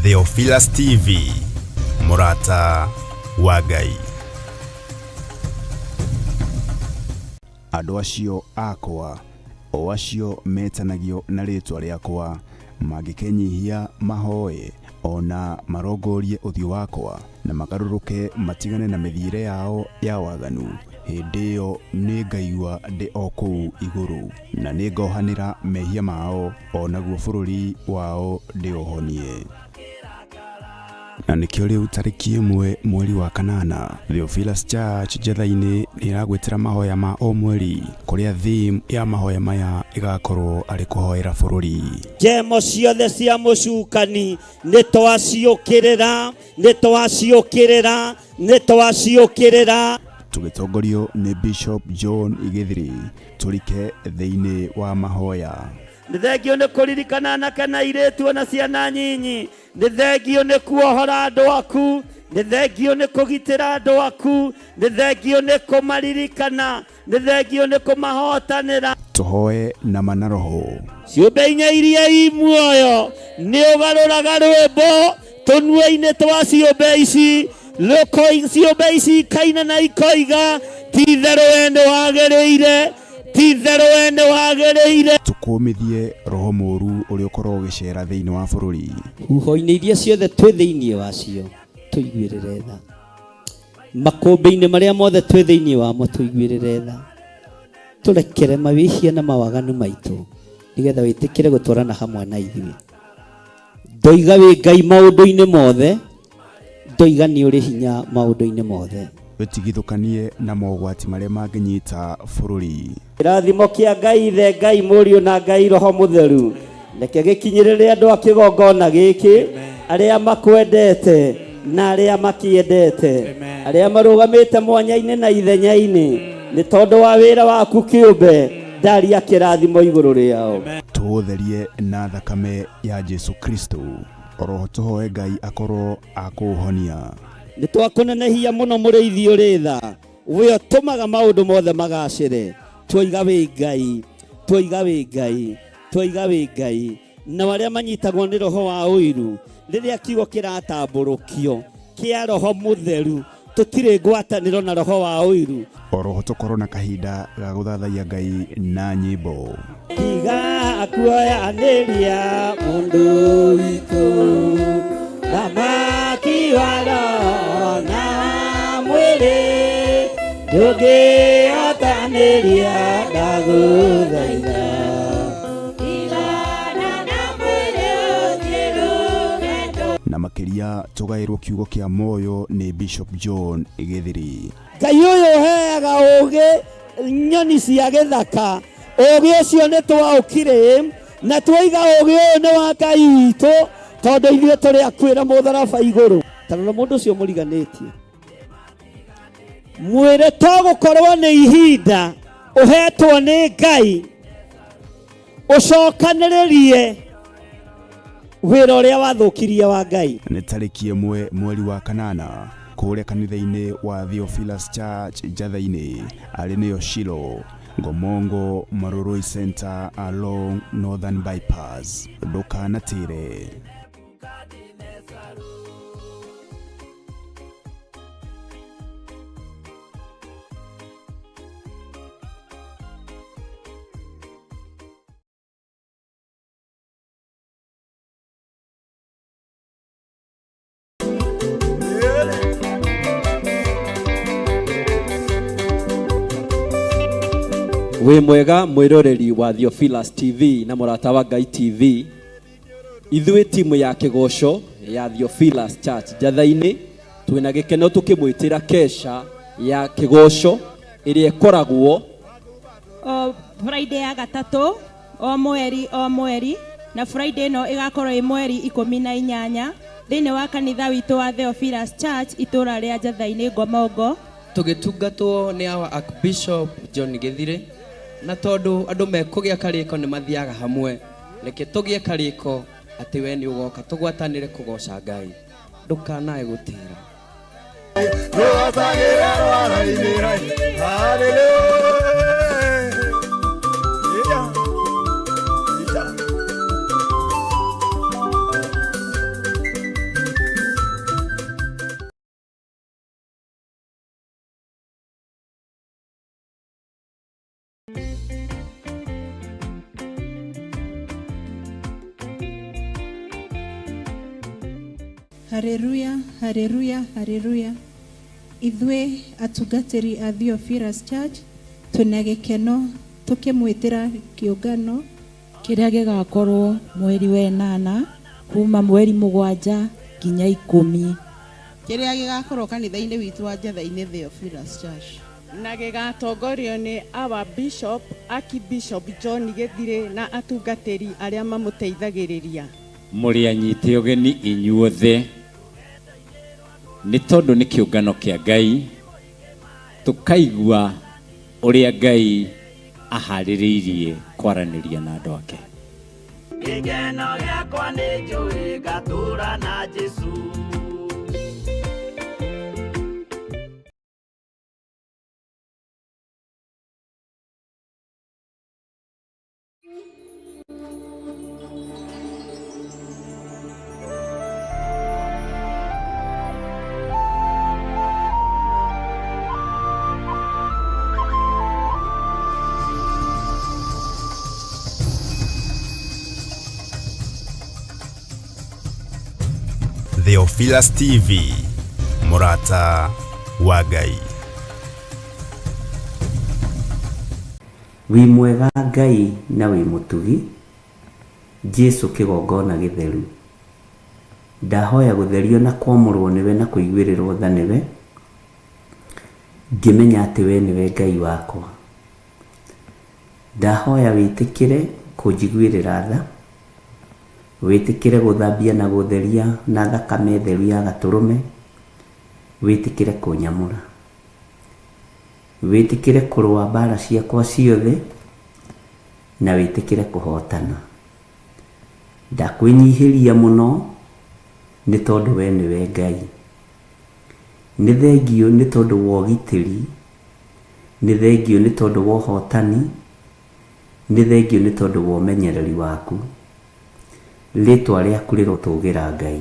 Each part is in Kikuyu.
Theophilus TV, mũrata wa Ngai. Andũ acio akwa, o acio metanagio na rĩĩtwa rĩakwa, mangĩkenyihia mahoe, o na marongorie ũthiũ wakwa, na magarũrũke matigane na mĩthiĩre yao ya waganu, hĩndĩ ĩyo nĩngaigua ndĩ o kũu igũrũ, na nĩngohanĩra mehia mao, o naguo bũrũri wao ndĩũhonie. Na nĩkĩo rĩu tarĩki 1 mweri wa kanana, Theophilus Church Njetha-inĩ nĩ ĩragwĩtĩra mahoya ma o mweri, kũrĩa theme ya mahoya maya ĩgakorwo arĩ kũhoera bũrũri. Njemo ciothe cia mũcukani nĩ twaciũkĩrĩra, nĩ twaciũkĩrĩra, nĩ twaciũkĩrĩra. Tũgĩtongorio nĩ Bishop John Gĩthiri, tũrike thĩinĩ wa mahoya. Nĩ thengio nĩ kũririkana anake na airĩtu ona ciana nyinyi. Nĩ thengio nĩ kuohora andũ aku. Nĩ thengio nĩ kũgitĩra andũ aku. Nĩ thengio nĩ kũmaririkana. Nĩ thengio nĩ kũmahotanĩra. Tũhoe na ma na roho. Ciũmbe inya iria i muoyo nĩ ũgarũraga rwĩmbo tũnua-inĩ twa ciũmbe ici. Ciũmbe ici ikaina na ikoiga, ti itherũ we nĩ wagĩrĩire, ti itherũ we nĩ wagĩrĩire. Tũkũmithie roho mũũru ũrĩa ũkoragwo ũgĩcera thĩinĩ wa bũrũri. Huho-inĩ iria ciothe twĩ thĩinĩ wacio tũiguĩrĩre tha. Makũmbĩ-inĩ marĩa mothe twĩ thĩinĩ wamo tũiguĩrĩre tha. Tũrekere mawĩhia na mawaganu maitũ, nĩgetha wĩtĩkĩre gũtwarana hamwe na ithuĩ. Ndoiga wĩ Ngai maũndũ-inĩ mothe, ndoiga nĩ ũrĩ hinya maũndũ-inĩ mothe. Wĩtigithũkanie na mogwati marĩa mangĩnyita bũrũri. Kĩrathimo kĩa Ngai Ithe, Ngai Mũriũ na Ngai Roho Mũtheru reke gĩkinyĩrĩre andũ a kĩgongona gĩkĩ, arĩa makwendete na arĩa makĩendete, arĩa marũgamĩte mwanya-inĩ na ithenya-inĩ nĩ tondũ wa wĩra waku kĩũmbe, ndaria kĩrathimo igũrũ rĩao. Tũũtherie na thakame ya Jesu Kristo. Oroho tũhoe Ngai akorwo akũũhonia. Nĩ twakũnenehia mũno mũrĩithi ũrĩ tha, we ũtũmaga maũndũ mothe magacĩre. Twoiga wĩ Ngai, twoiga wĩ Ngai, twoiga wĩ Ngai. Nao arĩa manyitagwo nĩ roho wa ũiru, rĩrĩa kiugo kĩratambũrũkio kĩa roho mũtheru, tũtirĩ ngwatanĩro na roho wa ũiru. Oroho tũkorwo na kahinda ga gũthathaiya Ngai na nyĩmbo. Tiga kuoyanĩria mũndũ witũ, thamaki wa roho na wa mwĩrĩ, ndũngĩhotanĩria ndagũthaitha. Na makĩria tũgaĩrwo kiugo kĩa muoyo nĩ Bishop John Gĩthiri. Ngai ũyũ ũheaga ũũgĩ nyoni cia gĩthaka, ũũgĩ ũcio nĩ twaũkire na twoiga ũũgĩ ũyũ nĩ wa Ngai witũ, tondũ ithuĩ tũrĩ akuĩra mũtharaba igũrũ. Ta rora mũndũ ũcio mũriganĩtie, mwĩre to gũkorwo nĩ ihinda ũhetwo nĩ Ngai ũcokanĩrĩrie wĩra ũrĩa wathũkirie wa Ngai. Nĩ tarĩki 1 mweri wa kanana kũrĩa kanitha-inĩ wa Theophilus Church Njatha-inĩ, arĩ nĩyo Shilo, Ngomongo Marurui Center along Northern Bypass. Ndũkanatĩre. Wĩ mwega mwĩroreri wa Theophilus TV na mũrata wa Ngai TV. Ithuĩ timu ya kĩgoco ya Theophilus Church Njatha-inĩ twĩna gĩkeno tũkĩmwĩtĩra kesha ya kĩgoco ĩrĩa ĩkoragwo o Friday ya gatatũ o mweri o mweri, na Friday ĩno ĩgakorwo ĩ mweri 18 thĩinĩ wa kanitha witũ wa Theophilus Church itũũra rĩa Njatha-inĩ Ngomongo. Tũgĩtungatwo nĩ our Archbishop John Gĩthirĩ, na tondũ andũ mekũgĩa karĩko nĩ mathiaga hamwe, reke tũgĩe karĩko atĩ we nĩ ũgoka tũgwatanĩre kũgoca Ngai. Ndũkanae gũtĩra. Haleluya, haleluya, haleluya. Ithuĩ atungatĩri a Theophilus Church twĩna gĩkeno tũkĩmwĩtĩra kĩũngano Kĩrĩa gĩgakorwo mweri wa ĩnana kuma mweri mũgwanja nginya ikũmi. Kĩrĩa gĩgakorwo kanitha-inĩ witũ wa Njatha-inĩ Theophilus Church. Na gĩgatongorio nĩ our Bishop, Archbishop John Gĩthirĩ na atungatĩri arĩa mamũteithagĩrĩria. Mũrĩ anyite ũgeni inyuothe, nĩ tondũ nĩ kĩũngano kĩa Ngai, tũkaigua ũrĩa Ngai aharĩrĩirie kwaranĩria na andũ ake. Gĩkeno gĩakwa nĩ njũĩ ngatũra na Jesũ. Theophilus TV, mũrata wa Ngai. Wĩ mwega Ngai na wĩ mũtugi, Jesu kĩgongona gĩtheru. Ndahoya gũtherio na kwamũrwo nĩwe na kũiguĩrĩrwo tha nĩwe, ngĩmenya atĩ we nĩwe Ngai wakwa. Ndahoya wĩtĩkĩre kũnjiguĩrĩra tha, wĩtĩkĩre gũthambia na gũtheria na thakame theru ya gatũrũme, wĩtĩkĩre kũnyamũra. Wĩtĩkĩre kũrũa mbara ciakwa ciothe na wĩtĩkĩre kũhotana. Ndakwĩnyihĩria mũno nĩ tondũ we nĩwe Ngai. Nĩ thengiũ nĩ tondũ wa ũgitĩri, nĩ thengiũ nĩ tondũ wa ũhotani, nĩ thengiũ nĩ tondũ wa ũmenyereri waku. Rĩtwa rĩaku rĩrotũgĩra Ngai.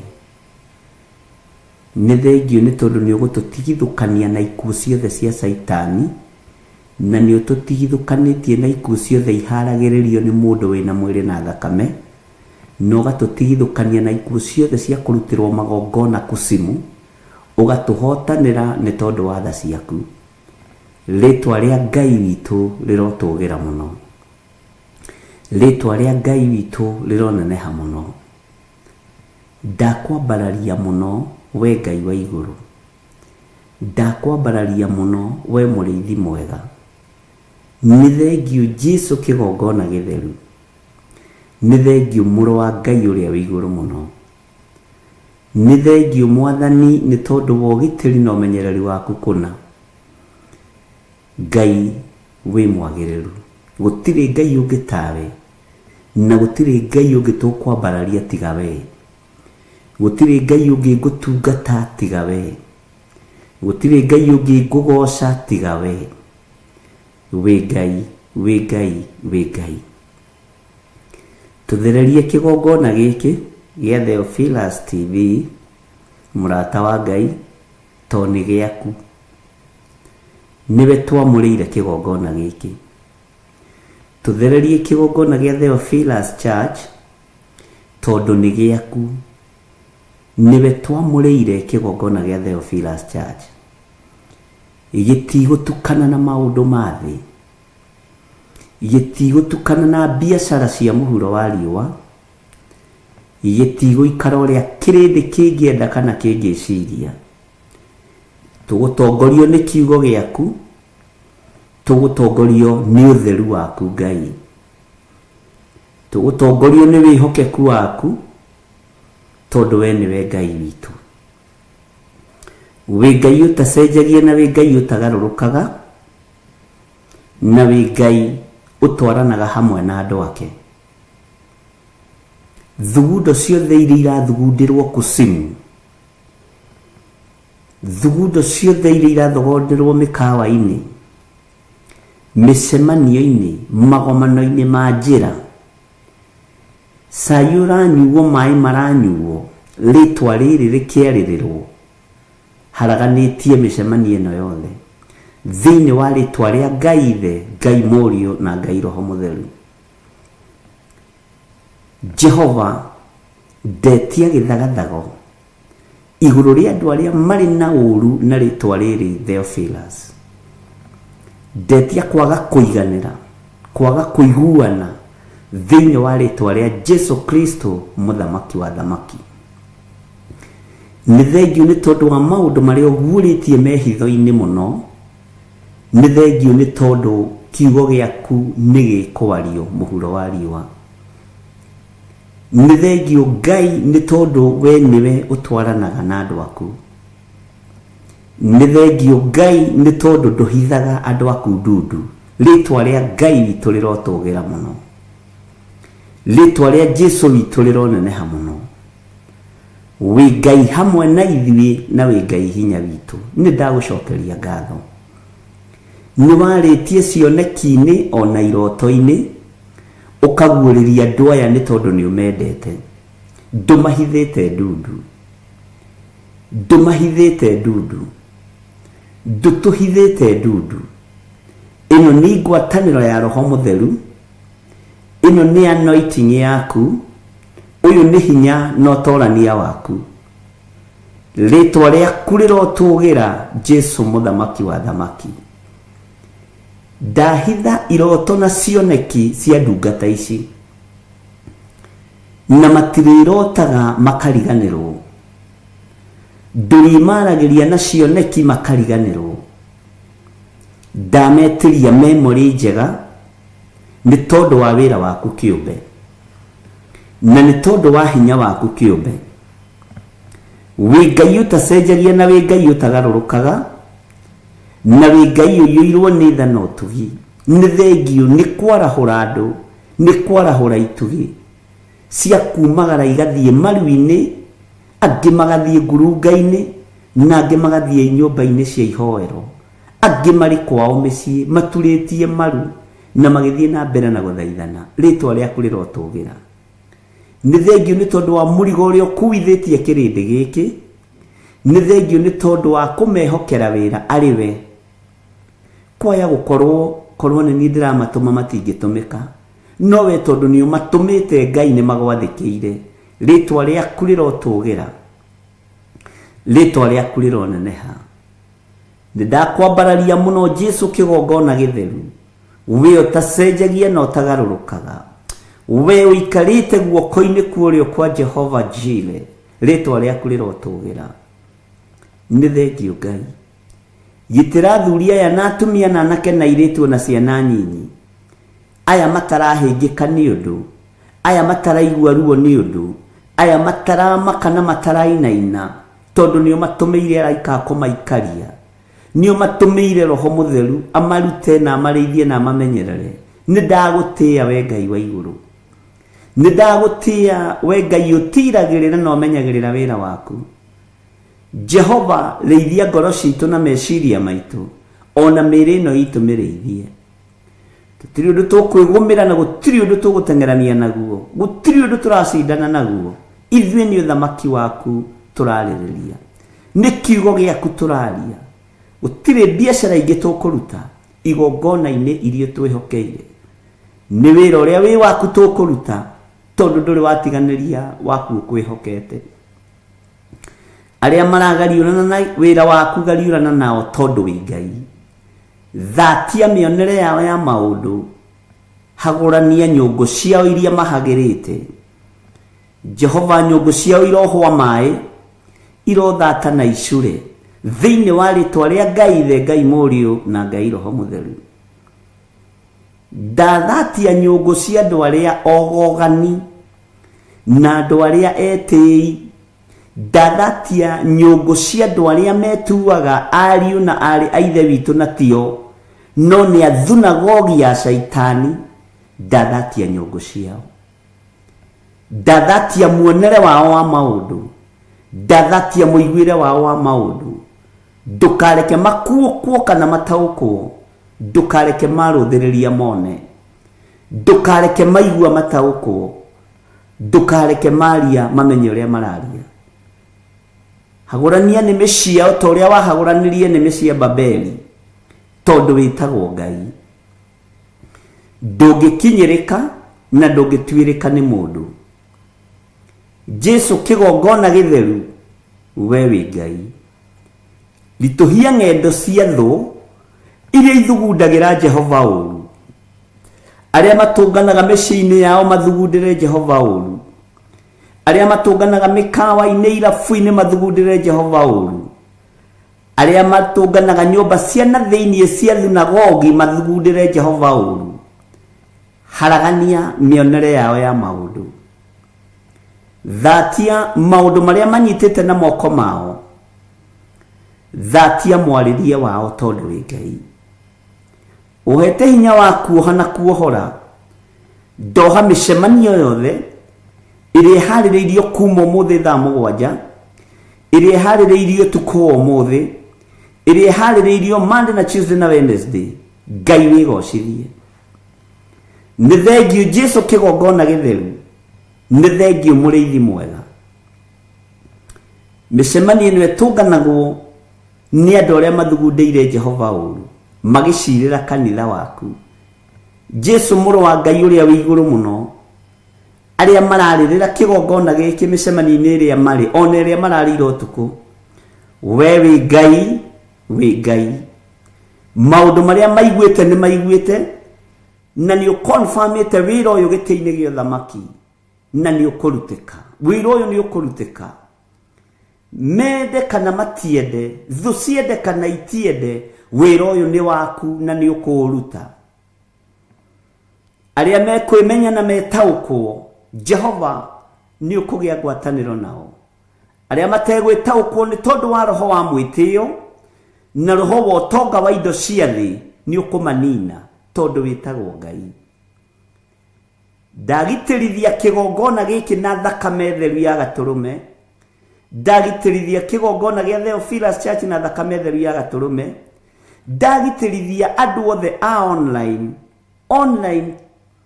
Nĩ thengiũ nĩ tondũ nĩ ũgũtũtigithũkania na ikuũ ciothe cia Caitani, na nĩ ũtũtigithũkanĩtie na ikuũ ciothe iharagĩrĩrio nĩ mũndũ wĩna mwĩrĩ na thakame, na ũgatũtigithũkania na ikuũ ciothe cia kũrutĩrwo magongona kusimu, ũgatũhotanĩra nĩ tondũ wa tha ciaku. Rĩtwa rĩa Ngai witũ rĩrotũgĩra mũno. Rĩtwa rĩa Ngai witũ rĩroneneha mũno. Ndakwambararia mũno, wee Ngai wa igũrũ, Ndakwambararia mũno, wee mũrĩithi mwega. Nĩ thengiũ Jesu kĩgongona gĩtheru, Nĩ thengiũ mũrũ wa Ngai ũrĩa wĩ igũrũ mũno. Nĩ thengiũ Mwathani nĩ tondũ wa ũgitĩri na ũmenyereri waku kũna. Ngai wĩ mwagĩrĩru, gũtirĩ Ngai ũngĩ tawe, na gũtirĩ Ngai ũngĩ tũkwambararia tiga wee. Gũtirĩ Ngai ũngĩ ngũtungata tiga wee. Gũtirĩ Ngai ũngĩ ngũgooca tiga wee. Wĩ Ngai, wĩ Ngai, wĩ Ngai. Tũthererie kĩgongona gĩkĩ gĩa Theophilus TV, mũrata wa Ngai, to nĩ gĩaku. Nĩwe twamũrĩire kĩgongona gĩkĩ. Tũthererie kĩgongona gĩa Theophilus Church tondũ nĩ gĩaku. Nĩwe twamũrĩire kĩgongona gĩa Theophilus Church. Gĩtigũtukana na maũndũ ma thĩ. Gĩtigũtukana na biacara cia mũhuro wa riũa. Gĩtigũikara ũrĩa kĩrĩndĩ kĩngĩenda kana kĩngĩciria. Tũgũtongorio nĩ kiugo gĩaku, tũgũtongorio nĩ ũtheru waku Ngai. Tũgũtongorio nĩ wĩhokeku waku, tondũ we nĩwe Ngai witũ. Wĩ Ngai ũtacenjagia na wĩ Ngai ũtagarũrũkaga, na wĩ Ngai ũtwaranaga hamwe na andũ ake. Thugundo ciothe iria irathugundĩrwo kusimu, Thugundo ciothe iria irathogonderwo mĩkawa-inĩ, mĩcemanio-inĩ, magomano-inĩ ma njĩra, cai ũranyuo, maĩ maranyuo, rĩtwa rĩrĩ rĩkĩarĩrĩrwo, haraganĩtie mĩcemanio ĩno yothe thĩinĩ wa rĩtwa rĩa Ngai Ithe, Ngai Mũriũ na Ngai Roho Mũtheru. Jehova, ndetia gĩthagathago. Igũrũ rĩa andũ arĩa marĩ na ũũru na rĩtwa rĩrĩ Theophilus. Ndetia kwaga kũiganĩra, kwaga kũiguana thĩinĩ wa rĩtwa rĩa Jesu Kristo mũthamaki wa thamaki. Nĩ thengiũ nĩ tondũ wa maũndũ marĩa ũguũrĩtie me hitho-inĩ mũno, nĩ thengiũ nĩ tondũ kiugo gĩaku nĩ gĩkwario mũhuro wa riũa. Nĩ thengiũ Ngai nĩ tondũ we nĩwe ũtwaranaga na andũ aku. Nĩ thengiũ Ngai nĩ tondũ ndũhithaga andũ aku ndundu. Rĩtwa rĩa Ngai witũ rĩrotũgĩra mũno. Rĩtwa rĩa Jesu witũ rĩroneneha mũno. Wĩ Ngai hamwe na ithuĩ na wĩ Ngai hinya witũ. Nĩ ndagũcokeria ngatho. Nĩ warĩtie cioneki-inĩ o na iroto-inĩ, ũkaguũrĩria andũ aya nĩ tondũ nĩ ũmendete. Ndũmahithĩte ndundu. Ndũmahithĩte ndundu. Ndũtũhithĩte ndundu. Ĩno nĩ ngwatanĩro ya Roho Mũtheru. Ĩno nĩ anointing yaku. Ũyũ nĩ hinya na ũtorania waku. Rĩtwa rĩaku rĩrotũgĩra Jesu mũthamaki wa thamaki. Ndahitha iroto na cioneki cia ndungata ici. Na matirĩrotaga makariganĩrwo. Ndũrĩmaragĩria na cioneki makariganĩrwo. Ndametĩria memory njega nĩ tondũ wa wĩra waku kĩũmbe. Na nĩ tondũ wa hinya waku kĩũmbe. Wĩ Ngai ũtacenjagia na wĩ Ngai ũtagarũrũkaga, na wĩ Ngai ũiyũirwo nĩ tha na ũtugi. Nĩ thengiũ nĩ kwarahũra andũ, nĩ kwarahũra itugĩ cia kumagara igathiĩ maru-inĩ, angĩ magathiĩ ngurunga-inĩ, na angĩ magathiĩ nyũmba-inĩ cia ihoero. Angĩ marĩ kwao mĩciĩ maturĩtie maru na magĩthiĩ na mbere na gũthaithana. Rĩtwa rĩaku rĩrotũgĩra. Nĩ thengiũ nĩ tondũ wa mũrigo ũrĩa ũkuithĩtie kĩrĩndĩ gĩkĩ. Nĩ thengiũ nĩ tondũ wa kũmehokera wĩra arĩ we. Kwaya gũkorwo korwo nĩ niĩ ndĩramatũma matingĩtũmĩka. No we tondũ nĩ ũmatũmĩte Ngai nĩ magwathĩkĩire. Rĩtwa rĩaku rĩrotũgĩra. Rĩtwa rĩaku rĩroneneha. Nĩ ndakwambararia mũno Jesu kĩgongona gĩtheru. We ũtacenjagia na ũtagarũrũkaga. We ũikarĩte guoko-inĩ kwa ũrĩo kwa Jehova Jire. Rĩtwa rĩaku rĩrotũgĩra. Nĩ thengiũ Ngai. Gitĩra athuri aya na atumia na anake na airĩtu ona ciana nyinyi. Aya matarahĩngĩka nĩ ũndũ. Aya mataraigua ruo nĩ ũndũ. Aya mataramaka na matarainaina tondũ nĩ ũmatũmĩire araika a kũmaikaria. Nĩ ũmatũmĩire Roho Mũtheru amarute na amarĩithie na amamenyerere. Nĩ ndagũtĩĩa we Ngai wa igũrũ. Nĩ ndagũtĩĩa we Ngai ũtiiragĩrĩra na ũmenyagĩrĩra wĩra waku. Jehova, rĩithia ngoro citũ na meciria maitũ, o na mĩĩrĩ ĩno itũ mĩrĩithie. Tũtirĩ ũndũ tũkwĩgũmĩra na gũtirĩ ũndũ tũgũteng'erania naguo, gũtirĩ ũndũ tũracindana naguo. Ithuĩ nĩ ũthamaki waku tũrarĩrĩria, nĩ kiugo gĩaku tũraria. Gũtirĩ biacara ingĩ tũkũruta igongona-inĩ iria twĩhokeire. Nĩ wĩra ũrĩa wĩ waku tũkũruta, tondũ ndũrĩ watiganĩria waku ũkwĩhokete. Arĩa maragariũrana na wĩra waku gariũrana nao tondũ wĩ Ngai. Thatia mĩonere yao ya maũndũ, hagũrania nyũngũ ciao iria mahagĩrĩte. Jehova, nyũngũ ciao irohwa maĩ, irothata na icure, thĩinĩ wa rĩtwa rĩa Ngai Ithe, Ngai Mũriũ, na Ngai Roho Mũtheru. Ndathatia nyũngũ cia andũ arĩa ogogani na andũ arĩa etĩi. Ndathatia nyũngũ cia andũ arĩa metuaga ariũ na aarĩ a Ithe witũ na tio, no nĩ a thunagogi ya Shaitani. Ndathatia nyũngũ ciao. Ndathatia muonere wao wa maũndũ. Ndathatia mũiguĩre wao wa maũndũ. Ndũkareke makuũkwo kana mataũkwo. Ndũkareke marũthĩrĩria mone. Ndũkareke maigua mataũkwo. Ndũkareke maria mamenye ũrĩa mararia. Hagũrania nĩmĩ ciao ta ũrĩa wahagũranirie nĩmĩ cia Babeli, tondũ wĩtagwo Ngai. Ndũngĩkinyĩrĩka na ndũngĩtuĩrĩka nĩ mũndũ. Jesu kĩgongona gĩtheru, We wĩ Ngai. Ritũhia ng'endo cia thũ iria ithugundagĩra Jehova ũũru. Arĩa matũnganaga mĩciĩ-inĩ yao mathugundĩre Jehova ũũru. Arĩa matũnganaga mĩkawa-inĩ irabu-inĩ mathugundĩre Jehova ũũru. Arĩa matũnganaga nyũmba cia na thĩinĩ cia thunagogi mathugundĩre Jehova ũũru. Haragania mĩonere yao ya maũndũ. Thatia maũndũ marĩa manyitĩte na moko mao. Thatia mwarĩrie wao tondũ wĩ Ngai. Ũhete hinya wa kuoha na kuohora. Ndoha mĩcemanio yothe ĩrĩa ĩharĩrĩirio kuma ũmũthĩ thaa mũgwanja, ĩrĩa ĩharĩrĩirio ũtukũ wa ũmũthĩ, ĩrĩa ĩharĩrĩirio Monday na Tuesday na Wednesday. Ngai wĩgocithie. Nĩ thengiũ Jesu kĩgongona gĩtheru. Nĩ thengiũ mũrĩithi mwega. Mĩcemanio ĩno ĩtũnganagwo nĩ andũ arĩa mathugundĩire Jehova ũũru, magĩcirĩra kanitha waku. Jesu mũrũ wa Ngai ũrĩa wĩ igũrũ mũno, arĩa mararĩrĩra kĩgongona gĩkĩ mĩcemanio-inĩ ĩrĩa marĩ, ona ĩrĩa mararĩire ũtukũ. We wĩ Ngai, wĩ Ngai. Maũndũ marĩa maiguĩte nĩ maiguĩte, na nĩ ũkonfamĩte wĩra ũyũ gĩtĩ-inĩ gĩa ũthamaki, na nĩ ũkũrutĩka. Wĩra ũyũ nĩ ũkũrutĩka. Mende kana matiende, thũ ciende kana itiende, wĩra ũyũ nĩ waku na nĩ ũkũũruta. Arĩa mekwĩmenya na metaũkwo, Jehova nĩ ũkũgĩa ngwatanĩro nao. Arĩa mategwĩtaũkwo nĩ tondũ wa roho wa mwĩtĩo na roho wa ũtonga wa indo cia thĩ nĩ ũkũmanina tondũ wĩtagwo Ngai. Ndagitĩrithia kĩgongona gĩkĩ na thakame theru ya gatũrũme. Ndagitĩrithia kĩgongona gĩa Theophilus Church na thakame theru ya gatũrũme. Ndagitĩrithia andũ othe a online, online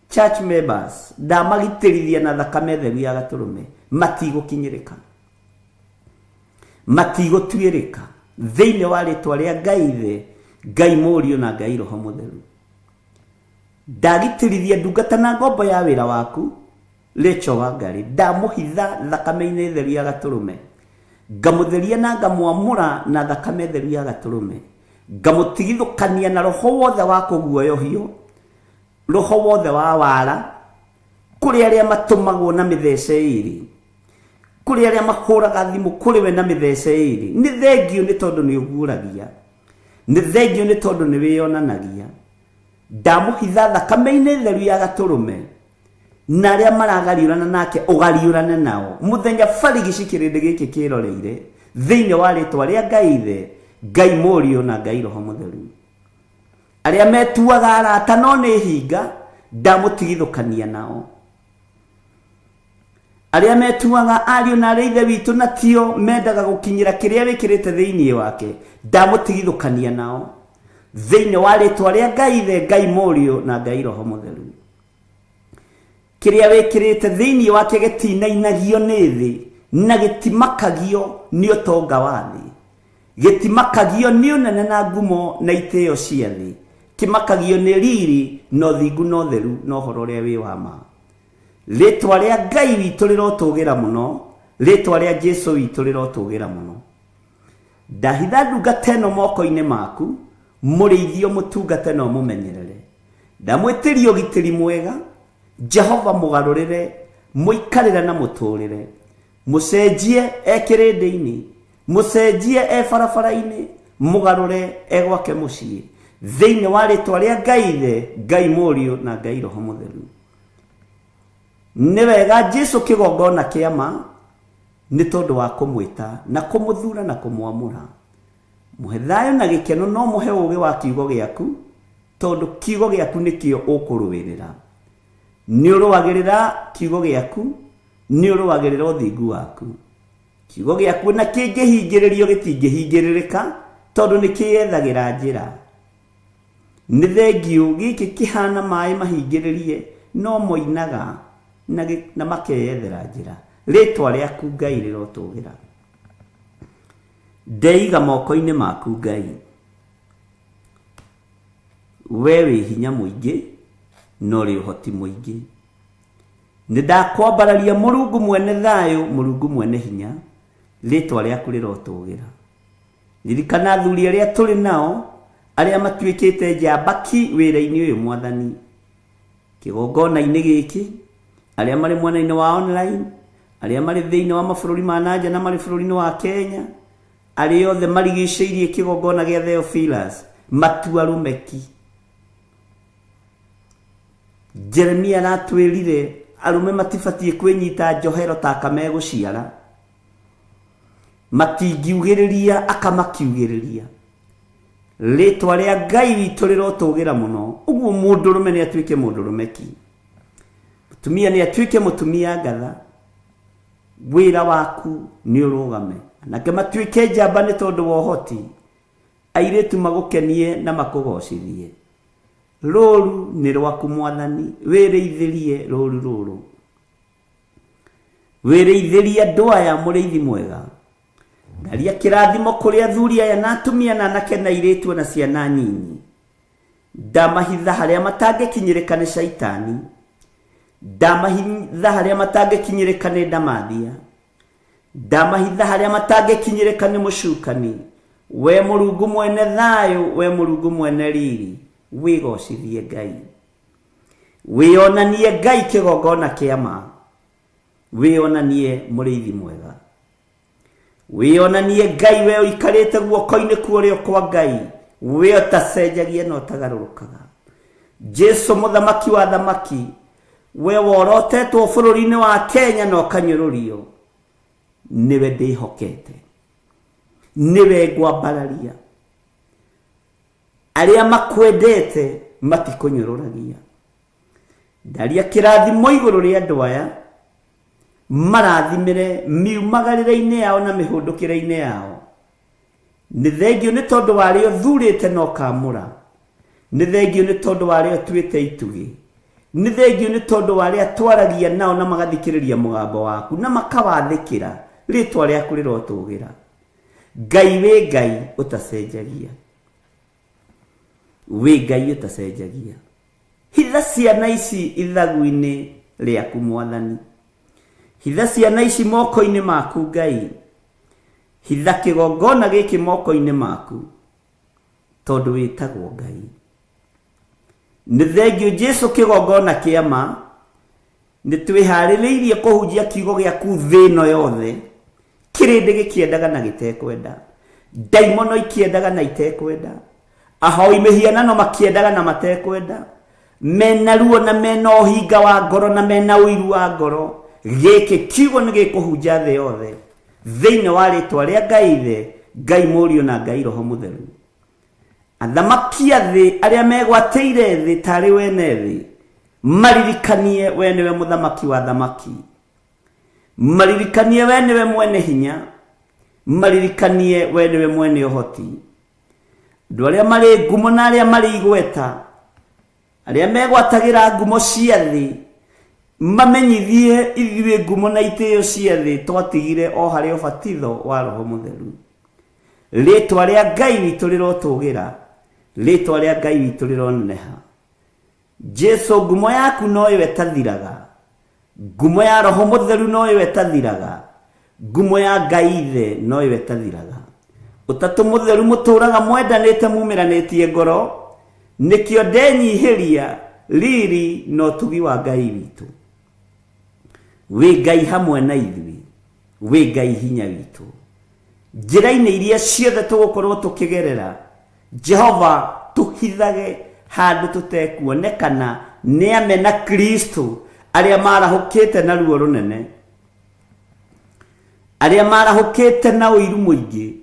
church members, ndamagitĩrithia na thakame theru ya gatũrũme. Matigũkinyĩrĩka, matigũtuĩrĩka thĩinĩ wa rĩtwa rĩa Ngai Ithe, Ngai Mũriũ na Ngai Roho Mũtheru. Ndagitĩrithia ndungata na ngombo ya wĩra waku Rachel Wangari, ndamũhitha thakame-inĩ theru ya gatũrũme, ngamũtheria na ngamwamũra na thakame theru ya gatũrũme, ngamũtigithũkania na roho wothe wa kũguoyohio, roho wothe wa wara, kũrĩ arĩa matũmagwo na mĩthece ĩrĩ, kũrĩ arĩa mahũraga thimũ kũrĩ we na mĩthece ĩrĩ. Nĩ thengiũ nĩ tondũ nĩ ũguũragia, nĩ thengiũ nĩ tondũ nĩ wĩyonanagia. Ndamũhitha thakame-inĩ theru ya gatũrũme, na arĩa maragariũrana nake ũgariũrane nao mũthenya barigici kĩrĩndĩ gĩkĩ kĩroreire, thĩinĩ wa rĩtwa rĩa Ngai Ithe, Ngai Mũriũ na Ngai Roho Mũtheru. Arĩa metuaga arata no nĩ hinga, ndamũtigithũkania nao. Arĩa metuaga ariũ na arĩa ithe witũ na tio mendaga gũkinyĩra kĩrĩa wĩkĩrĩte thĩinĩ wake, ndamũtigithũkania nao thĩinĩ wa rĩtwa rĩa Ngai Ithe, Ngai Mũriũ na Ngai Roho Mũtheru. Kĩrĩa wĩkĩrĩte thĩinĩ wake gĩtinainagio nĩ thĩ na gĩtimakagio nĩ ũtonga wa thĩ, gĩtimakagio nĩ ũnene na ngumo na itĩo cia thĩ, kĩmakagio nĩ riri na ũthingu na ũtheru na ũhoro ũrĩa wĩ wa ma. Rĩtwa rĩa Ngai witũ rĩrotũgĩra mũno, rĩtwa rĩa Jesu witũ rĩrotũgĩra mũno. Ndahitha ndungata ĩno moko-inĩ maku, mũrĩithio mũtungate na ũmũmenyerere. Ndamwĩtĩria ũgitĩri mwega, Jehova mũgarũrĩre, mũikarĩre na mũtũrĩre. Mũcenjie e kĩrĩndĩ-inĩ, mũcenjie e barabara-inĩ, mũgarũre e gwake mũciĩ. Thĩinĩ wa rĩtwa rĩa Ngai Ithe, Ngai Mũriũ na Ngai Roho Mũtheru. Nĩ wega Jesu kĩgongona kĩa ma, nĩ tondũ wa kũmwĩta na kũmũthura na kũmwamũra. Mũhe thayũ na gĩkeno, no mũhe ũũgĩ wa kiugo gĩaku, tondũ kiugo gĩaku nĩkĩo ũkũrũĩrĩra. Nĩ ũrũagĩrĩra kiugo gĩaku, nĩ ũrũagĩrĩra ũthingu waku. Kiugo gĩaku na kĩngĩhingĩrĩrio gĩtingĩhingĩrĩrĩka, tondũ nĩ kĩyethagĩra njĩra. Nĩ thengiũ gĩkĩ kĩhana maĩ mahingĩrĩrie, no moinaga na makeyethera njĩra. Rĩtwa rĩaku Ngai rĩrotũgĩra. Ndeiga moko-inĩ maku Ngai. We wĩ hinya mũingĩ na ũrĩ ũhoti mũingĩ. Nĩ ndakwambararia Mũrungu mwene thayũ, Mũrungu mwene hinya. Rĩtwa rĩaku rĩrotũgĩra. Ririkana athuri arĩa tũrĩ nao, arĩa matuĩkĩte njamba ki wĩra-inĩ ũyũ Mwathani. Kĩgongona-inĩ gĩkĩ, arĩa marĩ mwena-inĩ wa online, arĩa marĩ thĩinĩ wa mabũrũri ma nanja na marĩ bũrũri-inĩ wa Kenya, arĩa othe marigicĩirie kĩgongona gĩa Theophilus, matua arũme ki. Jeremia aratwĩrire arũme matibatiĩ kwĩnyita njohero ta aka megũciara, matingiugĩrĩria aka makiugĩrĩria. Rĩtwa rĩa Ngai witũ rĩrotũgĩra mũno. Ũguo mũndũrũme nĩ atuĩke mũndũrũme ki, mũtumia nĩ atuĩke mũtumia ngatha. Wĩra waku nĩ ũrũgame, anake matuĩke njamba nĩ tondũ wa ũhoti, airĩtu magũkenie na makũgocithie. Rũru nĩ rwaku Mwathani, wĩrĩithĩrie rũru rũrũ, wĩrĩithĩrie andũ aya mũrĩithi mwega. Ndaria kĩrathimo kũrĩ athuri aya na atumia na anake na airĩtu na ciana nyinyi. Ndamahitha harĩa matangĩkinyĩrĩka nĩ caitani, ndamahitha harĩa matangĩkinyĩrĩka nĩ ndamathia, ndamahitha harĩa matangĩkinyĩrĩka nĩ mũcukani. We Mũrungu mwene thayũ, we Mũrungu mwene riri, wĩgocithie Ngai, wĩonanie Ngai kĩgongona kĩa ma, wĩonanie mũrĩithi mwega, wĩonanie Ngai we ũikarĩte guoko-inĩ kwa ũrĩo kwa Ngai, we ũtacenjagia na ũtagarũrũkaga. Jesu mũthamaki wa thamaki, we worotetwo bũrũri-inĩ wa Kenya na ũkanyũrũrio, nĩwe ndĩhokete, nĩwe ngwambararia. Arĩa makwendete matikũnyũrũragia. Ndaria kĩrathimo igũrũ rĩa andũ aya, marathimĩre miumagarĩre-inĩ yao na mĩhũndũkĩre-inĩ yao. Nĩ thengio nĩ tondũ wa arĩa ũthurĩte na ũkamũra, nĩ thengio nĩ tondũ wa arĩa ũtuĩte itugĩ, nĩ thengio nĩ tondũ wa arĩa twaragia nao na magathikĩrĩria mũgambo waku na makawathĩkĩra. Rĩtwa rĩaku rĩrotũgĩra. Ngai wĩ Ngai ũtacenjagia, wĩ Ngai ũtacenjagia. Hitha ciana ici ithagu-inĩ rĩaku Mwathani, hitha ciana ici moko-inĩ maku Ngai, hitha kĩgongona gĩkĩ moko-inĩ maku, tondũ wĩtagwo Ngai. Nĩ thengio Jesu kĩgongona kĩa ma, nĩ twĩharĩrĩirie kũhunjia kiugo gĩaku thĩ ĩno yothe, kĩrĩndĩ gĩkĩendaga na gĩtekwenda, ndaimono ikĩendaga na itekwenda, ahoi mĩhianano makĩendaga na matekwenda, mena ruo na mena ũhinga wa ngoro na mena ũiru wa ngoro. Gĩkĩ kiugo nĩ gĩkũhunja thĩ yothe, thĩinĩ wa rĩtwa rĩa Ngai Ithe, Ngai Mũriũ na Ngai Roho Mũtheru. Athamaki a thĩ arĩa megwatĩire thĩ tarĩ wene thĩ, maririkanie we nĩwe mũthamaki wa thamaki, maririkanie we nĩwe mwene hinya, maririkanie we nĩwe mwene ũhoti. Andũ arĩa marĩ ngumo na arĩa marĩ igweta, arĩa megwatagĩra ngumo cia thĩ, mamenyithie ithuĩ ngumo na itĩo cia thĩ twatigire o harĩ ũbatitho wa Roho Mũtheru. Rĩtwa rĩa Ngai witũ rĩrotũgĩra, rĩtwa rĩa Ngai witũ rĩroneneha. Jesu ngumo yaku noyo ĩtathiraga, ngumo ya Roho Mũtheru noyo ĩtathiraga, ngumo ya Ngai Ithe noyo ĩtathiraga. Ũtatũ Mũtheru mũtũraga mwendanĩte mumĩranĩtie ngoro, nĩkĩo ndenyihĩria riri na ũtugi wa Ngai witũ. Wĩ Ngai hamwe na ithuĩ, wĩ Ngai hinya witũ. Njĩra-inĩ iria ciothe tũgũkorwo tũkĩgerera, Jehova tũhithage handũ tũtekuonekana nĩ amena Kristo arĩa marahũkĩte na ruo rũnene, arĩa marahũkĩte na ũiru mũingĩ,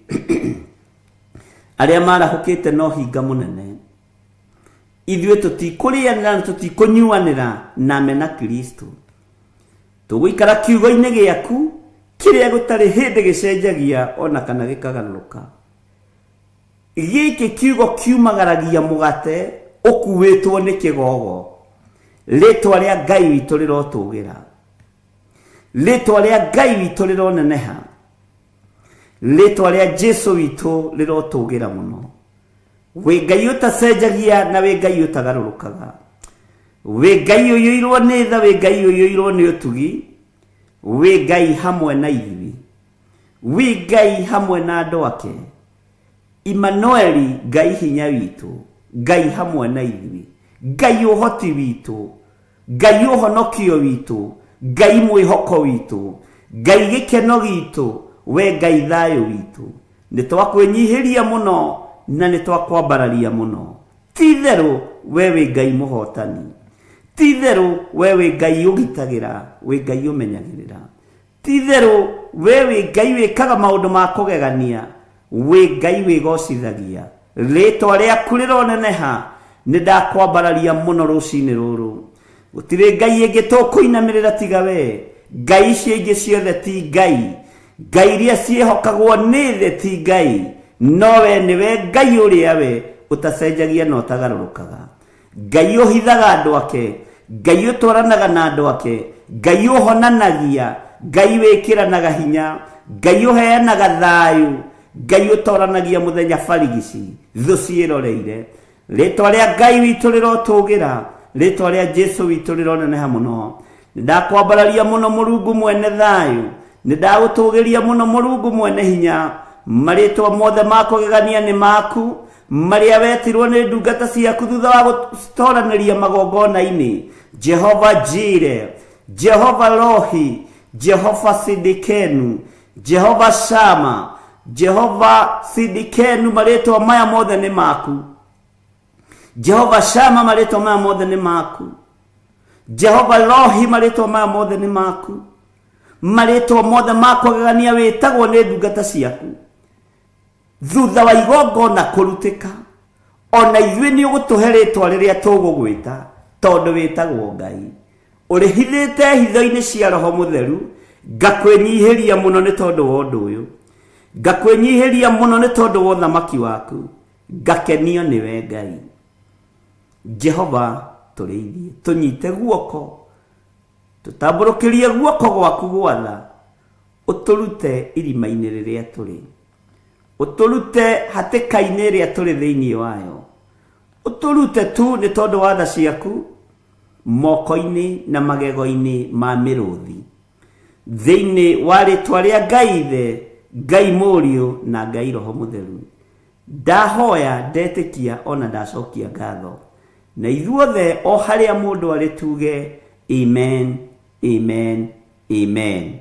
arĩa marahũkĩte na ũhinga mũnene. Ithuĩ tũtikũrĩanĩra na tũtikũnyuanĩra na amena Kristo. Tũgũikara kiugo-inĩ gĩaku kĩrĩa gũtarĩ hĩndĩ gĩcenjagia ona kana gĩkagarũrũka. Gĩkĩ kiugo kiumagaragia mũgate ũkuĩtwo nĩ kĩgogo. Rĩtwa rĩa Ngai witũ rĩrotũgĩra, rĩtwa rĩa Ngai witũ rĩroneneha, rĩtwa rĩa Jesu witũ rĩrotũgĩra mũno. Wĩ Ngai ũtacenjagia na wĩ Ngai ũtagarũrũkaga, wĩ Ngai ũiyũirwo nĩ tha, wĩ Ngai ũiyũirwo nĩ ũtugi, wĩ Ngai hamwe na ithuĩ. Wi Ngai hamwe na andũ ake. Imanueli, Ngai hinya witũ, Ngai hamwe na ithuĩ, Ngai ũhoti witũ, Ngai ũhonokio witũ, Ngai mwĩhoko witũ, Ngai gĩkeno gitũ, we Ngai thayũ witũ. Nĩ twakwĩnyihĩria mũno na nĩ twakwambararia mũno. Ti itherũ we wĩ Ngai mũhotani. Ti itherũ we wĩ Ngai ũgitagĩra, wĩ Ngai ũmenyagĩrĩra. Ti itherũ we wĩ Ngai wĩkaga maũndũ ma kũgegania, wĩ Ngai wĩgocithagia. Rĩtwa rĩaku rĩroneneha, nĩ ndakwambararia mũno rũcinĩ rũrũ. Gũtirĩ Ngai ĩngĩ tũkũinamĩrĩra tiga we. Ngai icio ingĩ ciothe ti Ngai. Ngai iria ciĩhokagwo nĩ thĩ ti Ngai. No we nĩwe Ngai ũrĩa we ũtacenjagia na ũtagarũrũkaga. Ngai ũhithaga andũ ake, Ngai ũtwaranaga na andũ ake, Ngai ũhonanagia, Ngai wĩkĩranaga hinya, Ngai ũheanaga thayũ, Ngai ũtoranagia mũthenya barigici, thũ ciĩroreire. Rĩtwa rĩa Ngai witũ rĩrotũgĩra, rĩtwa rĩa Jesu witũ rĩroneneha mũno. Nĩndakwambararia mũno Mũrungu mwene thayũ, nĩndagũtũgĩria mũno Mũrungu mwene hinya. Marĩtwa mothe ma kũgegania nĩ maku, marĩa wetirwo nĩ ndungata ciaku thutha wa gũtoranĩria magongona-inĩ. Jehova Jire, Jehova Rohi, Jehova Sidikenu, Jehova Shama, Jehova Sidikenu, marĩtwa maya mothe nĩ maku. Jehova Shama, marĩtwa maya mothe nĩ maku. Jehova Rohi, marĩtwa maya mothe nĩ maku. Marĩtwa mothe ma kũgegania wĩtagwo nĩ ndungata ciaku. Thutha wa igongona kũrutĩka, ona ithuĩ nĩ ũgũtũhe rĩtwa rĩrĩa tũgũgwĩta, tondũ wĩtagwo Ngai. Ũrĩhithĩte hitho-inĩ cia Roho Mũtheru, ngakwĩnyihĩria mũno nĩ tondũ wa ũndũ ũyũ. Ngakwĩnyihĩria mũno nĩ tondũ wa ũthamaki waku, ngakenio nĩwe Ngai. Jehova tũrĩithie, tũnyite guoko, tũtambũrũkĩrie guoko gwaku gwatha, ũtũrute irima-inĩ rĩrĩa tũrĩ, ũtũrute hatĩka-inĩ ĩrĩa tũrĩ thĩinĩ wayo, ũtũrute tu nĩ tondũ wa tha ciaku moko-inĩ na magego-inĩ ma mĩrũthi. Thĩinĩ wa rĩtwa rĩa Ngai Ithe, Ngai Mũriũ na Ngai Roho Mũtheru, ndahoya, ndetĩkia ona ndacokia ngatho. Na ithuothe o harĩa mũndũ arĩ tuge amen, amen, amen.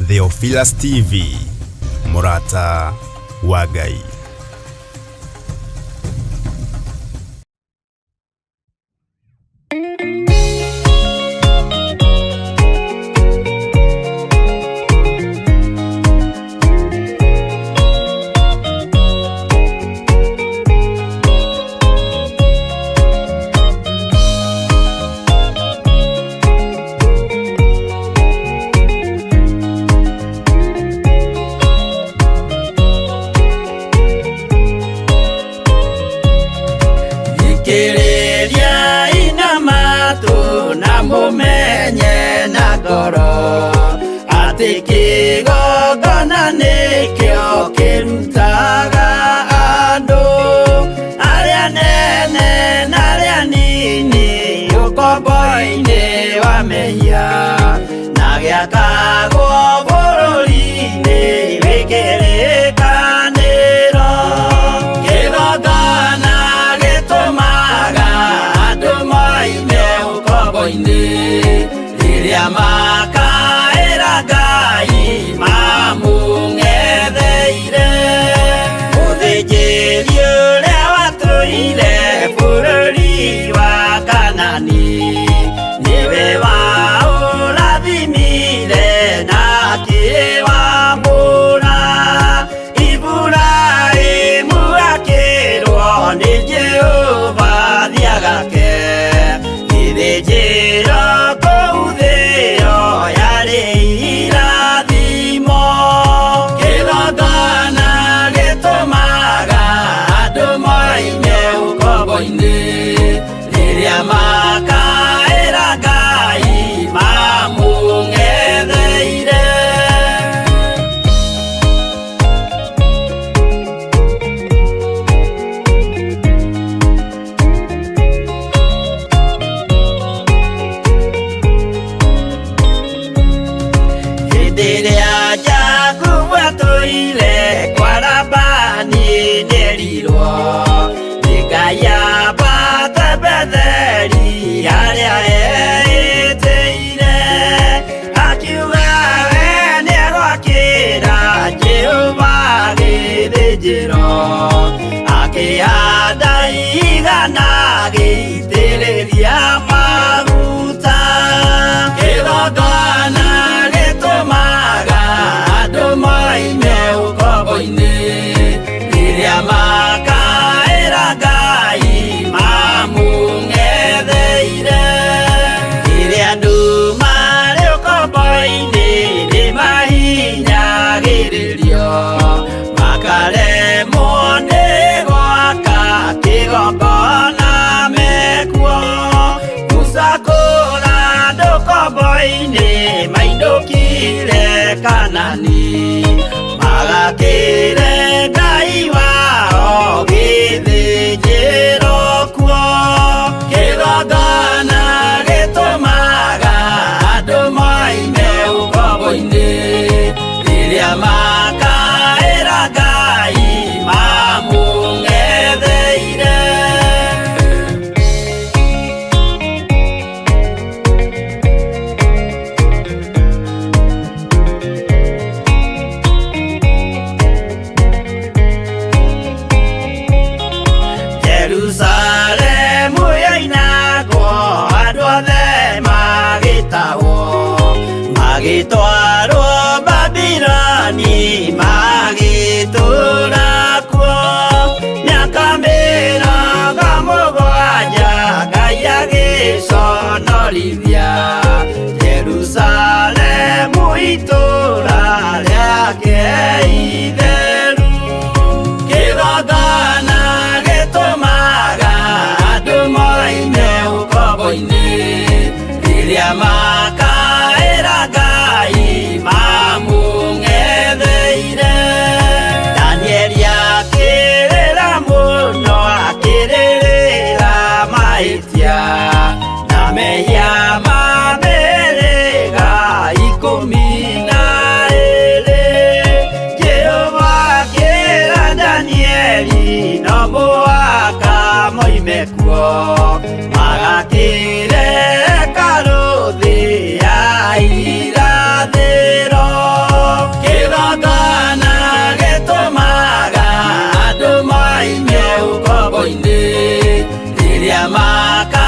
Theophilus TV, mũrata wa Ngai. Thikĩrĩria ina matũ na mũmenye na ngoro atĩ kĩgongona nĩkĩo kĩrutaga andũ arĩa nene na arĩa nini ũkombo-inĩ wa mehia na gĩakagwo bũrũri-inĩ wĩ kĩrĩkanĩro. Kĩgongona gĩtũmaga andũ moime ũkombo-inĩ rĩrĩa makaĩra Ngai mamũng'etheire. Mũthĩnjĩri ũrĩa watũire bũrũri wa Kanani nĩwe waũrathimire na akĩwamũra. Iburahĩmu akĩrwo nĩ Jehova thiagake gĩthĩnjĩro kũu thĩo yarĩ irathimo. Kĩgongona gĩtũmaga andũ moime ũkombo-inĩ rĩrĩa makaĩra Ngai. Arĩa eĩtĩire akiuga we nĩegwakĩra Jehova gĩthĩnjĩro akĩhanda igana gĩitĩrĩria maguta kĩgongona gĩtũmaga andũ moime ũkombo-inĩ rĩrĩa makaĩra Ngai mamũng'etheire rĩrĩa andũ marĩ ũkombo-inĩ nĩmahinyagĩrĩrio makaremwo nĩ gwaka kĩgongona mekuo Musa kũra andũ ũkombo-inĩ mainũkire Kanani magakĩre Ngai wao gĩthĩnjĩro kuo kĩgongona gĩtũmaga andũ moime ũkombo-inĩ rĩrĩa makaĩra Ngai mamũng'etheire. Jerusalemu yoinagwo andũ othe magĩtahwo magĩtwarwo Babiloni magĩtũũra kuo mĩaka 70 Ngai agĩconorithia Jerusalemu itũũra rĩake itheru kĩgongona gĩtũmaga andũ moime ũkombo-inĩ rĩrĩa makaĩra Ngai mamũng'etheire Danieli akĩrĩra mũno akĩrĩrĩra mahĩtia na mehia ma mĩhĩrĩga 12 Jehova akĩra Danieli no mũhaka moime kuo magakĩre hekarũ thĩ ya irathĩro kĩgongona gĩtũmaga andũ moime ũkombo-inĩ rĩrĩa maka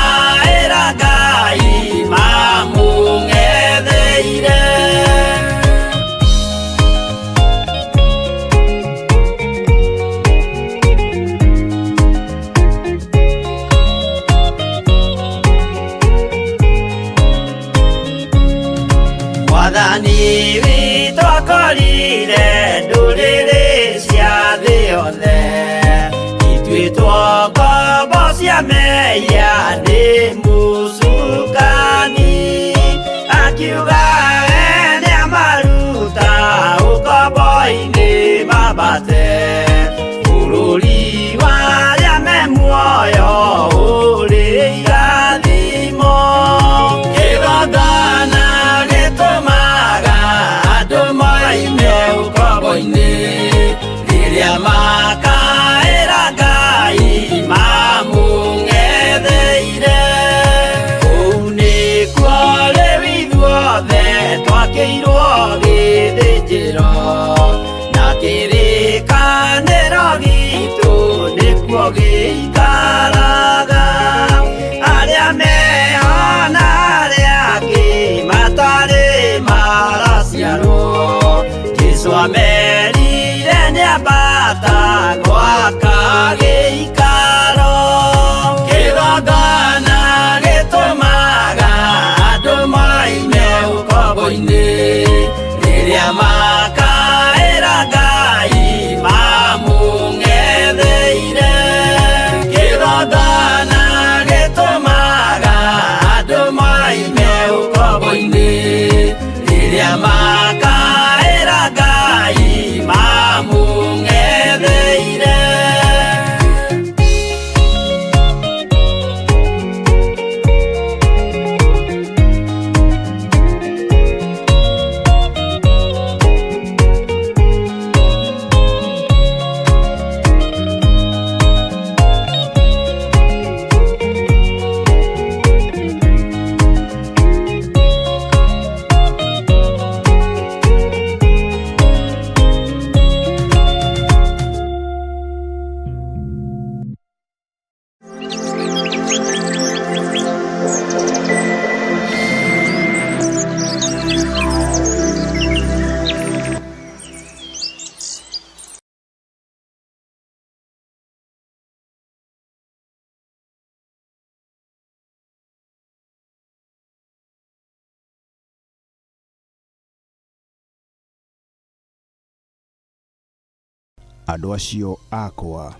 Andũ acio akwa,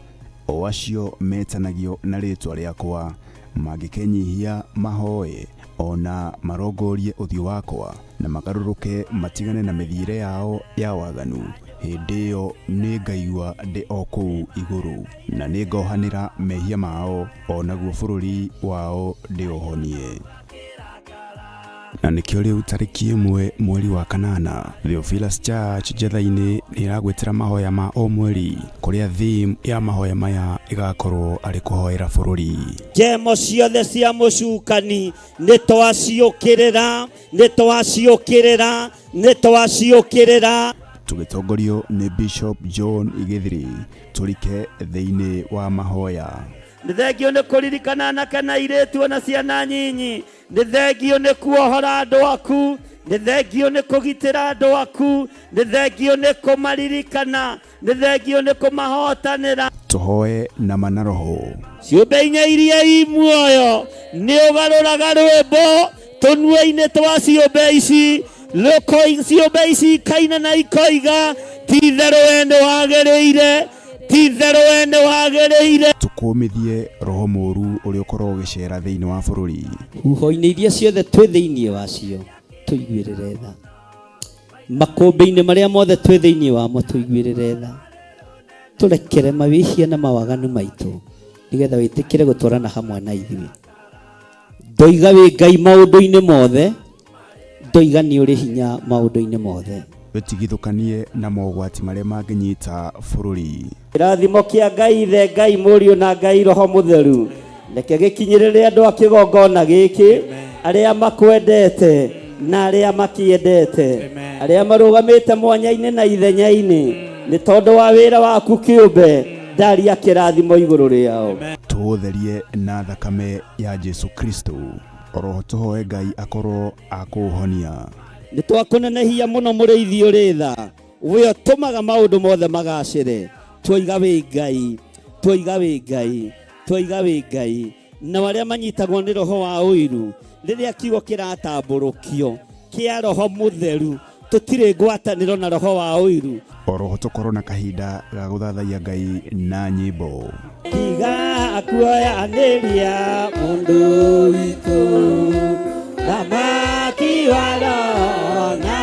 o acio metanagio na rĩĩtwa rĩakwa, mangĩkenyihia mahoe, o na marongorie ũthiũ wakwa, na magarũrũke matigane na mĩthiĩre yao ya waganu, hĩndĩ ĩyo nĩngaigua ndĩ o kũu igũrũ, na nĩngohanĩra mehia mao, o naguo bũrũri wao ndĩũhonie. Na nĩkĩo rĩu tarĩki 1 mweri wa 8 Theophilus Church Njetha-inĩ nĩ ĩragwĩtĩra mahoya ma o mweri, kũrĩa theme ya mahoya maya ĩgakorwo arĩ kũhoera bũrũri. Njemo ciothe cia mũcukani nĩ twaciũkĩrĩra, nĩ twaciũkĩrĩra, nĩ twaciũkĩrĩra. Tũgĩtongorio nĩ Bishop John Gĩthiri, tũrike thĩinĩ wa mahoya. Nĩ thengio nĩ kũririkana anake na airĩtu ona ciana nyinyi. Nĩ thengio nĩ kuohora andũ aku, nĩ thengio nĩ kũgitĩra andũ aku, nĩ thengio nĩ kũmaririkana, nĩ thengio nĩ kũmahotanĩra. Tũhoe na ma na roho. Ciũmbe inya iria i muoyo nĩ ũgarũraga rwĩmbo tũnua-inĩ twa ciũmbe ici, ciũmbe ici ikaina na ikoiga, ti itherũ we nĩ wagĩrĩire, ti itherũ we nĩ wagĩrĩire. Tũkũmithie roho mũũru ũrĩa ũkoragwo ũgĩcera thĩinĩ wa bũrũri. Huho-inĩ iria ciothe twĩ thĩinĩ wacio, tũiguĩrĩre tha. Makũmbĩ-inĩ marĩa mothe twĩ thĩinĩ wamo, tũiguĩrĩre tha. Tũrekere mawĩhia na mawaganu maitũ, nĩgetha wĩtĩkĩre gũtwarana hamwe na ithuĩ. Ndoiga wĩ Ngai maũndũ-inĩ mothe, ndoiga nĩ ũrĩ hinya maũndũ-inĩ mothe. Wĩtigithũkanie na mogwati marĩa mangĩnyita bũrũri. Kĩrathimo kĩa Ngai Ithe, Ngai Mũriũ na Ngai Roho Mũtheru, reke gĩkinyĩrĩre andũ a kĩgongona gĩkĩ, arĩa makwendete na arĩa makĩendete, arĩa marũgamĩte mwanya-inĩ na ithenya-inĩ, nĩ tondũ wa wĩra waku kĩũmbe, ndaria kĩrathimo igũrũ rĩao. Tũũtherie na thakame ya Jesu Kristo, oroho tũhoe Ngai akorwo akũũhonia. Nĩ twakũnenehia mũno mũrĩithi ũrĩ tha, we ũtũmaga maũndũ mothe magacĩre. Twoiga wĩ Ngai, twoiga wĩ Ngai, twoiga wĩ Ngai. Na arĩa manyitagwo nĩ roho wa ũiru, rĩrĩa kiugo kĩratambũrũkio kĩa roho mũtheru, tũtirĩ ngwatanĩro na roho wa ũiru. Oroho tũkorwo na kahinda ga gũthathaiya Ngai na nyĩmbo. Tiga kuoyanĩria mũndũ witũ, thamaki wa roho na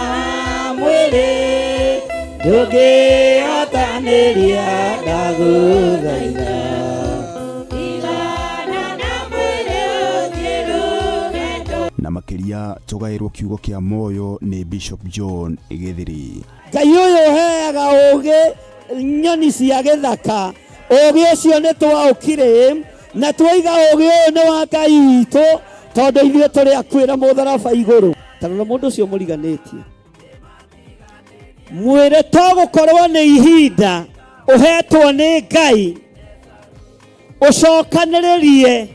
mwĩrĩ, ndũngĩhotanĩria ndagũthaitha. Na makĩria tũgaĩrwo kiugo kĩa muoyo nĩ Bishop John Gĩthiri. Ngai ũyũ ũheaga ũũgĩ nyoni cia gĩthaka, ũũgĩ ũcio nĩ twaũkire na twaiga ũũgĩ ũyũ nĩ wa Ngai witũ, tondũ ithuĩ tũrĩ akuĩra mũtharaba igũrũ. Ta rora mũndũ ũcio mũriganĩtie, mwĩre to gũkorwo nĩ ihinda ũhetwo nĩ Ngai ũcokanĩrĩrie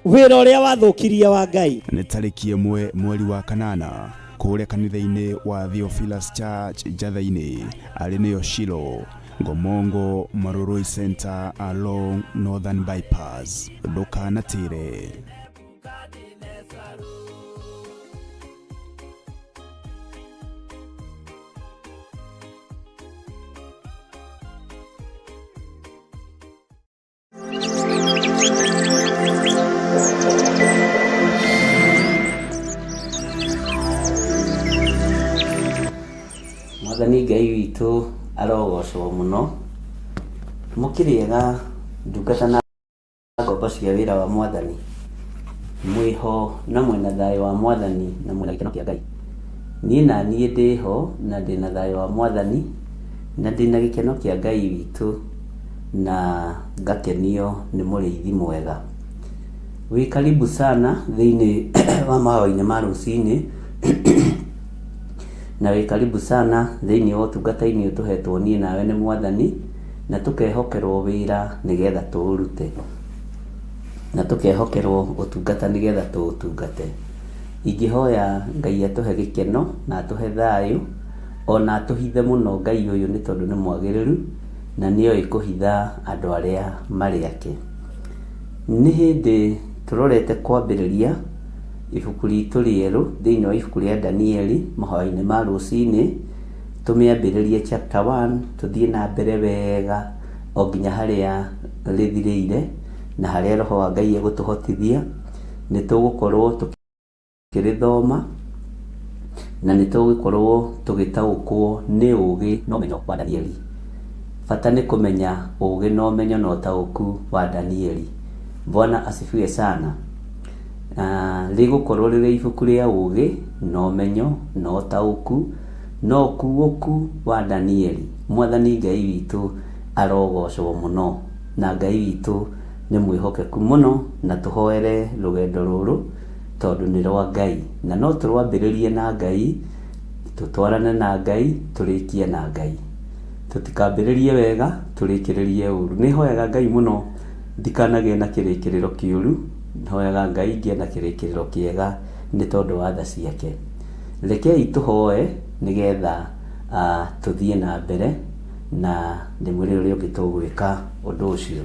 wĩra ũrĩa wathũkirie wa Ngai. Nĩ tarĩki 1 mweri wa 8 kũrĩa kanitha-inĩ wa Theophilus Church Njatha-inĩ, arĩ nĩyo Shilo, Ngomongo Marurui Center along Northern Bypass. Ndũkanatĩre. Mwathani Ngai witũ arogocwo mũno. Mũkĩrĩega ndungata na ngombo cia wĩra wa Mwathani, mwĩho na mwĩna thayũ wa Mwathani na mwĩna gĩkeno kĩa Ngai. Niĩ na niĩ ndĩho na ndĩna thayũ wa Mwathani na ndĩna gĩkeno kĩa Ngai witũ na ngakenio nĩ mũrĩithi mwega. Wĩ karibu sana thĩinĩ wa mahoya-inĩ ma rũcinĩ na wĩ karibu sana thĩinĩ wa ũtungata-inĩ ũyũ tũhetwo niĩ nawe nĩ Mwathani na tũkehokerwo wĩra nĩgetha tũũrute na tũkehokerwo ũtungata nĩgetha tũũtungate. Ingĩhoya Ngai atũhe gĩkeno na atũhe thayũ ona atũhithe mũno Ngai ũyũ nĩ tondũ nĩ mwagĩrĩru na nĩoĩ kũhitha andũ arĩa marĩ ake. Nĩ hĩndĩ tũrorete kwambĩrĩria ibuku ritũ rĩerũ thĩinĩ wa ibuku rĩa Danieli mahoya-inĩ ma rũcinĩ. Tũmĩambĩrĩrie chapter 1 tũthiĩ na mbere wega o nginya harĩa rĩthirĩire na harĩa Roho wa Ngai egũtũhotithia. Nĩ tũgũkorwo tũkĩrĩthoma na nĩ tũgũkorwo tũgĩtaũkwo nĩ ũũgĩ na ũmenyo wa Danieli. Bata nĩ kũmenya ũũgĩ na ũmenyo na ũtaũku wa Danieli. Bwana asifiwe sana. Rĩgũkorwo rĩrĩ ibuku rĩa ũũgĩ na ũmenyo na ũtaũku na ũkuũku wa Danieli. Mwathani Ngai witũ arogocwo mũno, na Ngai witũ nĩ mwĩhokeku mũno, na tũhoere rũgendo rũrũ tondũ nĩ rwa Ngai, na no tũrwambĩrĩrie na Ngai, tũtwarane na Ngai, tũrĩkie na Ngai. Tũtikambĩrĩrie wega, tũrĩkĩrĩrie ũru. Nĩ hoyaga Ngai mũno ndikanagĩe na kĩrĩkĩrĩro kĩũru, hoyaga Ngai ngĩe na kĩrĩkĩrĩro kĩega nĩ tondũ wa tha ciake. Rekei tũhoe nĩgetha tũthiĩ na mbere na ndĩmwĩre ũrĩa ũngĩ tũgwĩka ũndũ ũcio.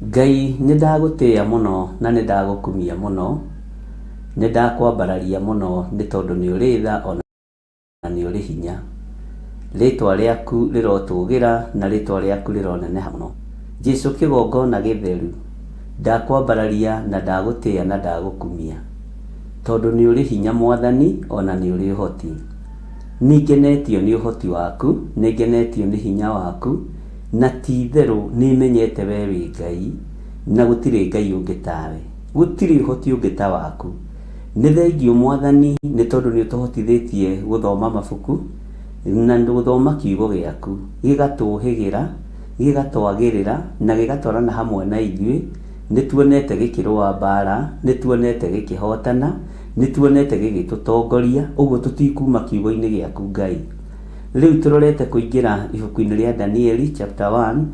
Ngai nĩ ndagũtĩĩa mũno na nĩ ndagũkumia mũno, nĩ ndakwambararia mũno nĩ tondũ nĩ ũrĩ tha ona na nĩ ũrĩ hinya. Rĩtwa rĩaku rĩrotũgĩra na rĩtwa rĩaku rĩroneneha mũno. Jesu kĩgongona gĩtheru, ndakwambararia na ndagũtĩĩa na ndagũkumia, tondũ nĩ ũrĩ hinya Mwathani ona nĩ ũrĩ ũhoti. Nĩngenetio nĩ ũhoti waku, nĩngenetio nĩ hinya waku, na ti itherũ nĩmenyete we wĩ Ngai, na gũtirĩ Ngai ũngĩ tawe. Gũtirĩ ũhoti ũngĩ ta waku. Nĩ thengiũ Mwathani nĩ tondũ nĩ ũtũhotithĩtie gũthoma mabuku na gũthoma kiugo gĩaku, gĩgatũhĩgĩra, gĩgatwagĩrĩra na gĩgatwarana hamwe na ithuĩ. Nĩ tuonete gĩkĩrũa mbara, nĩ tuonete gĩkĩhotana, nĩ tuonete gĩgĩtũtongoria, ũguo tũtikuma kiugo-inĩ gĩaku Ngai. Rĩu tũrorete kũingĩra ibuku-inĩ rĩa Danieli chapter 1.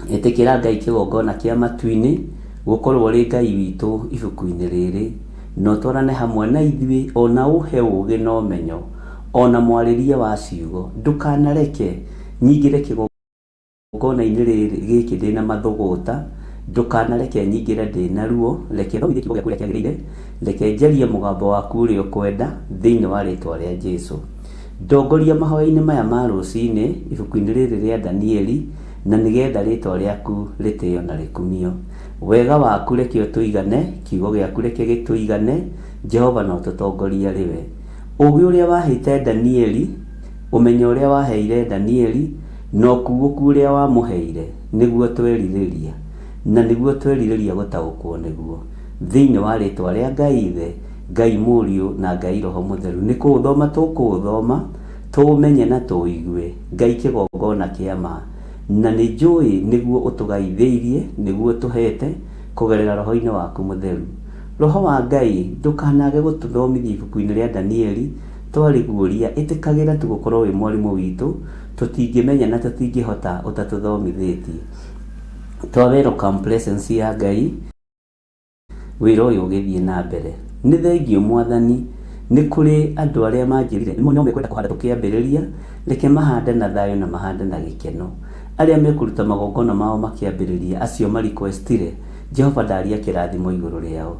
Ĩtĩkĩra Ngai kĩgongona kĩa matu-inĩ gũkorwo ũrĩ Ngai witũ ibuku-inĩ rĩrĩ, na ũtwarane hamwe na ithuĩ, o na ũhe ũũgĩ na ũmenyo, o na mwarĩrie wa ciugo. Ndũkanareke nyingĩre kĩgongona-inĩ rĩrĩ gĩkĩ ndĩ na mathũgũta, ndũkanareke nyingĩre ndĩ na ruo. Reke thomithie kiugo gĩaku ũrĩa kĩagĩrĩire, reke njarie mũgambo waku ũrĩa ũkwenda, thĩinĩ wa rĩtwa rĩa Jesu. Ndongoria mahoya-inĩ maya ma rũcinĩ ibuku-inĩ rĩrĩ rĩa Danieli, na nĩgetha rĩtwa rĩaku rĩtĩo na rĩkumio. Wega waku reke ũtũigane, kiugo gĩaku reke gĩtũigane, Jehova na ũtũtongorie arĩ we. Ũũgĩ ũrĩa waheite Danieli, ũmenyo ũrĩa waheire Danieli, na ũkuũku ũrĩa wamũheire, nĩguo twerirĩria, na nĩguo twerirĩria gũtaũkwo nĩguo. Thĩinĩ wa rĩtwa rĩa Ngai Ithe, Ngai Mũriũ, na Ngai Roho Mũtheru, nĩ kũũthoma tũkũũthoma, tũũmenye na tũũigue, Ngai kĩgongona kĩa ma. Na nĩ njũĩ nĩguo ũtũgaithĩirie, nĩguo ũtũheete, kũgerera Roho-inĩ waku Mũtheru. Roho wa Ngai, ndũkanage gũtũthomithia ibuku-inĩ rĩa Danieli, twarĩguũria, ĩtĩkagĩra tu gũkorwo wĩ mwarimũ witũ, tũtingĩmenya na tũtingĩhota ũtatũthomithĩtie. Twa welcome presence ya Ngai. Wĩra ũyũ ũgĩthiĩ na mbere. Nĩ thengiũ Mwathani, nĩ kũrĩ andũ arĩa manjĩrire no mekwenda kũhanda tũkĩambĩrĩria, reke mahande na thayũ na mahande na gĩkeno. Arĩa mekũruta magongona mao makĩambĩrĩria, acio ma request-ire, Jehova ndaria kĩrathimo igũrũ rĩao.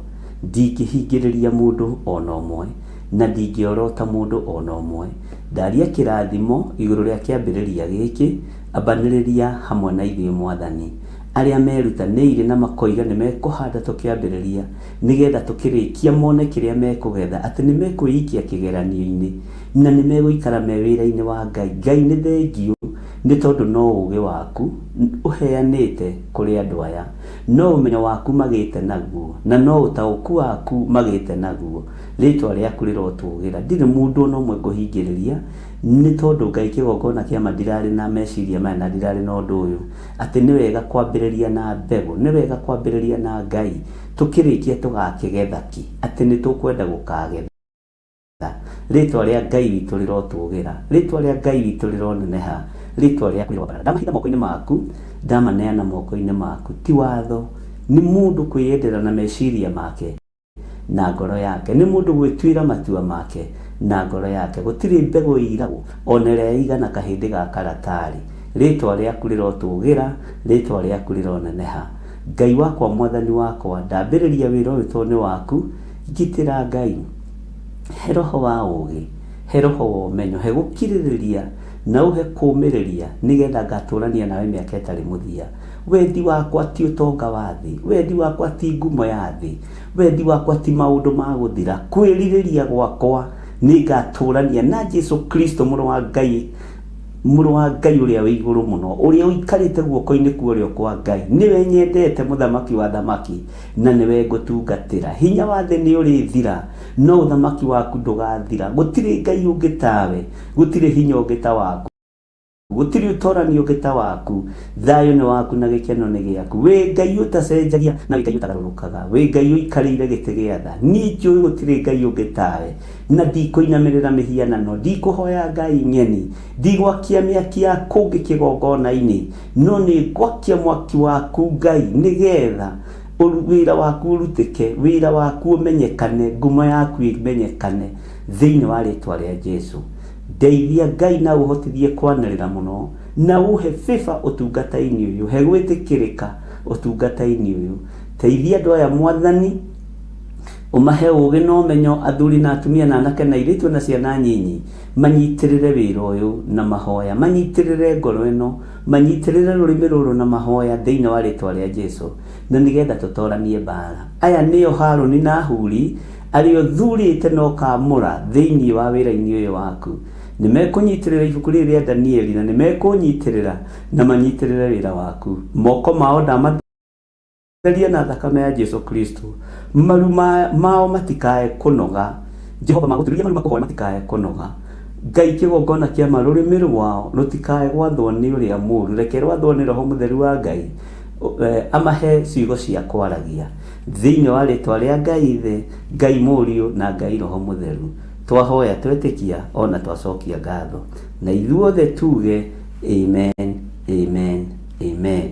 Ndingĩhingĩrĩria mũndũ o na ũmwe, na ndingĩorota mũndũ o na ũmwe. Ndaria kĩrathimo igũrũ rĩa kĩambĩrĩria gĩkĩ, ambanĩrĩria hamwe na ithuĩ Mwathani. Arĩa merutanĩirie na makoiga nĩ mekũhanda tũkĩambĩrĩria, nĩgetha tũkĩrĩkia mone kĩrĩa mekũgetha, atĩ nĩ mekwĩikia kĩgeranio-inĩ, na nĩ megũikara me wĩra-inĩ wa Ngai. Ngai nĩ thengiũ nĩ tondũ no ũũgĩ waku ũheanĩte kũrĩ andũ aya, no ũmenyo waku magĩte naguo, na no ũtaũku waku magĩte naguo. Rĩĩtwa rĩaku rĩrotũũgĩra. Ndirĩ mũndũ o na ũmwe ngũhingĩrĩria, nĩ tondũ Ngai kĩgongona kĩa ma ndirarĩ na meciria maya na ndirarĩ na ũndũ ũyũ. Atĩ nĩ wega kwambĩrĩria na mbegũ, nĩ wega kwambĩrĩria na Ngai, tũkĩrĩkia tũgakĩgetha kĩ? Atĩ nĩ tũkwenda gũkagetha. Rĩtwa rĩa Ngai witũ rĩrotũgĩra, rĩtwa rĩa Ngai witũ rĩroneneha, rĩtwa rĩaku rĩroambarara. Ndamahitha moko-inĩ maku, ndamaneana moko-inĩ maku. Ti watho, nĩ mũndũ kwĩyendera na meciria make. na ngoro yake. Nĩ mũndũ gwĩtuĩra matua make na ngoro yake. Gũtirĩ mbegũ ĩiragwo o na ĩrĩa ĩigana kahĩndĩ ga karatarĩ. Rĩĩtwa rĩaku rĩrotũũgĩra, rĩĩtwa rĩaku rĩroneneha. Ngai wakwa, Mwathani wakwa, ndambĩrĩria wĩra ũyũ tondũ nĩ waku. Ngitĩra Ngai. He roho wa ũũgĩ, He roho wa ũmenyo, he gũkirĩrĩria na ũhe kũũmĩrĩria nĩgetha ngatũrania nawe mĩaka ĩtarĩ mũthia. Wendi wakwa ti ũtonga wa thĩ, wendi wakwa ti ngumo ya thĩ, wendi wakwa ti maũndũ ma gũthira. Kwĩrirĩria gwakwa nĩ ngatũrania na Jesu Kristo mũrũ wa Ngai, mũrũ wa Ngai ũrĩa wĩ igũrũ mũno, ũrĩa ũikarĩte guoko-inĩ kwa ũrĩo kwa Ngai. Nĩwe nyendete, mũthamaki wa athamaki, na nĩwe ngũtungatĩra. Hinya wa thĩ nĩ ũrĩthira, no ũthamaki waku ndũgathira. Gũtirĩ Ngai ũngĩ tawe, gũtirĩ hinya ũngĩ ta waku, gũtirĩ ũtorani ũngĩ ta waku. Thayũ nĩ waku na gĩkeno nĩ gĩaku. Wĩ Ngai ũtacenjagia na wĩ Ngai ũtagarũrũkaga, wĩ Ngai ũikarĩire gĩtĩ gĩa tha. Niĩ njũĩ gũtirĩ Ngai ũngĩ tawe, na ndikũinamĩrĩra mĩhianano, ndikũhoya ngai ng'eni, ndigwakia mĩaki ya kũngĩ kĩgongona-inĩ, no nĩ ngwakia mwaki waku Ngai, nĩgetha wĩra waku ũrutĩke, wĩra waku ũmenyekane, ngumo yaku ĩmenyekane thĩinĩ wa rĩtwa rĩa Jesu. Ndeithia Ngai na ũhotithie kwanĩrĩra mũno, na ũhe favor ũtungata-inĩ ũyũ, he gwĩtĩkĩrĩka ũtungata-inĩ ũyũ. Teithia andũ aya Mwathani, ũmahe ũũgĩ na ũmenyo, athuri na atumia na anake na airĩtu na ciana nyinyi, manyitĩrĩre wĩra ũyũ na mahoya, manyitĩrĩre ngoro ĩno, manyitĩrĩre rũrĩmĩ rũrũ na mahoya thĩinĩ wa rĩtwa rĩa Jesu, na nĩgetha tũtoranie mbara. Aya nĩo Harũni na Huri, arĩa ũthurĩte na ũkaamũra thĩinĩ wa wĩra-inĩ ũyũ waku. Nĩ mekũnyitĩrĩra ibuku rĩrĩ rĩa Danieli, na nĩ mekũnyitĩrĩra na manyitĩrĩre wĩra waku. Moko mao ndamatheria na thakame ya Jesu Kristo. Maru mao matikae kũnoga. Jehova magũturĩria maru makũhoe matikae kũnoga. Ngai kĩgongona kĩa ma rũrĩmĩ rwao rũtikae gwathwo nĩ ũrĩa mũũru, reke rwathwo nĩ Roho Mũtheru wa Ngai, amahe ciugo cia kwaragia. Thĩinĩ wa rĩtwa rĩa Ngai Ithe, Ngai Mũriũ na Ngai Roho Mũtheru, twahoya twetĩkia ona twacokia ngatho. Na ithuothe tuge amen, amen, amen.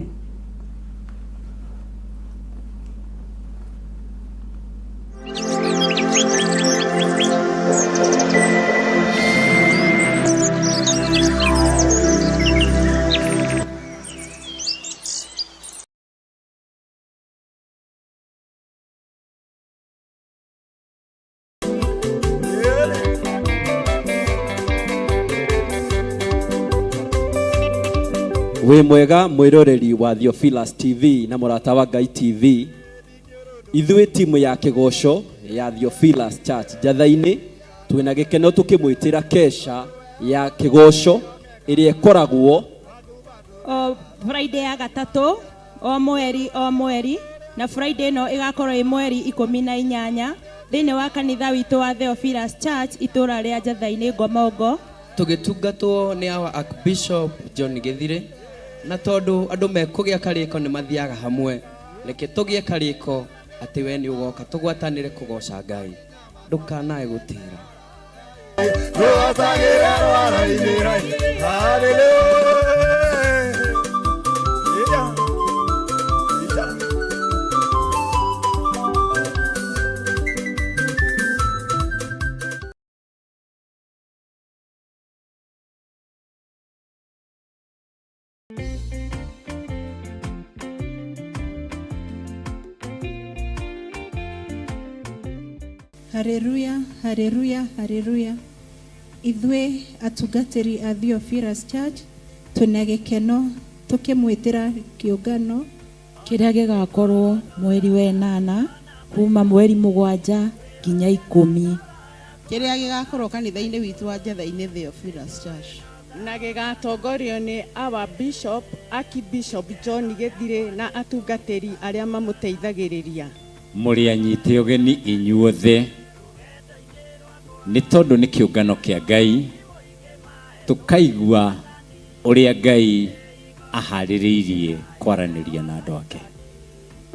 Wĩ mwega mwĩroreri wa Theophilus TV na mũrata wa Ngai TV. Ithuĩ timu ya kĩgoco ya Theophilus Church Njatha-inĩ twĩna gĩkeno tũkĩmwĩtĩra kesha ya kĩgoco ĩrĩa ĩkoragwo O Friday ya gatatũ o mweri o mweri, na Friday ĩno ĩgakorwo ĩ mweri 18 thĩinĩ wa kanitha witũ wa Theophilus Church itũra rĩa Njatha-inĩ Ngomongo. Tũgĩtungatwo nĩ our Archbishop John Gĩthirĩ, na tondũ andũ mekũgĩa karĩko nĩ mathiaga hamwe, reke tũgĩe karĩko atĩ we nĩ ũgoka tũgwatanĩre kũgoca Ngai. Ndũkanae gũtĩra. Haleluya, haleluya, haleluya. Ithuĩ atungatĩri a Theophilus Church twĩna gĩkeno tũkĩmwĩtĩra kĩũngano kĩrĩa gĩgakorwo mweri wa ĩnana kuma mweri 7 nginya 10. Kĩrĩa gĩgakorwo kanitha-inĩ witũ wa Njatha-inĩ Theophilus Church. Na gĩgatongorio nĩ our Bishop Archbishop John Gĩthirĩ na atungatĩri arĩa mamũteithagĩrĩria. Mũrĩ anyite ũgeni inyuothe, nĩ tondũ nĩ kĩũngano kĩa Ngai, tũkaigua ũrĩa Ngai aharĩrĩirie kwaranĩria na andũ ake.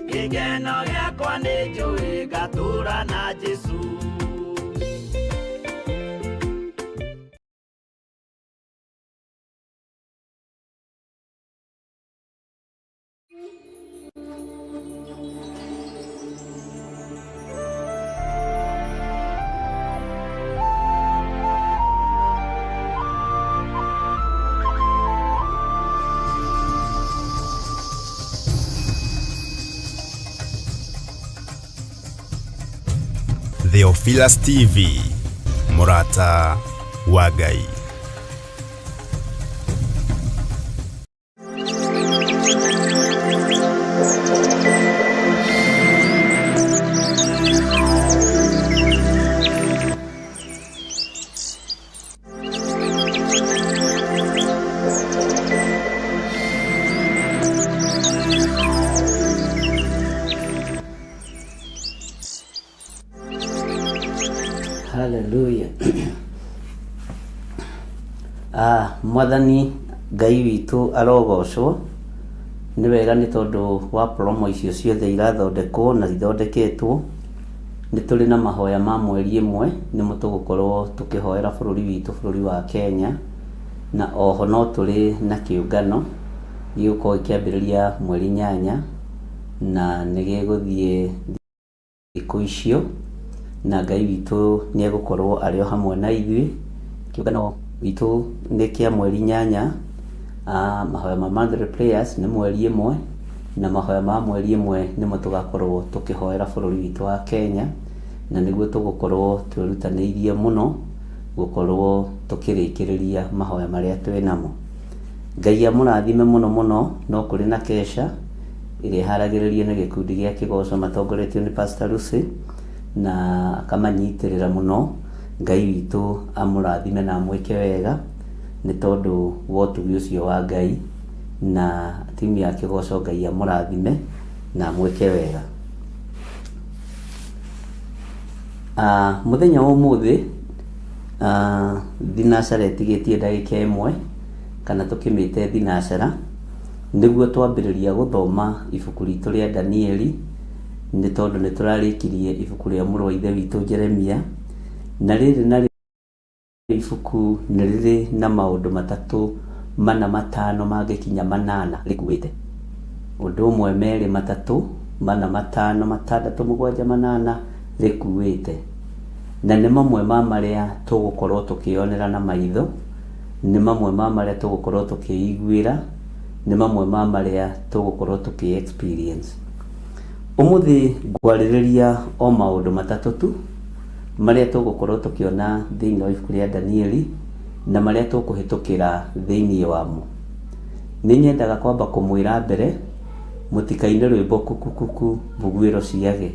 Gĩkeno gĩakwa nĩ njũĩ ngatũra na Jesu. Theophilus TV, mũrata wa Ngai. Haleluya. Ah, mwathani Ngai witũ arogocwo. Nĩ wega nĩ tondũ wa promo icio ciothe irathondekwo na ithondeketwo. Nĩ tũrĩ na mahoya ma mweri ĩmwe nĩmo tũgũkorwo tũkĩhoera bũrũri witũ bũrũri wa Kenya. Na oho no tũrĩ na kĩũngano gĩgũkorwo gĩkĩambĩrĩria mweri 8 na nĩ gĩgũthiĩ thikũ icio, na Ngai witũ nĩ egũkorwo arĩ o hamwe na ithuĩ. Kĩũngano gitũ nĩ kĩa mweri 8, mahoya ma monthly prayers nĩ mweri 1, na mahoya ma mweri 1 nĩmo tũgakorwo tũkĩhoera bũrũri witũ wa Kenya, na nĩguo tũgũkorwo twĩrutanĩirie mũno gũkorwo tũkĩrĩkĩrĩria mahoya marĩa twĩ namo. Ngai amũrathime mũno mũno, no kũrĩ na kesha ĩrĩa ĩharagĩrĩrio nĩ gĩkundi gĩa kĩgoco matongoretio nĩ Pastor Lucy na akamanyitĩrĩra mũno. Ngai witũ amũrathime na amwĩke wega nĩ tondũ wa ũtugi ũcio wa Ngai, na timu ya kĩgoco Ngai amũrathime na amwĩke wega. Mũthenya wa ũmũthĩ thinacara ĩtigĩtie ndagĩka 1 kana tũkĩmĩte thinacara, nĩguo twambĩrĩria gũthoma ibuku ritũ rĩa Danieli, nĩ tondũ nĩ tũrarĩkirie ibuku rĩa mũrũ wa ithe witũ Jeremia, na rĩrĩ narĩo ibuku nĩ rĩrĩ na maũndũ 3, 4, 5 mangĩkinya 8 rĩkuĩte. Ũndũ ũmwe, 2, 3, 4, 5, 6, 7, 8 rĩkuĩte. Na nĩ mamwe ma marĩa tũgũkorwo tũkĩyonera na maitho, nĩ mamwe ma marĩa tũgũkorwo tũkĩiguĩra, nĩ mamwe ma marĩa tũgũkorwo tũkĩ experience. Ũmũthĩ ngwarĩrĩria o maũndũ 3 tu, marĩa tũgũkorwo tũkĩona thĩinĩ wa ibuku rĩa Danieli, na marĩa tũkũhĩtũkĩra thĩinĩ wamo. Nĩ nyendaga kwamba kũmwĩra mbere, mũtikaine rwĩmbo kukukuku mbuguĩro ciage,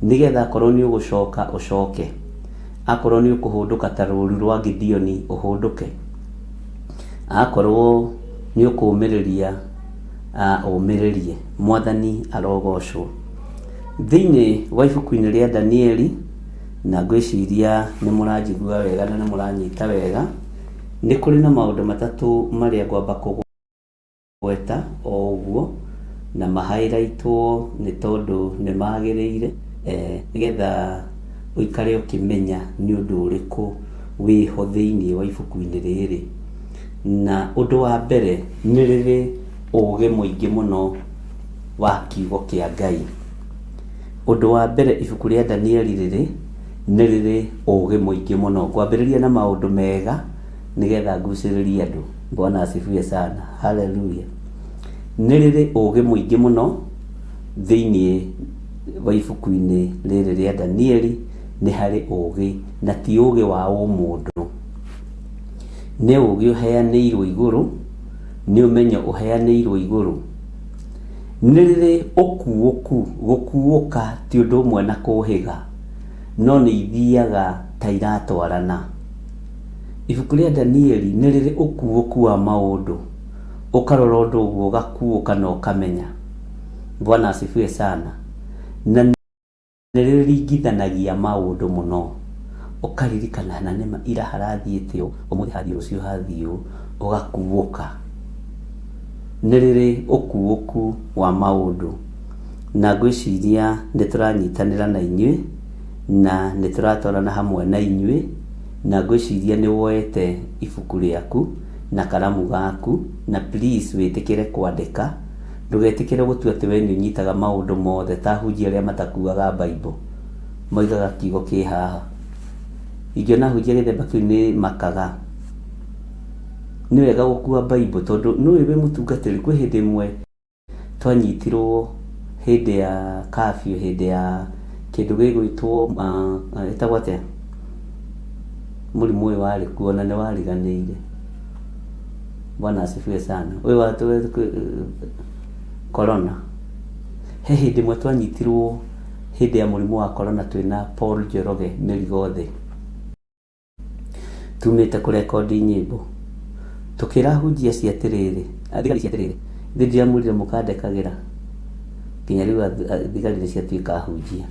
nĩgetha akorwo nĩ ũgũcoka ũcoke, akorwo nĩ ũkũhũndũka ta rũru rwa Gideoni ũhũndũke, akorwo nĩ ũkũũmĩrĩria ũmĩrĩrie. Mwathani arogocwo. Thĩinĩ wa ibuku-inĩ rĩa Danieli, na ngwĩciria nĩ mũranjigua wega na nĩ mũranyita wega, nĩ kũrĩ na maũndũ 3 marĩa ngwamba kũgweta o ũguo, na mahairaitwo nĩ tondũ nĩ magĩrĩire, nĩgetha ũikare ũkĩmenya nĩ ũndũ ũrĩkũ wĩho thĩinĩ wa ibuku-inĩ rĩrĩ. Na ũndũ wa mbere, nĩ rĩrĩ ũgĩ mũingĩ mũno wa kiugo kĩa Ngai. Ũndũ wa mbere ibuku rĩa Danieli rĩrĩ, nĩ rĩrĩ ũgĩ mũingĩ mũno. Ngwambĩrĩria na maũndũ mega nĩgetha ngucĩrĩrie andũ. Bwana asifiwe sana. Hallelujah. Nĩ rĩrĩ ũgĩ mũingĩ mũno thĩinĩ wa ibuku-inĩ rĩrĩ rĩa Danieli, nĩ harĩ ũgĩ, na ti ũgĩ wa ũmũndũ. Nĩ ũgĩ ũheanĩirwo igũrũ, nĩ ũmenyo ũheanĩirwo igũrũ. Nĩ rĩrĩ ũkuũku, gũkuũka ti ũndũ ũmwe na kũhĩga, no nĩ ithiaga ta iratwarana. Ibuku rĩa Danieli nĩ rĩrĩ ũkuũku wa maũndũ, ũkarora ũndũ ũguo ũgakuũka na ũkamenya. Bwana asifiwe sana. Na nĩ rĩringithanagia maũndũ mũno, ũkaririkana na nĩma ira harathiĩte ũũ, ũmũthĩ hathiĩ rũciũ hathiĩ ũũ, ũgakuũka. Nĩ rĩrĩ ũkuũku wa maũndũ, na ngwĩciria nĩ tũranyitanĩra na inyuĩ, na nĩ tũratwarana hamwe na inyuĩ, na ngwĩciria nĩ woete ibuku rĩaku na karamu gaku, na please wĩtĩkĩre kwandĩka, ndũgetĩkĩre gũtua atĩ we nĩ ũnyitaga maũndũ mothe ta ahunjia arĩa matakuaga Bible, moigaga kiugo kĩ haha. Ingĩona ahunjia gĩthemba kĩu nĩ makaga. Nĩ wega gũkua Bible tondũ nĩũĩ wĩ mũtungatĩri, kwĩ hĩndĩ ĩmwe twanyitirwo hĩndĩ ya curfew, hĩndĩ ya kĩndũ gĩgwĩtwo ĩtagwo atĩa? Mũrimũ ũyũ warĩ kuo na nĩ wariganĩire. Bwana asifiwe sana. Ũyũ wa corona. He hĩndĩ ĩmwe twanyitirwo hĩndĩ ya mũrimũ wa corona twĩna Paul Njoroge mĩrigo thĩ. Tumĩte kũrekondi nyĩmbo. Tũkĩra ahunjia acio atĩrĩrĩ, thigari ici atĩrĩrĩ, ithuĩ ndiramwĩrire mũkandekagĩra. Nginya rĩu thigari nĩ ciatuĩka ahunjia.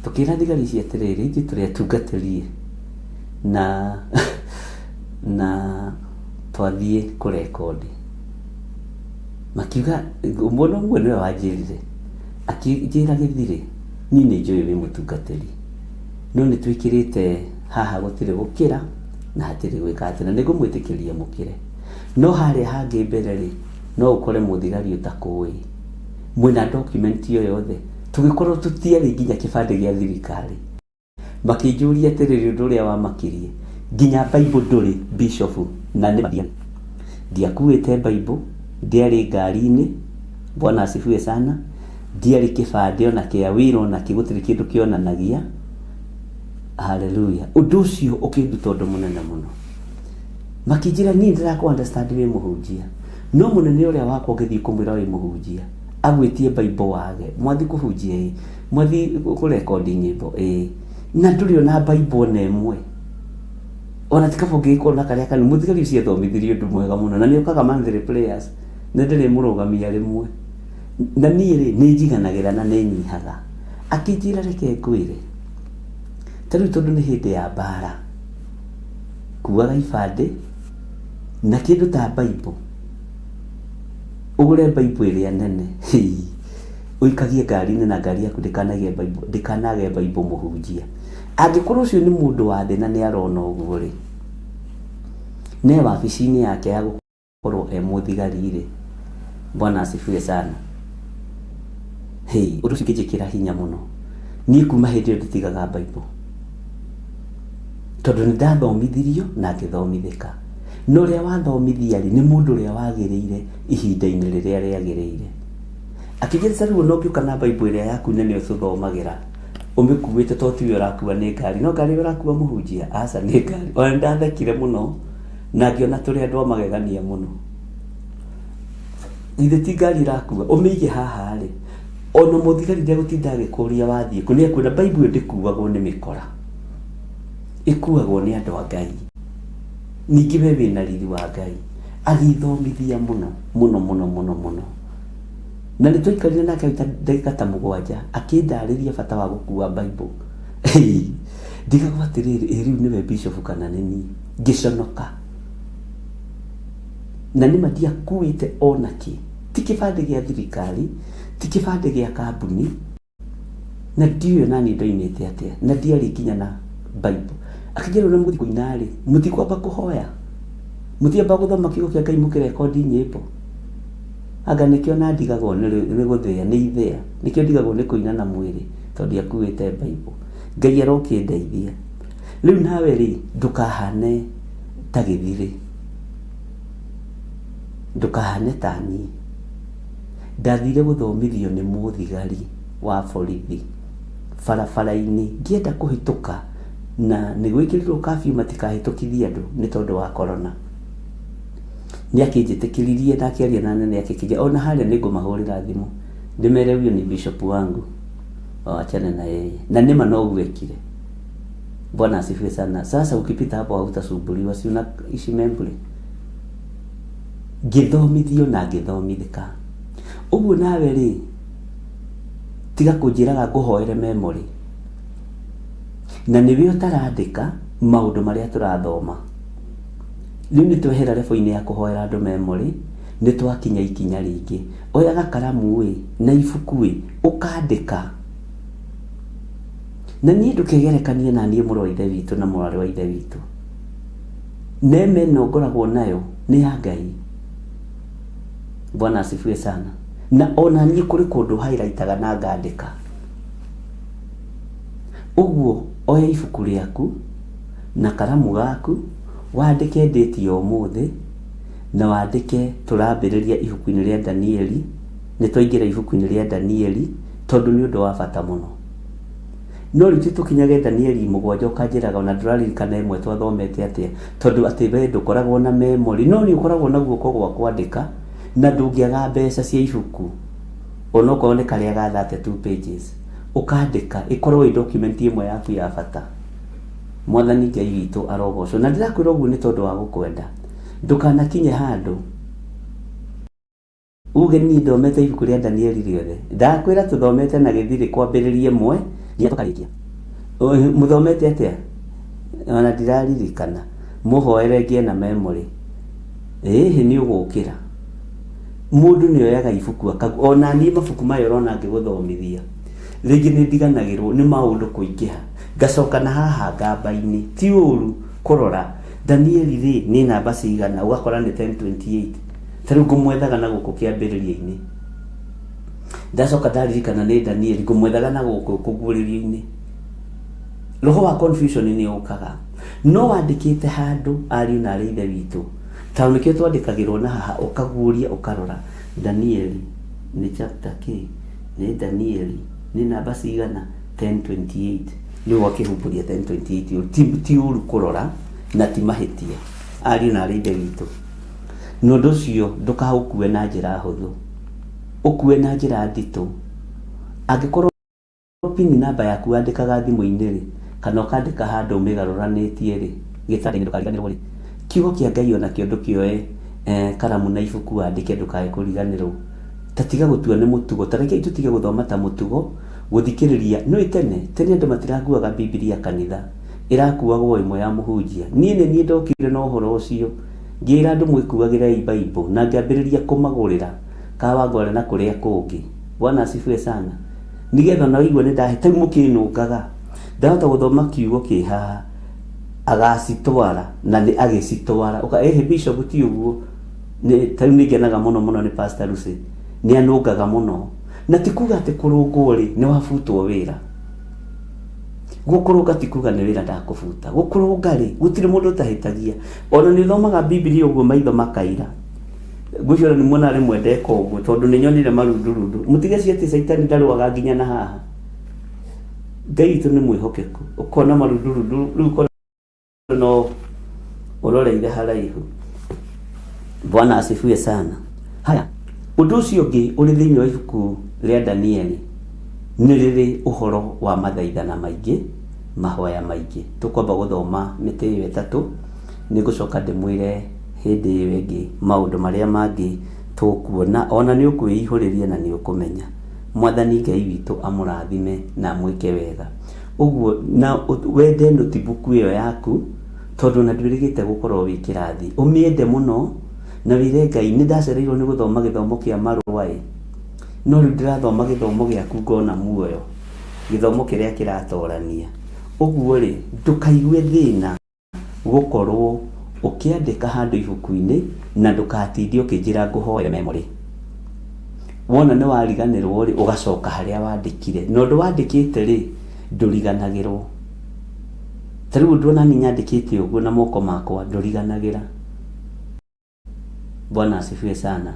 Tũkĩra thigari ici atĩrĩrĩ, ithuĩ tũrĩ atungatĩri na na twathiĩ kũrekondi. Makiuga, mũndũ ũmwe nĩwe wanjĩrire, akĩnjĩra gĩthirĩ, niĩ nĩ njũĩ wĩ mũtungatĩri, no nĩ twĩkĩrĩte haha gũtirĩ gũkĩra na hatirĩ gwĩka atĩ, na nĩ ngũmwĩtĩkĩria mũkĩre. No harĩa hangĩ mbere rĩ, no ũkore mũthigari ũtakũĩ. Mwĩna document o yothe, tũgĩkorwo tũtiarĩ nginya kĩbandĩ gĩa thirikari. Makĩnjũria atĩrĩrĩ ũndũ ũrĩa wamakirie, nginya Bible ndũrĩ bishop na nĩ ndiakuĩte Bible, ndiarĩ ngari-inĩ, Bwana asifiwe sana, ndiarĩ kĩbandĩ ona kĩa wĩra ona kĩ, gũtirĩ kĩndũ kĩonanagia. Haleluya. Ũndũ ũcio ũkĩnduta ũndũ mũnene mũno. Makĩnjĩra niĩ ndĩrakũ understand wĩ mũhunjia, no mũnene ũrĩa wakwa ũngĩthiĩ kũmwĩra wĩ mũhunjia, agwĩtie Bible wage, mwathiĩ kũhunjia ĩ, mwathiĩ kũrekondi nyĩmbo ĩ, na ndũrĩ ona Bible ona ĩmwe. Ona ti kaba ũngĩgĩkorwo na karĩa kanini, mũthigari ũcio athomithirie ũndũ mwega mũno, na nĩ okaga monthly prayers, nĩ ndĩrĩmũrũgamia rĩmwe. Na niĩ rĩ, nĩ njiganagĩra na nĩ nyihaga. Akĩnjĩra reke ngwĩre, ta rĩu tondũ nĩ hĩndĩ ya mbara, kuaga ibandĩ na kĩndũ ta Bible, ũgũre Bible ĩrĩa nene, hei, ũikagie ngari-inĩ na ngari yaku ndĩkanagĩe Bible, ndĩkanage Bible mũhunjia. Angĩkorwo ũcio nĩ mũndũ wa thĩ na nĩ arona ũguo rĩ, ne wabici-inĩ yake ya gũkorwo e mũthigari rĩ, Bwana asifiwe sana. Hei, ũndũ ũcio ũkĩnjĩkĩra hinya mũno. Niĩ kuma hĩndĩ ĩyo nditigaga Bible. Tondũ nĩ ndathomithirio na ngĩthomithĩka. Na ũrĩa wathomithia rĩ, nĩ mũndũ ũrĩa wagĩrĩire ihinda-inĩ rĩrĩa rĩagĩrĩire. Akĩnjĩra ta rĩu ona ũngĩũka na Bible ĩrĩa yaku nene ũtũthomagĩra, ũmĩkuĩte to tiwe ũrakua nĩ ngari, no ngari ĩrĩa ũrakua mũhunjia, aca nĩ ngari. Ona nĩ ndathekire mũno na ngĩona tũrĩ andũ a magegania mũno. Githĩ ti ngari ĩrakua, ũmĩige haha rĩ, ona mũthigari ndegũtinda agĩkũria wathiĩ kũ, nĩ ekuona Bible ĩyo ndĩkuagwo nĩ mĩkora, ĩkuagwo nĩ andũ a Ngai. Ningĩ we wĩna riri wa Ngai. Agĩthomithia mũno mũno mũno mũno mũno. Na nĩ twaikarire nake ndagĩka ta mũgwanja akĩndarĩria bata wa gũkua Bible. Ndigagwo atĩrĩrĩ, ĩ rĩu nĩwe bishop kana nĩ niĩ? Ngĩconoka. Na nĩma ndiakuĩte ona kĩ, ti kĩbandĩ gĩa thirikari, ti kĩbandĩ gĩa kambuni, na ndiũĩ ona niĩ ndoimĩte atĩa, na ndiarĩ nginya na Bible. Akĩnjĩra ona mũgũthiĩ kũina rĩ, mũtikwamba kũhoya, mũtiamba gũthoma kiugo kĩa Ngai mũkĩrekondi nyĩmbo. Anga nĩkĩo na ndigagwo nĩ gũthĩa, nĩ ithĩa, nĩkĩo ndigagwo nĩ kũina na mwĩrĩ, tondũ ndiakuĩte Bible. Ngai arokĩndeithia. Rĩu nawe rĩ, ndũkahane ta gĩthirĩ, ndũkahane ta niĩ. Ndathire gũthomithio nĩ mũthigari wa borithi barabara-inĩ ngĩenda kũhĩtũka na nĩ gwĩkĩrirwo curfew matikahĩtũkithie andũ nĩ tondũ wa corona. Nĩ akĩnjĩtĩkĩririe na akĩaria na nene akĩnjĩra ona harĩa nĩ ngũmahũrĩra thimũ ndĩmere huyo ni bishop wangu wawachane na yeye. Na nĩma noguo ekire. Bwana asifiwe sana. Sasa ukipita hapo hautasumbuliwa, si unaishi Membule. Ngĩthomithio na ngĩthomithĩka. Ũguo nawe rĩ, tiga kũnjĩraga ngũhoere memory. Na nĩwe ũtarandĩka maũndũ marĩa tũrathoma. Rĩu nĩ twehera level-inĩ ya kũhoera andũ memory, nĩ twakinya ikinya rĩngĩ. Oya gakaramu ĩ, na ibuku ĩ, ũkandĩka. Na niĩ ndũkegerekanie na niĩ mũrũ wa ithe witũ na mwarĩ wa ithe witũ. Neema ĩno ngoragwo nayo nĩ ya Ngai. Bwana asifiwe sana. Na ona niĩ kũrĩ kũndũ highlightaga na ngandĩka. Ũguo oya ibuku rĩaku na karamu gaku wandĩke date ya ũmũthĩ na wandĩke tũrambĩrĩria ibuku-inĩ rĩa Danieli, nĩ twaingĩra ibuku-inĩ rĩa Danieli tondũ nĩ ũndũ wa bata mũno. No rĩu ti tũkinyage Danieli mũgwanja ũkanjĩraga ona ndũraririkana ĩmwe twathomete atĩa, tondũ atĩ we ndũkoragwo na memory, no nĩ ũkoragwo na guoko gwa kwandĩka na ndũngĩaga mbeca cia ibuku onokorwo nĩ karĩa ga 32 pages, ũkandĩka ĩkorwo ĩ document ĩmwe yaku ya bata. Mwathani Ngai witũ arogocwo. Na ndĩrakwĩra ũguo nĩ tondũ wa gũkwenda. Ndũkanakinye handũ uge niĩ thomete ibuku rĩa Danieli rĩothe. Ndakwĩra tũthomete na gĩthirĩ kwambĩrĩria ĩmwe nginya tũkarĩkia. Mũthomete atĩa? Ona ndiraririkana. Mũhoere ngĩe na memory. Ĩhĩ nĩ ũgũkĩra. Mũndũ nĩ oyaga ibuku akagu ona niĩ mabuku maya ũrona ngĩgũthomithia. Rĩngĩ nĩ ndiganagĩrwo nĩ maũndũ kũingĩha. Ngacoka na haha ngamba-inĩ. Ti ũru kũrora Danieli rĩ nĩ namba cigana ũgakora nĩ 1028. Ta rĩu ngũmwethaga na gũkũ kĩambĩrĩria-inĩ. Ndacoka ndaririkana nĩ Danieli ngũmwethaga na gũkũ kũguũrĩrio-inĩ. Roho wa confusion nĩ ũkaga. No wandĩkĩte handũ ariũ na arĩ ithe witũ. Tondũ nĩkĩo twandĩkagĩrwo na haha ũkaguũria ũkarora Danieli nĩ chapter kĩ? Nĩ Danieli nĩ namba cigana? 1028. Rĩu ũgakĩhumbũria 1028 ti, ti ũru kũrora na ti mahĩtia ariũ na arĩ ithe witũ. Na ũndũ ũcio ndũkaũkue na njĩra hũthũ, ũkue na njĩra nditũ. Angĩkorwo pin namba yaku wandĩkaga thimũ-inĩ rĩ, kana ũkandĩka handũ ũmĩgarũranĩtie rĩ, gĩtanda-inĩ ndũkariganĩrwo rĩ, kiugo kĩa Ngai onakĩo ndũkĩoe eh, karamu na ibuku wandĩke ndũkae kũriganĩrwo. Ta tiga gũtua nĩ mũtugo, ta rekei tũtige gũthoma ta mũtugo, gũthikĩrĩria. Nĩũĩ tene, tene andũ matirakuaga Bibilia kanitha, ĩrakuagwo o ĩmwe ya mũhunjia. Niĩ nĩ niĩ ndokire na ũhoro ũcio, ngĩra andũ mwĩkuagĩrei Bible, na ngĩambĩrĩria kũmagũrĩra Kawangware na kũrĩa kũngĩ. Bwana asifiwe sana. Nĩgetha ona waigua nĩ ndahe, ta rĩu mũkĩnũngaga, ndahota gũthoma kiugo kĩ haha, agacitwara, na nĩ agĩcitwara. Ũka, ĩhĩ bishop ti ũguo. Nĩ, ta rĩu nĩ ngenaga mũno mũno nĩ Pastor Lucy. Nĩ anũngaga mũno. Na ti kuga atĩ kũrũngwo rĩ, nĩ wabutwo wĩra. Gũkũrũnga ti kuga nĩ wĩra ndakũbuta. Gũkũrũnga rĩ, gũtirĩ mũndũ ũtahĩtagia. Ona nĩ ũthomaga Bibilia ũguo maitho makaira. Ngwĩciria nĩ muona rĩmwe ndeka ũguo tondũ nĩ nyonire marundurundu. Mũtigeci atĩ caitani ndarũaga nginya na haha. Ngai witũ nĩ mwĩhokeku. Ũkona marundurundu rĩu ũkona no ũroreire haraihu. Bwana asifiwe sana. Haya, ũndũ ũcio ũngĩ ũrĩ thĩinĩ wa ibuku rĩa Danieli nĩ rĩrĩ ũhoro wa mathaithana maingĩ, mahoya maingĩ. Tũkwamba gũthoma mĩtĩ ĩyo ĩtatũ, nĩ ngũcoka ndĩmwĩre hĩndĩ ĩyo ĩngĩ maũndũ marĩa mangĩ tũkuona, ona nĩ ũkwĩihũrĩria na nĩ ũkũmenya. Mwathani Ngai witũ amũrathime na amwĩke wega. Ũguo na wende notebook ĩyo yaku tondũ ona ndwĩrĩgĩte gũkorwo wĩ kĩrathi. Ũmĩende mũno na wĩre Ngai nĩ ndacereirwo nĩ gũthoma gĩthomo kĩa marũa ĩ, no rĩu ndĩrathoma gĩthomo gĩaku ngona muoyo, gĩthomo kĩrĩa kĩratorania. Ũguo rĩ, ndũkaigue thĩna gũkorwo ũkĩandĩka handũ ibuku-inĩ na ndũgatinde ũkĩnjĩra ngũhoere memory. Wona nĩ wariganĩrwo rĩ, ũgacoka harĩa wandĩkire. Na ũndũ wandĩkĩte rĩ, ndũriganagĩrwo. Ta rĩu ũndũ ona niĩ nyandĩkĩte ũguo na moko makwa ndũriganagĩra. Bwana asifiwe sana.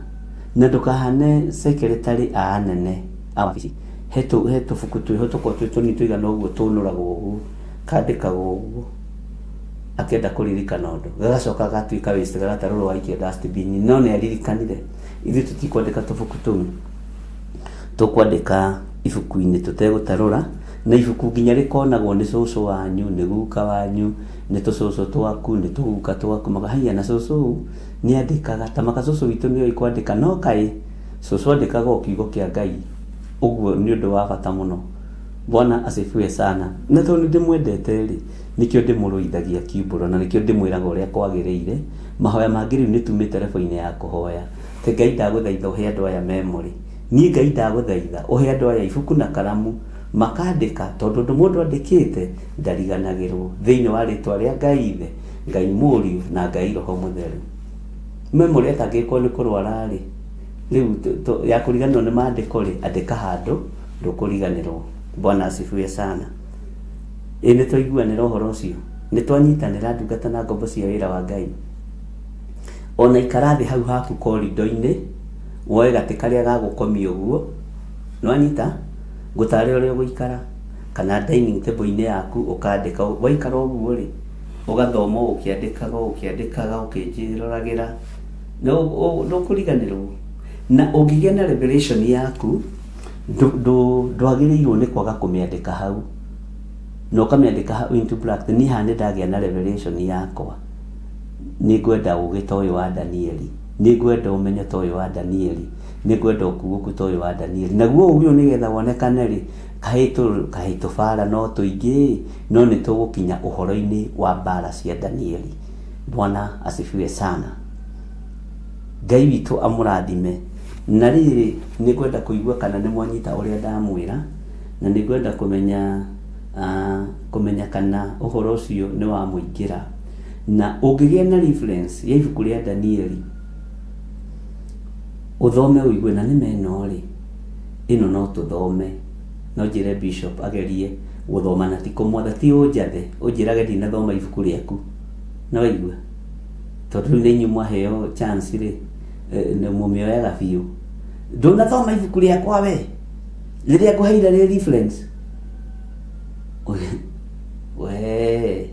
Na ndũkahane secretary a anene a wabici. He tũ he tũbuku twĩho tũkoragwo twĩ tũnini tũigana ũguo tũnũragwo ũguo, kandĩkagwo ũguo akĩenda kũririkana ũndũ. Gagacoka gagatuĩka waste gagatarũrwo gagaikio dustbin no nĩ aririkanire. Ithuĩ tũtikwandĩka tũbuku tũu, tũkwandĩka ibuku-inĩ tũtegũtarũra, na ibuku nginya rĩkonagwo nĩ cũcũ wanyu, nĩ guka wanyu, nĩ tũcũcũ twaku, nĩ tũguka twaku, maka haiya na cũcũ ũũ nĩ andĩkaga, ta maka cũcũ witũ nĩ oĩ kwandĩka, no kaĩ cũcũ andĩkaga o kiugo kĩa Ngai, ũguo nĩ ũndũ wa bata mũno. Bwana asifiwe sana. Na tondũ nĩ ndĩmwendete rĩ, nĩkĩo ndĩmũrũithagia kiumbũro na nĩkĩo ndĩmwĩraga ũrĩa kwagĩrĩire. Mahoya mangĩ rĩu nĩ tumĩte level-inĩ ya kũhoya. Atĩ Ngai ndagũthaitha ũhe andũ aya memory. Niĩ Ngai ndagũthaitha ũhe andũ aya ibuku na karamu makandĩka tondũ ũndũ mũndũ andĩkĩte ndariganagĩrwo. Thĩinĩ wa rĩtwa rĩa Ngai Ithe, Ngai Mũriũ na Ngai Roho Mũtheru. Memory atangĩgĩkorwo nĩ kũrwara rĩ, rĩu ya kũriganĩrwo nĩ mandĩko rĩ, andĩka handũ ndũkũriganĩrwo. Bwana asifiwe sana. Ĩ nĩ twaiguanĩra ũhoro ũcio? Nĩ twanyitanĩra ndungata na ngombo cia wĩra wa Ngai? Ona ikara thĩ hau haku korido-inĩ, woe gatĩ karĩa ga gũkomia ũguo, nĩwanyita? Ngũtare ũrĩa ũgũikara. Kana dining table-inĩ yaku ũkandĩka, waikara ũguo rĩ, ũgathoma ũkĩandĩkaga ũkĩandĩkaga ũkĩnjĩroragĩra, ndũkũriganĩrwo. Na ũngĩgĩa na revelation yaku, ndwagĩrĩirwo nĩ kwaga kũmĩandĩka hau. Na ũkamĩandĩka hau into black, niĩ haha nĩ ndagĩa na revelation yakwa. Nĩ ngwenda ũgĩ ta ũyũ wa Danieli. Nĩ ngwenda ũmenyo ta ũyũ wa Danieli. Nĩ ngwenda ũkuũku ta ũyũ wa Danieli. Naguo ũgĩ ũyũ nĩgetha wonekane rĩ, kahĩ kahĩ tũbara no tũingĩ, no nĩ tũgũkinya ũhoro-inĩ wa mbara cia Danieli. Bwana asifiwe sana. Ngai witũ amũrathime. Na rĩrĩ, nĩ ngwenda kũigua kana nĩ mwanyita ũrĩa ndamwĩra, na nĩ ngwenda kũmenya kũmenya kana ũhoro ũcio nĩ wamũingĩra. Na ũngĩgĩa na reference ya ibuku rĩa Danieli, ũthome ũigue na nĩ meno rĩ, ĩno no tũthome. No njĩre bishop agerie gũthoma na ti kũmwatha, ti ũnjathe, ũnjĩrage ndinathoma ibuku rĩaku. Nĩ waigua? Tondũ rĩu nĩ inyuĩ mwaheo chance rĩ, nĩ mũmĩoyaga biũ. Ndũnathoma ibuku rĩakwa we, rĩrĩa ngũheire rĩ reference. We,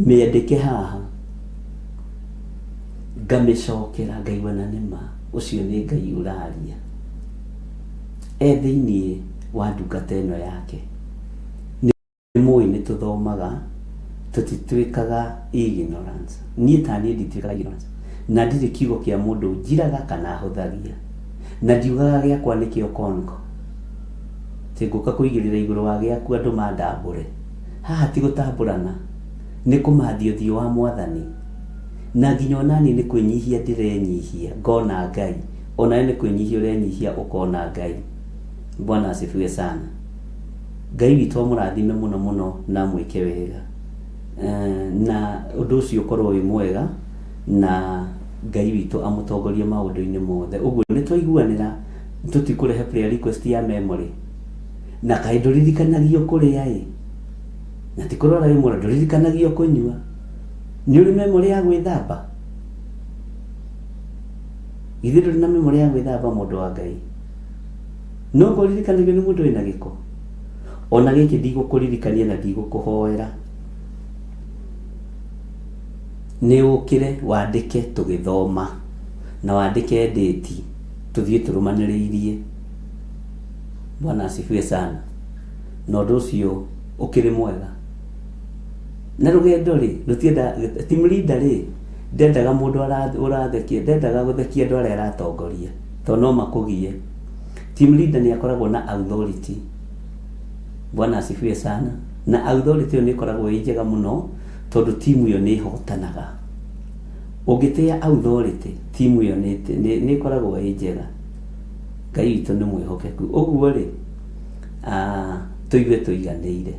mĩandĩke haha, ngamĩcokera ngaigua na nĩma, ũcio nĩ Ngai ũraria. E thĩiniĩ wa ndungata ĩno yake. Nĩ mũĩ nĩ tũthomaga, tũtituĩkaga ignorance. Niĩ ta niĩ ndituĩkaga ignorance. Na ndirĩ kiugo kĩa mũndũ njiraga kana hũthagia. Na ndiugaga gĩakwa nĩkĩo konko. Atĩ ngũka kũigĩrĩra igũrũ wa gĩaku andũ mandambũre. Haha ti gũtambũrana, nĩ kũmathia ũthiũ wa Mwathani. Na nginya onaniĩ nĩ kwĩnyihia ndĩrenyihia, ngona Ngai. Onawe nĩ kwĩnyihia ũrenyihia ũkona Ngai. Bwana asifiwe sana. Ngai witũ amũrathime mũno mũno na amwĩke wega. Na ũndũ ũcio ũkorwo wĩ mwega na Ngai witũ amũtongorie maũndũ-inĩ mothe. Ũguo nĩ twaiguanĩra tũtikũrehe prayer request ya memory. Na kaĩ ndũririkanagio kũrĩa ĩ, na ti kũrwara wĩ mũrwaru, ndũririkanagio kũnyua. Nĩ ũrĩ memory ya gwĩthamba? Githĩ ndũrĩ na memory ya gwĩthamba mũndũ wa Ngai? No ngũririkanagio nĩ mũndũ wĩna gĩko? Ona gĩkĩ ndigũkũririkania na ndigũkũhoera. Nĩ ũkĩre wandĩke tũgĩthoma na wandĩke ndĩti tũthiĩ tũrũmanĩrĩirie. Bwana asifiwe sana. Na ũndũ ũcio ũkĩrĩ mwega. Na rũgendo rĩ, rũtienda team leader rĩ, ndendaga mũndũ ũrathekia, ndendaga gũthekia andũ arĩa aratongoria, tondũ no makũgie. Team leader nĩ akoragwo na authority. Bwana asifiwe sana. Na authority ĩyo nĩ ĩkoragwo ĩ njega mũno, tondũ timu ĩyo nĩ ĩhotanaga. Ũngĩtĩa authority, timu ĩyo nĩ ĩkoragwo ĩ njega. Ngai witũ nĩ mwĩhokeku. Ũguo rĩ, tũigue tũiganĩire.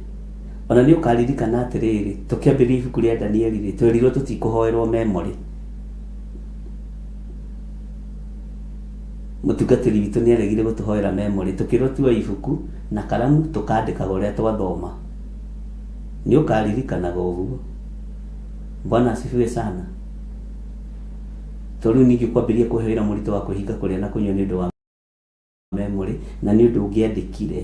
Ona nĩ ũkaririkana atĩrĩrĩ, tũkĩambĩrĩria ibuku rĩa Danieli rĩ, twerirwo tũtikũhoerwo memory. Mũtungatĩri witũ nĩ aregire gũtũhoera memory, tũkĩrwo tuoe ibuku na karamu tũkandĩkaga ũrĩa twathoma. Nĩ ũkaririkanaga ũguo. Bwana asifiwe sana. Tondũ rĩu ningĩ kwambĩrĩria kũhe wĩra mũritũ wa kwĩhinga kũrĩa na kũnyua nĩ ũndũ wa memory, na nĩ ũndũ ũngĩandĩkire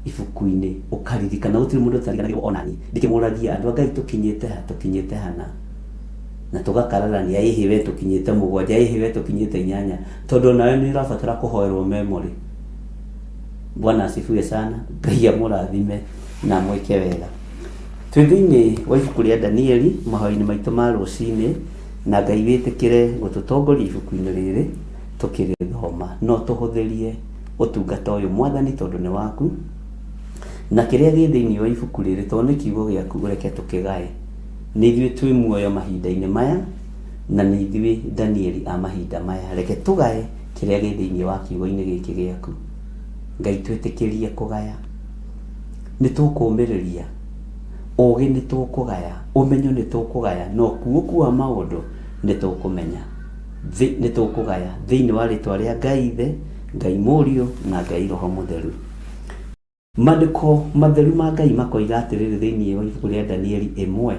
ibuku-inĩ ũkaririkana. Gũtirĩ mũndũ ũtariganagĩrwo ona niĩ. Ndĩkĩmũragia andũ a Ngai tũkinyĩte ha, tũkinyĩte hana. Na tũgakararania, ĩhĩ we tũkinyĩte 7, ĩhĩ we tũkinyĩte 8, tondũ onawe nĩ ũrabatara kũhoerwo memory. Bwana asifiwe sana. Ngai amũrathime na amwĩke wega. Twĩ thĩinĩ wa ibuku rĩa Danieli mahoya-inĩ maitũ ma rũcinĩ, na Ngai wĩtĩkĩre gũtũtongoria ibuku-inĩ rĩrĩ tũkĩrĩthoma. No tũhũthĩrie ũtungata ũyũ Mwathani, tondũ nĩ waku, na kĩrĩa gĩ thĩinĩ wa ibuku rĩrĩ, tondũ nĩ kiugo gĩaku, ũreke tũkĩgae. Nĩ ithuĩ twĩ muoyo mahinda-inĩ maya, na nĩ ithuĩ Danieli a mahinda maya. Reke tũgae kĩrĩa gĩ thĩinĩ wa kiugo-inĩ gĩkĩ gĩaku. Ngai twĩtĩkĩrie kũgaya. Nĩ tũkũũmĩrĩria, ũgĩ nĩ tũkũgaya, ũmenyo nĩ tũkũgaya, na ũkuũku wa maũndũ nĩ tũkũmenya. Nĩ tũkũgaya thĩinĩ wa rĩtwa rĩa Ngai Ithe, Ngai Mũriũ, na Ngai Roho Mũtheru. Maandĩko matheru ma Ngai makoiga atĩrĩrĩ thĩinĩ wa ibuku rĩa Danieli 1.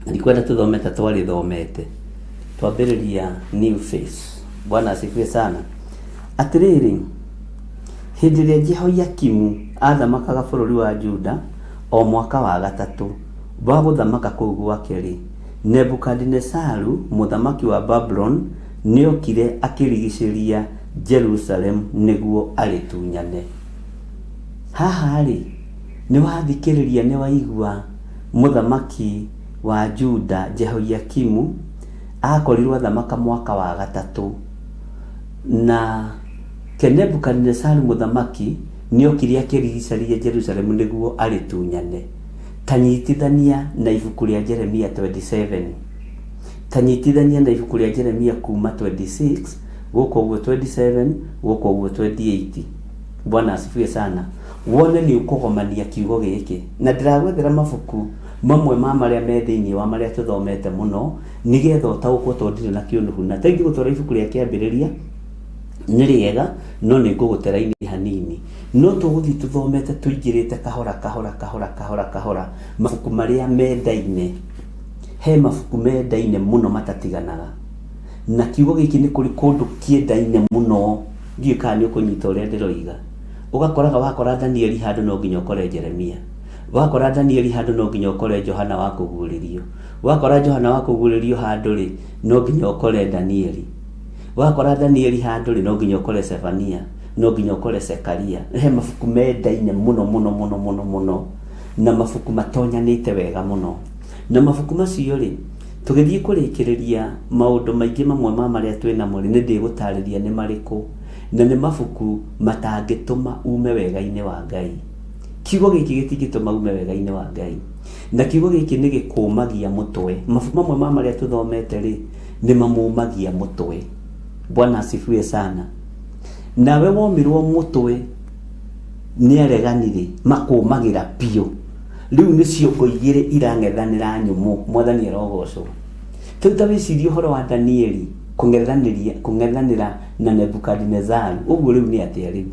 Na ndikwenda tũthome ta twarĩthomete. Twambĩrĩria new face. Bwana asifiwe sana. Atĩrĩrĩ, Hĩndĩ ĩrĩa Jehoiakimu aathamakaga bũrũri wa Juda, o mwaka wa gatatũ wa gũthamaka kũu gwake-rĩ, Nebukadinezaru mũthamaki wa Babuloni nĩokire akĩrigicĩria Jerusalemu nĩguo arĩtunyane. Haha-rĩ, nĩwathikĩrĩria nĩwaigua mũthamaki wa Juda Jehoiakimu akorirwo athamaka mwaka wa gatatũ na Ke Nebukadinezaru mũthamaki nĩokire akĩrigicaria Jerusalemu nĩguo arĩtunyane. Ta nyitithania na ibuku rĩa Jeremia 27. Ta nyitithania na ibuku rĩa Jeremia kuma 26 gũka ũguo 27 gũka ũguo 28. Bwana asifiwe sana. Wone nĩ ũkũgomania kiugo gĩkĩ. Na ndĩragwethera mabuku mamwe ma marĩa me thĩinĩ wa marĩa tũthomete mũno nĩgetha ũtaũkwo tondũ ndirĩ na kĩũnũhu. Na tengĩgũtwara ibuku rĩa kĩambĩrĩria nĩ rĩega no nĩ ngũgũte raini hanini no tũgũthiĩ tũthomete tũingĩrĩte kahora kahora kahora kahora kahora mabuku marĩa mendaine he mabuku mendaine mũno matatiganaga na kiugo gĩkĩ nĩ kũrĩ kũndũ kĩendaine mũno ndiũĩ kana nĩ ũkũnyita ũrĩa ndĩroiga ũgakoraga wakora Danieli handũ no nginya ũkore Jeremia wakora Danieli handũ no nginya ũkore Johana wa kũguũrĩrio wakora Johana wa kũguũrĩrio handũ rĩ no nginya ũkore Danieli Wakora Danieli handũ rĩ, no nginya ũkore Sefania, no nginya ũkore Sekaria. He mabuku mendaine mũno mũno mũno mũno mũno, na mabuku matonyanĩte wega mũno. Na mabuku macio rĩ, tũgĩthiĩ kũrĩkĩrĩria maũndũ maingĩ mamwe ma marĩa twĩ namo rĩ, nĩ ndĩgũtarĩria nĩ marĩkũ, na nĩ mabuku matangĩtũma ume wega-inĩ wa Ngai. Kiugo gĩkĩ gĩtingĩtũma ume wega-inĩ wa Ngai. Na kiugo gĩkĩ nĩ gĩkũmagia mũtwe. Mabuku mamwe ma marĩa tũthomete rĩ, nĩ mamũmagia mũtwe. Bwana asifiwe sana. Nawe womĩrwo mũtwe nĩ aregani-rĩ, makũmagĩra biũ. Rĩu nĩ ciongo igĩrĩ irang'ethanĩra nyũmũ. Mwathani arogocwo. Rĩu ta wĩcirie ũhoro wa Danieli kũng'ethanĩria kũng'ethanĩra na Nebukadinezaru. Ũguo rĩu nĩ atĩa rĩu?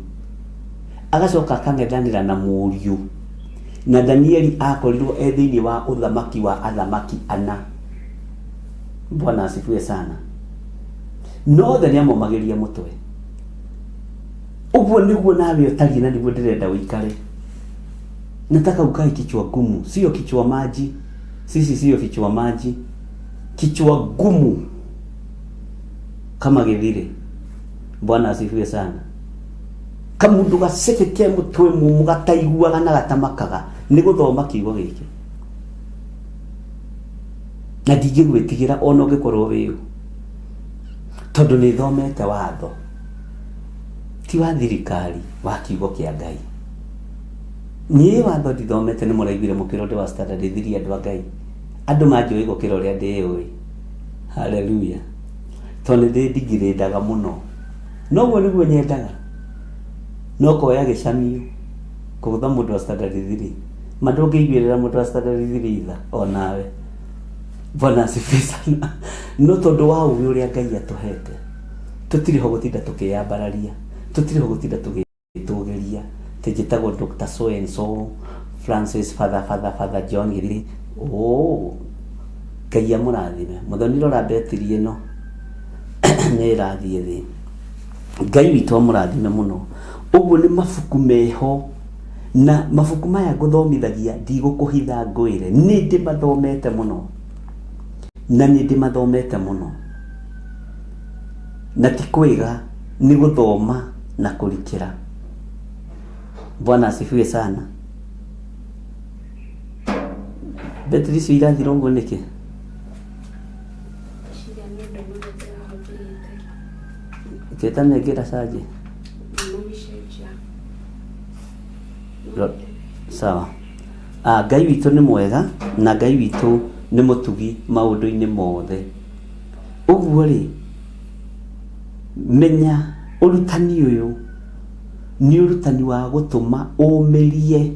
Agacoka akang'ethanĩra na mũriũ. Na Danieli akorirwo e thĩinĩ wa ũthamaki wa athamaki ana. Bwana asifiwe sana. No othe nĩ amomagĩria mũtwe. Ũguo nĩguo nawe ũtariĩ na nĩguo ndĩrenda ũikare. Nataka ukae kichwa gumu, sio kichwa maji. Sisi sio vichwa maji, kichwa gumu kama gĩthirĩ. Bwana asifiwe sana. Kamundu gaceke ke mũtwe mũmũ gataiguaga na gatamakaga nĩ gũthoma kiugo gĩkĩ. Na ndingĩgwĩtigĩra ona ũngĩkorwo wĩ ũ, tondũ nĩ thomete watho, ti wa thirikari, wa kiugo kĩa Ngai. Niĩ watho ndithomete, nĩ mũraiguire mũkĩrwo ndĩ wa standard three andũ a Ngai. Andũ manjũĩ gũkĩra ũrĩa ndĩyũĩ. Hallelujah. Tondũ nĩ ndĩndigirĩndaga mũno. Noguo nĩguo nyendaga. No koya gĩcamio kũgũtha mũndũ wa standard three. Ma ndũngĩiguĩrĩra mũndũ wa standard three tha onawe. Bwana asifiwe sana. No tondũ wa ũgĩ ũrĩa Ngai atũhete, tũtirĩ ho gũtinda tũkĩyambararia, tũtirĩ ho gũtinda tũgĩtũgĩria atĩ njĩtagwo Dr. So and so, Francis Father Father Father John Githiri. Oh, Ngai amũrathime. Mũthoni rora betiri ĩno nĩ ĩrathiĩ thĩ. Ngai witũ amũrathime mũno. Ũguo nĩ mabuku meho na mabuku maya ngũthomithagia ndigũkũhitha ngwĩre nĩ ndĩmathomete mũno na nĩ ndĩmathomete mũno na ti kwĩga nĩ gũthoma na kũrikĩra. Bwana asifiwe sana. Betiri icio irathira ũguo nĩkĩ? Ngĩtanengera canje. Sawa. Ah, Ngai witũ nĩ mwega na Ngai witũ nĩ mũtugi maũndũ-inĩ mothe. Ũguo rĩ, menya ũrutani ũyũ nĩ ũrutani wa gũtũma ũmĩrie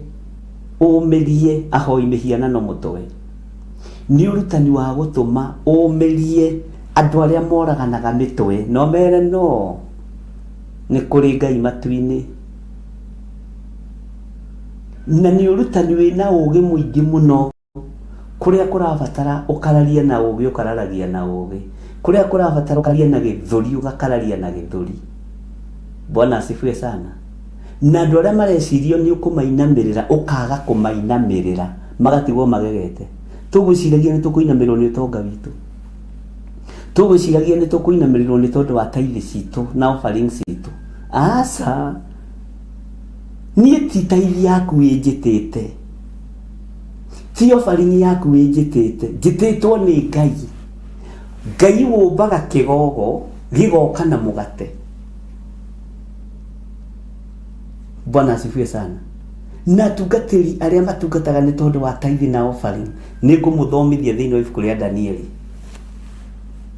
ũmĩrie ahoi mĩhianano mũtwe. Nĩ ũrutani wa gũtũma ũmĩrie andũ arĩa moraganaga mĩtwe na ũmere no nĩ kũrĩ Ngai matu-inĩ. Na nĩ ũrutani wĩna ũgĩ mũingĩ mũno kũrĩa kũrabatara ũkararia na ũgĩ ũkararagia na ũgĩ, kũrĩa kũrabatara ũkararie na gĩthũri ũgakararia na gĩthũri. Bwana asifiwe sana. Na andũ arĩa marecirio nĩ ũkũmainamĩrĩra ũkaga kũmainamĩrĩra magatigwo magegete. Tũgwĩciragia nĩ tũkũinamĩrĩrwo nĩ ũtonga witũ. Tũgwĩciragia nĩ tũkũinamĩrĩrwo nĩ tondũ wa tithe citũ na offering citũ. Aca. Niĩ ti tithe yaku ĩnjĩtĩte. Ti offering yaku ĩnjĩtĩte. Njĩtĩtwo nĩ Ngai. Ngai wũmbaga kĩgogo gĩgoka na mũgate. Bwana asifiwe sana. Na atungatĩri arĩa matungataga nĩ tondũ wa tithe na offering nĩ ngũmũthomithia thĩinĩ wa ibuku rĩa Danieli.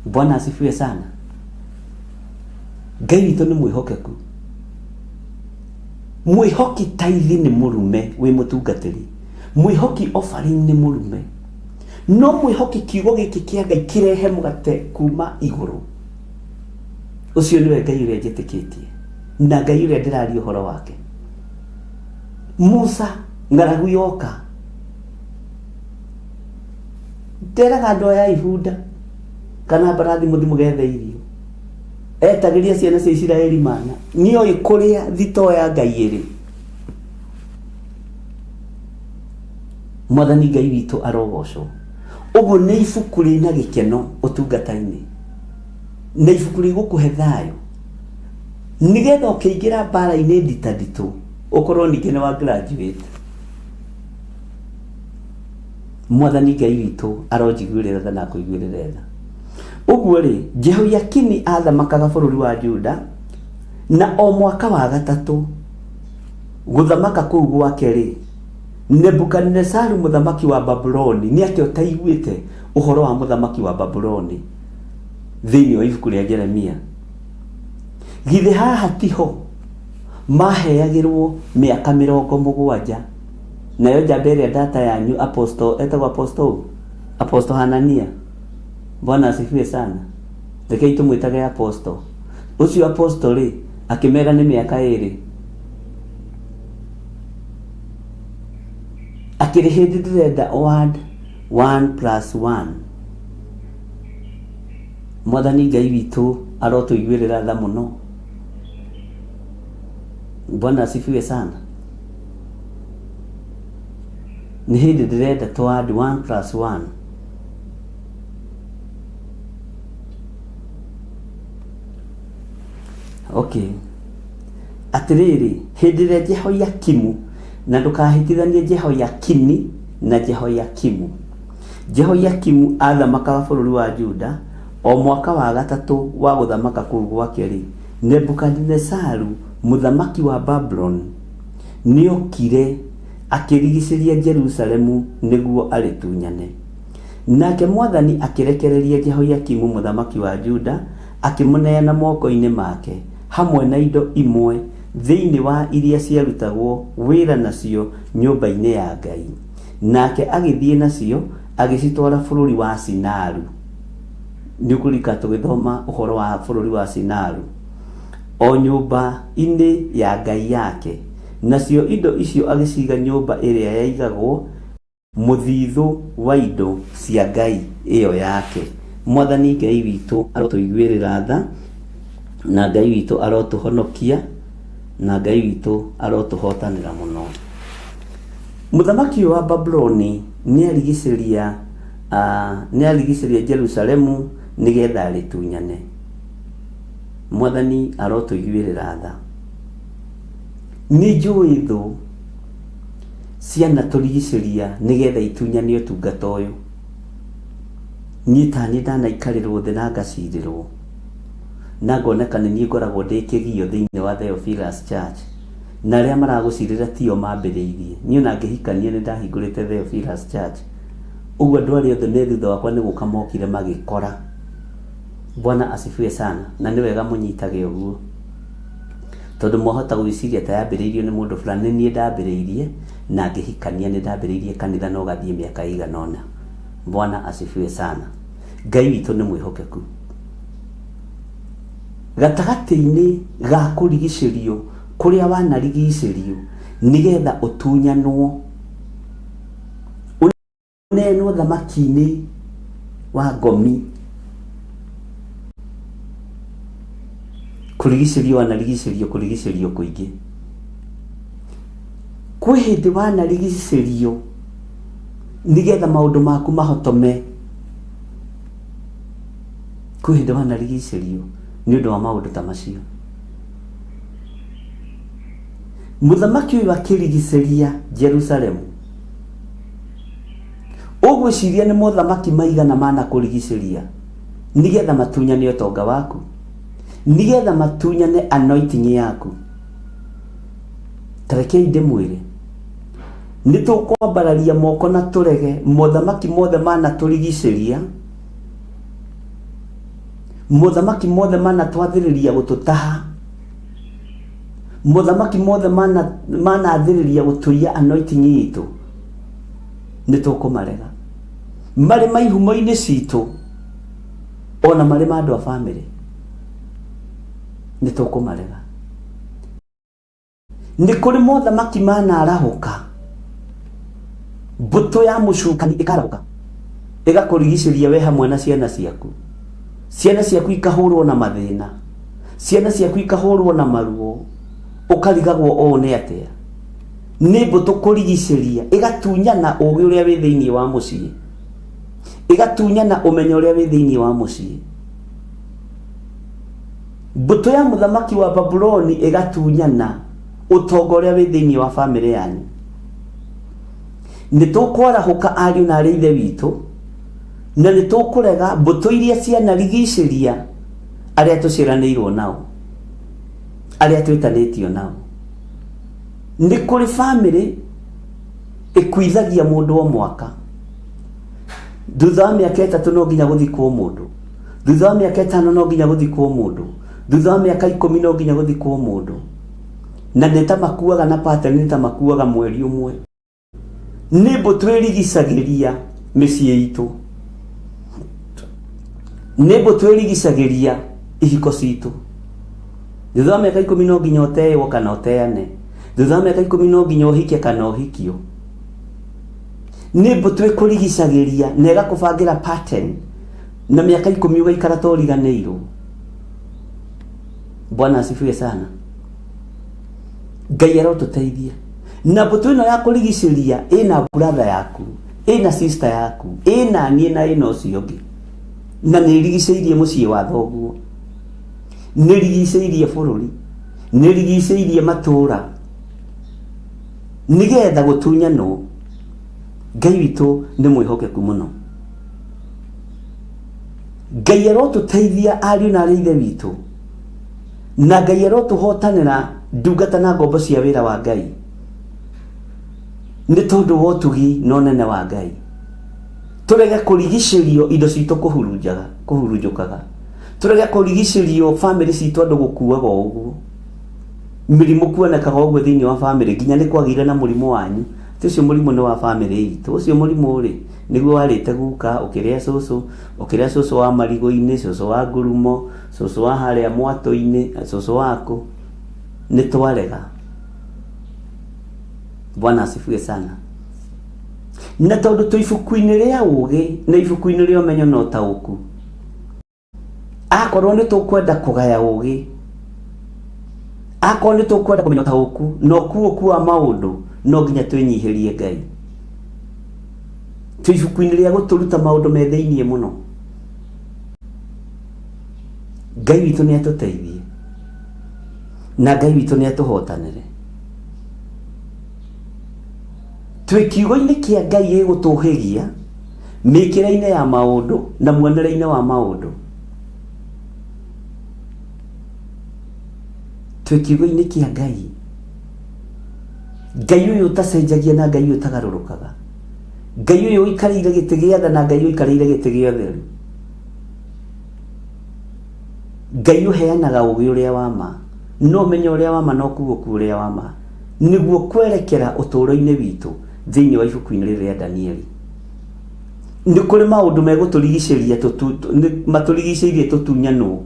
Bwana asifiwe sana. Ngai witũ nĩ mwĩhokeku. Mwĩhoki tithe nĩ mũrume wĩ mũtungatĩri. Mwĩhoki offering nĩ mũrume. No mwĩhoki kiugo gĩkĩ kĩa Ngai kĩrehe mũgate kuma igũrũ. Ũcio nĩwe Ngai ũrĩa njĩtĩkĩtie na Ngai ũrĩa ndĩraria ũhoro wake. Musa ng'aragu yoka nderaga andũ aya ibunda kana mbarathi mũthi mũgethe irio etagĩria ciana cia Isiraeli mana nĩoĩ kũrĩa thitoo ya Ngai ĩrĩ. Mwathani Ngai witũ arogocwo. Ũguo nĩ ibuku rĩna gĩkeno ũtungata-inĩ na ibuku rĩgũkũhe thayũ nĩgetha ũkĩingĩra mbara-inĩ nditanditũ ũkorwo ningĩ nĩ wa graduate. Mwathani Ngai witũ aronjiguĩrĩra tha na akũiguĩrĩre tha. Ũguo rĩ, Jehoiakini athamakaga bũrũri wa Juda na o mwaka wa gatatũ gũthamaka kũu gwake rĩ, Nebukadinesaru mũthamaki wa Babuloni nĩ atĩa ũtaiguĩte ũhoro wa mũthamaki wa Babuloni thĩinĩ wa ibuku rĩa Jeremia? Githĩ haha tiho maheagĩrwo mĩaka 70 nayo njamba ĩrĩa ndata yanyu apostle etagwo apostle ũ? Apostle Hanania. Bwana asifiwe sana. Rekei tũmwĩtage apostle. Ũcio apostle rĩ akĩmera nĩ mĩaka 2. Akĩrĩ hĩndĩ ndĩrenda word 1 plus 1. Mwathani Ngai witũ arotũiguĩrĩra tha mũno. Bwana asifiwe sana. Nĩ hĩndĩ ndĩrenda tũ add 1 plus 1. Okay. Atĩrĩrĩ, hĩndĩ ĩrĩa Jehoiakimu, na ndũkahĩtithanie Jehoiakini na Jehoiakimu. Jehoiakimu athamakaga bũrũri wa Juda, o mwaka wa gatatũ wa gũthamaka kũu gwake-rĩ, Nebukadinesaru mũthamaki wa Babuloni nĩokire akĩrigicĩria Jerusalemu nĩguo arĩtunyane. Nake mwathani akĩrekereria Jehoiakimu mũthamaki wa Juda, akĩmũneana moko-inĩ make, hamwe na indo imwe thĩinĩ wa iria ciarutagwo wĩra nacio nyũmba-inĩ ya Ngai. Nake agĩthiĩ nacio, agĩcitwara bũrũri wa Sinaru. Nĩ ũkũririkana tũgĩthoma ũhoro wa bũrũri wa Sinaru. O nyũmba-inĩ ya ngai yake. Nacio indo icio agĩciga nyũmba ĩrĩa yaigagwo mũthithũ wa indo cia ngai ĩyo yake. Mwathani Ngai witũ arotũiguĩrĩra tha, na Ngai witũ arotũhonokia, na Ngai witũ arotũhotanĩra mũno. Mũthamaki ũyũ wa Babuloni nĩarigicĩria nĩarigicĩria Jerusalemu nĩgetha arĩtunyane. Mwathani arotũiguĩrĩra tha. Nĩ njũĩ thũ cianatũrigicĩria nĩgetha itunyane ũtungata ũyũ. Niĩ taniĩ ndanaikarĩrwo thĩ na ngacirĩrwo na ngoneka nĩ niĩ ngoragwo ndĩ kĩgio thĩinĩ wa Theophilus Church na arĩa maragũcirĩra tio mambĩrĩirie. Niĩ ona ngĩhikania nĩ ndahingũrĩte Theophilus Church. Ũguo andũ arĩa othe me thutha wakwa nĩ gũka mokire magĩkora. Bwana asifiwe sana. Na nĩ wega mũnyitage ũguo. Tondũ mwahota gwĩciria ta yambĩrĩirio nĩ mũndũ fulani, nĩ niĩ ndambĩrĩirie na ngĩhikania nĩ ndambĩrĩirie kanitha na ũgathiĩ mĩaka ĩigana ũna. Bwana asifiwe sana. Ngai witũ nĩ mwĩhokeku. Gatagatĩ-inĩ ga kũrigicĩrio kũrĩa wanarigicĩrio nĩgetha ũtunyanwo ũneanwo thamaki-inĩ wa ngomi kũrigicĩrio wanarigicĩrio kũrigicĩrio kũingĩ. Kwĩ hĩndĩ wanarigicĩrio nĩgetha maũndũ maku mahotome. Kwĩ hĩndĩ wanarigicĩrio nĩ ũndũ wa maũndũ ta macio. Mũthamaki ũyũ akĩrigicĩria Jerusalemu. Ũgwĩciria nĩ mothamaki maigana manakũrigicĩria nĩgetha matunyane ũtonga waku, nĩgetha matunyane anointing yaku? Ta rekei ndĩmwĩre, nĩ tũkwambararia moko na tũrege mothamaki mothe manatũrigicĩria, mothamaki mothe manatwathĩrĩria gũtũtaha, mothamaki mothe manathĩrĩria gũtũiya anointing itũ, nĩ tũkũmarega. Marĩ ma ihumo-inĩ citũ, ona marĩ ma andũ a bamĩrĩ, nĩ tũkũmarega. Nĩ kũrĩ mothamaki manarahũka, mbũtũ ya mũcukani ĩkarahũka ĩgakũrigicĩria we hamwe na ciana ciaku. Ciana ciaku ikahũrwo na mathĩna, ciana ciaku ikahũrwo na maruo, ũkarigagwo ũũ nĩ atĩa. Nĩ mbũtũ kũrigicĩria, ĩgatunyana ũgĩ ũrĩa wĩ thĩinĩ wa mũciĩ, ĩgatunyana ũmenyo ũrĩa wĩ thĩinĩ wa mũciĩ. Mbũtũ ya mũthamaki wa Babuloni ĩgatunyana ũtonga ũrĩa wĩ thĩinĩ wa bamĩrĩ yanyu. Nĩ tũkwarahũka ariũ na arĩ ithe witũ, na nĩ tũkũrega mbũtũ iria cianarigicĩria arĩa tũciaranĩirwo nao, arĩa twĩtanĩtio nao. Nĩ kũrĩ bamĩrĩ ĩkuithagia mũndũ o mwaka. Thutha wa mĩaka 3 no nginya gũthikwo mũndũ. Thutha wa mĩaka 5 no nginya gũthikwo mũndũ. Thutha wa mĩaka 10 no nginya gũthikwo mũndũ. Na nĩ ta makuaga na pattern, nĩ ta makuaga mweri ũmwe. Nĩ mbũtũ ĩrigicagĩria mĩciĩ itũ. Nĩ mbũtũ ĩrigicagĩria ihiko citũ. Thutha wa mĩaka 10 no nginya ũteĩwo kana ũteane. Thutha wa mĩaka 10 no nginya ũhike kana ũhikio. Nĩ mbũtũ ĩkũrigicagĩria na ĩgakũbangĩra pattern, na mĩaka 10 ũgaikara ta ũriganĩirwo. Bwana asifiwe sana. Ngai arotũteithia. Na mbũtũ ĩno ya kũrigicĩria ĩna brother yaku, ĩna sister yaku, ĩna niĩ na ĩna ũcio ũngĩ. Na nĩ ĩrigicĩirie mũciĩ wa thoguo, nĩ ĩrigicĩirie bũrũri, nĩ ĩrigicĩirie matũũra, nĩgetha gũtunyanwo. Ngai witũ nĩ mwĩhokeku mũno. Ngai arotũteithia ariũ na arĩ ithe witũ, na Ngai arotũhotanĩra ndungata na ngombo cia wĩra wa Ngai, nĩ tondũ wa ũtugi na ũnene wa Ngai. Tũrege kũrigicĩrio indo citũ kũhurunjũkaga, tũrege kũrigicĩrio bamĩrĩ citũ andũ gũkuaga o ũguo, mĩrimũ kuonekaga ũguo thĩinĩ wa bamĩrĩ, nginya nĩ kwagĩire na mũrimũ wanyu, atĩ ũcio mũrimũ nĩ wa bamĩrĩ itũ, ũcio mũrimũ rĩ nĩguo warĩte guka, ũkĩrĩa cũcũ, ũkĩrĩa cũcũ wa marigũ-inĩ, cũcũ wa ngurumo, cũcũ wa harĩa mwatũ-inĩ, cũcũ waku. Nĩ twarega. Bwana asifiwe sana. Na tondũ twĩ ibuku-inĩ rĩa ũgĩ na ibuku-inĩ rĩa ũmenyo na ũtaũku, akorwo nĩ tũkwenda kũgaya ũgĩ, akorwo nĩ tũkwenda kũmenya ũtaũku na ũkuũku wa maũndũ, no nginya twĩnyihĩrie Ngai. Twĩ ibuku-inĩ rĩa gũtũruta maũndũ me thĩiniĩ mũno. Ngai witũ nĩ atũteithie na Ngai witũ nĩ atũhotanĩre. Twĩ kiugo-inĩ kĩa Ngai gĩgũtũhĩgia mĩkĩre-inĩ ya maũndũ na muonere-inĩ wa maũndũ. Twĩ kiugo-inĩ kĩa Ngai. Ngai ũyũ ũtacenjagia na Ngai ũyũ ũtagarũrũkaga. Ngai ũyũ ũikarĩire gĩtĩ gĩa tha na Ngai ũikarĩire gĩtĩ gĩa ũtheru. Ngai ũheanaga ũgĩ ũrĩa wa ma, no ũmenyo ũrĩa wa ma na ũkuũku ũrĩa wa ma, nĩguo kwerekera ũtũũro-inĩ witũ thĩinĩ wa ibuku-inĩ rĩrĩ rĩa Danieli. Nĩ kũrĩ maũndũ megũtũrigicĩria, matũrigicĩirie tũtunyanwo.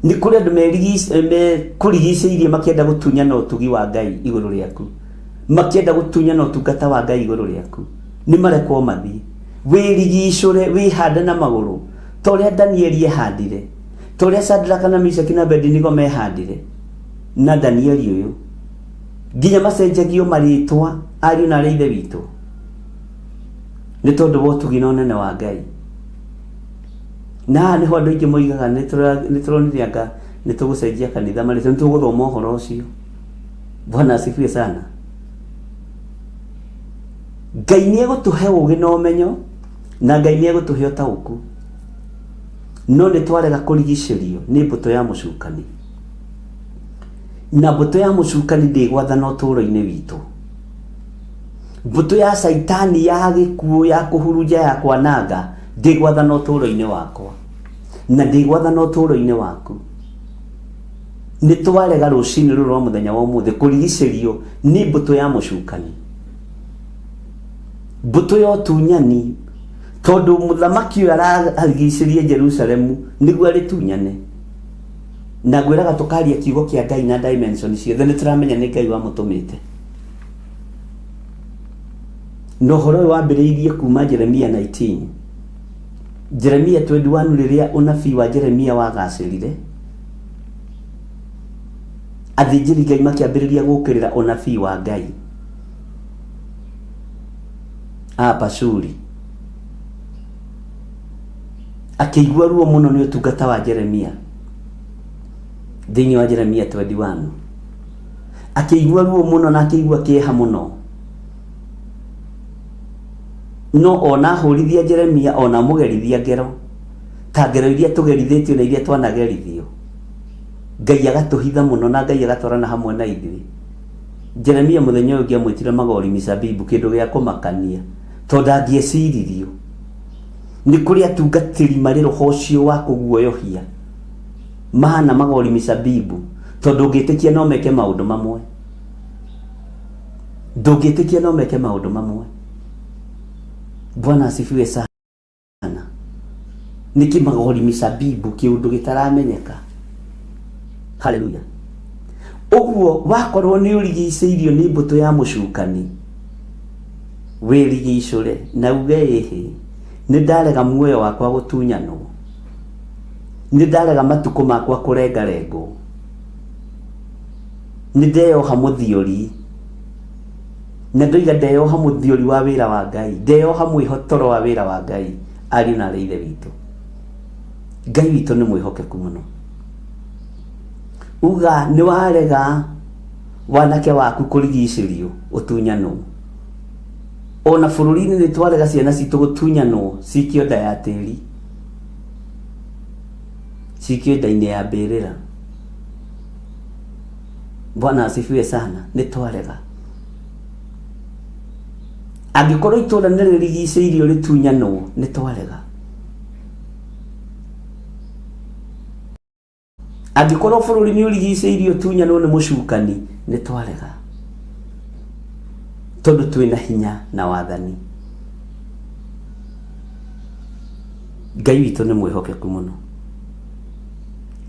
Nĩ kũrĩ andũ mekũrigicĩirie makĩenda gũtunyana ũtugi wa Ngai igũrũ rĩaku, makĩenda gũtunyana ũtungata wa Ngai igũrũ rĩaku. Nĩ marekwo mathiĩ. Wĩrigicũre, wĩhande na magũrũ, ta ũrĩa Danieli ehandire, ta ũrĩa Shadraka na Meshaki na Abednego mehandire, na Danieli ũyũ. Nginya macenjagio marĩtwa ariũ na arĩ ithe witũ nĩ tondũ wa ũtugi na ũnene wa Ngai. Na haha nĩho andũ aingĩ moigaga nĩ tũronire anga nĩ tũgũcenjia kanitha marĩtwa, nĩ tũgũthoma ũhoro ũcio. Bwana asifiwe sana. Ngai nĩ egũtũhe ũgĩ na ũmenyo na Ngai nĩ egũtũhe ũtaũku, no nĩ twarega kũrigicĩrio nĩ mbũtũ ya mũcukani, na mbũtũ ya mũcukani ndĩgwathana ũtũũro-inĩ witũ. Mbũtũ ya caitani ya gĩkuũ, ya kũhurunja, ya kwananga ndĩgwathana ũtũũro-inĩ wakwa na ndĩgwathana ũtũũro-inĩ waku. Nĩ twarega rũcinĩ rũrũ rwa mũthenya wa ũmũthĩ kũrigicĩrio nĩ mbũtũ ya mũcukani, mbũtũ ya ũtunyani, tondũ mũthamaki ũyũ ararigicĩria Jerusalemu nĩguo arĩtunyane. Na ngwĩraga tũkaria kiugo kĩa Ngai na dimension ciothe, nĩ tũramenya nĩ Ngai wamũtũmĩte. Na ũhoro ũyũ wambĩrĩirie kuma Jeremia 19, Jeremia 21, rĩrĩa ũnabii wa Jeremia wagacĩrire, athĩnjĩri Ngai makĩambĩrĩria gũkĩrĩra ũnabii wa Ngai. A Pashuri akĩigua ruo mũno nĩ ũtungata wa Jeremia thĩinĩ wa Jeremia 21, akĩigua ruo mũno na akĩigua kĩeha mũno, no ona ahũrithia Jeremia, ona amũgerithia ngero ta ngero iria tũgerithĩtio na iria twanagerithio, Ngai agatũhitha mũno na Ngai agatwarana hamwe na ithuĩ. Jeremia mũthenya ũyũ ũngĩ amwĩtire magori misabibu, kĩndũ gĩa kũmakania, tondũ angĩeciririo nĩ kũrĩ atungatĩri marĩ roho ũcio wa kũguoyohia mahana magori misabibu, tondũ ũngĩtĩkia no meke maũndũ mamwe, ndũngĩtĩkia no meke maũndũ mamwe. Bwana asifiwe sana. Nĩkĩ magori misabibu, kĩũndũ gĩtaramenyeka? Haleluya. Ũguo wakorwo nĩ ũrigicĩirio nĩ mbũtũ ya mũcukani, wĩrigicũre na uge ĩhĩ, nĩ ndarega muoyo wakwa gũtunyanwo, nĩ ndarega matukũ makwa kũrengarengwo, nĩ ndeyoha mũthiori, na ndoiga ndeyoha mũthiori wa wĩra wa Ngai, ndeyoha mwĩhotoro wa wĩra wa Ngai. Ariũ na arĩ ithe witũ, Ngai witũ nĩ mwĩhokeku mũno. Uga nĩ warega wanake waku kũrigicĩrio ũtunyanwo. Ona bũrũri-inĩ nĩ twarega ciana citũ gũtunyanwo cikio nda ya tĩri, cikio nda-inĩ ya mbĩrĩra. Bwana asifiwe sana. Nĩ twarega. Angĩkorwo itũũra nĩ rĩrigicĩirio rĩtunyanwo, nĩ twarega. Angĩkorwo bũrũri nĩ ũrigicĩirio ũtunyanwo nĩ mũcukani, nĩ twarega, tondũ twĩna hinya na wathani. Ngai witũ nĩ mwĩhokeku mũno,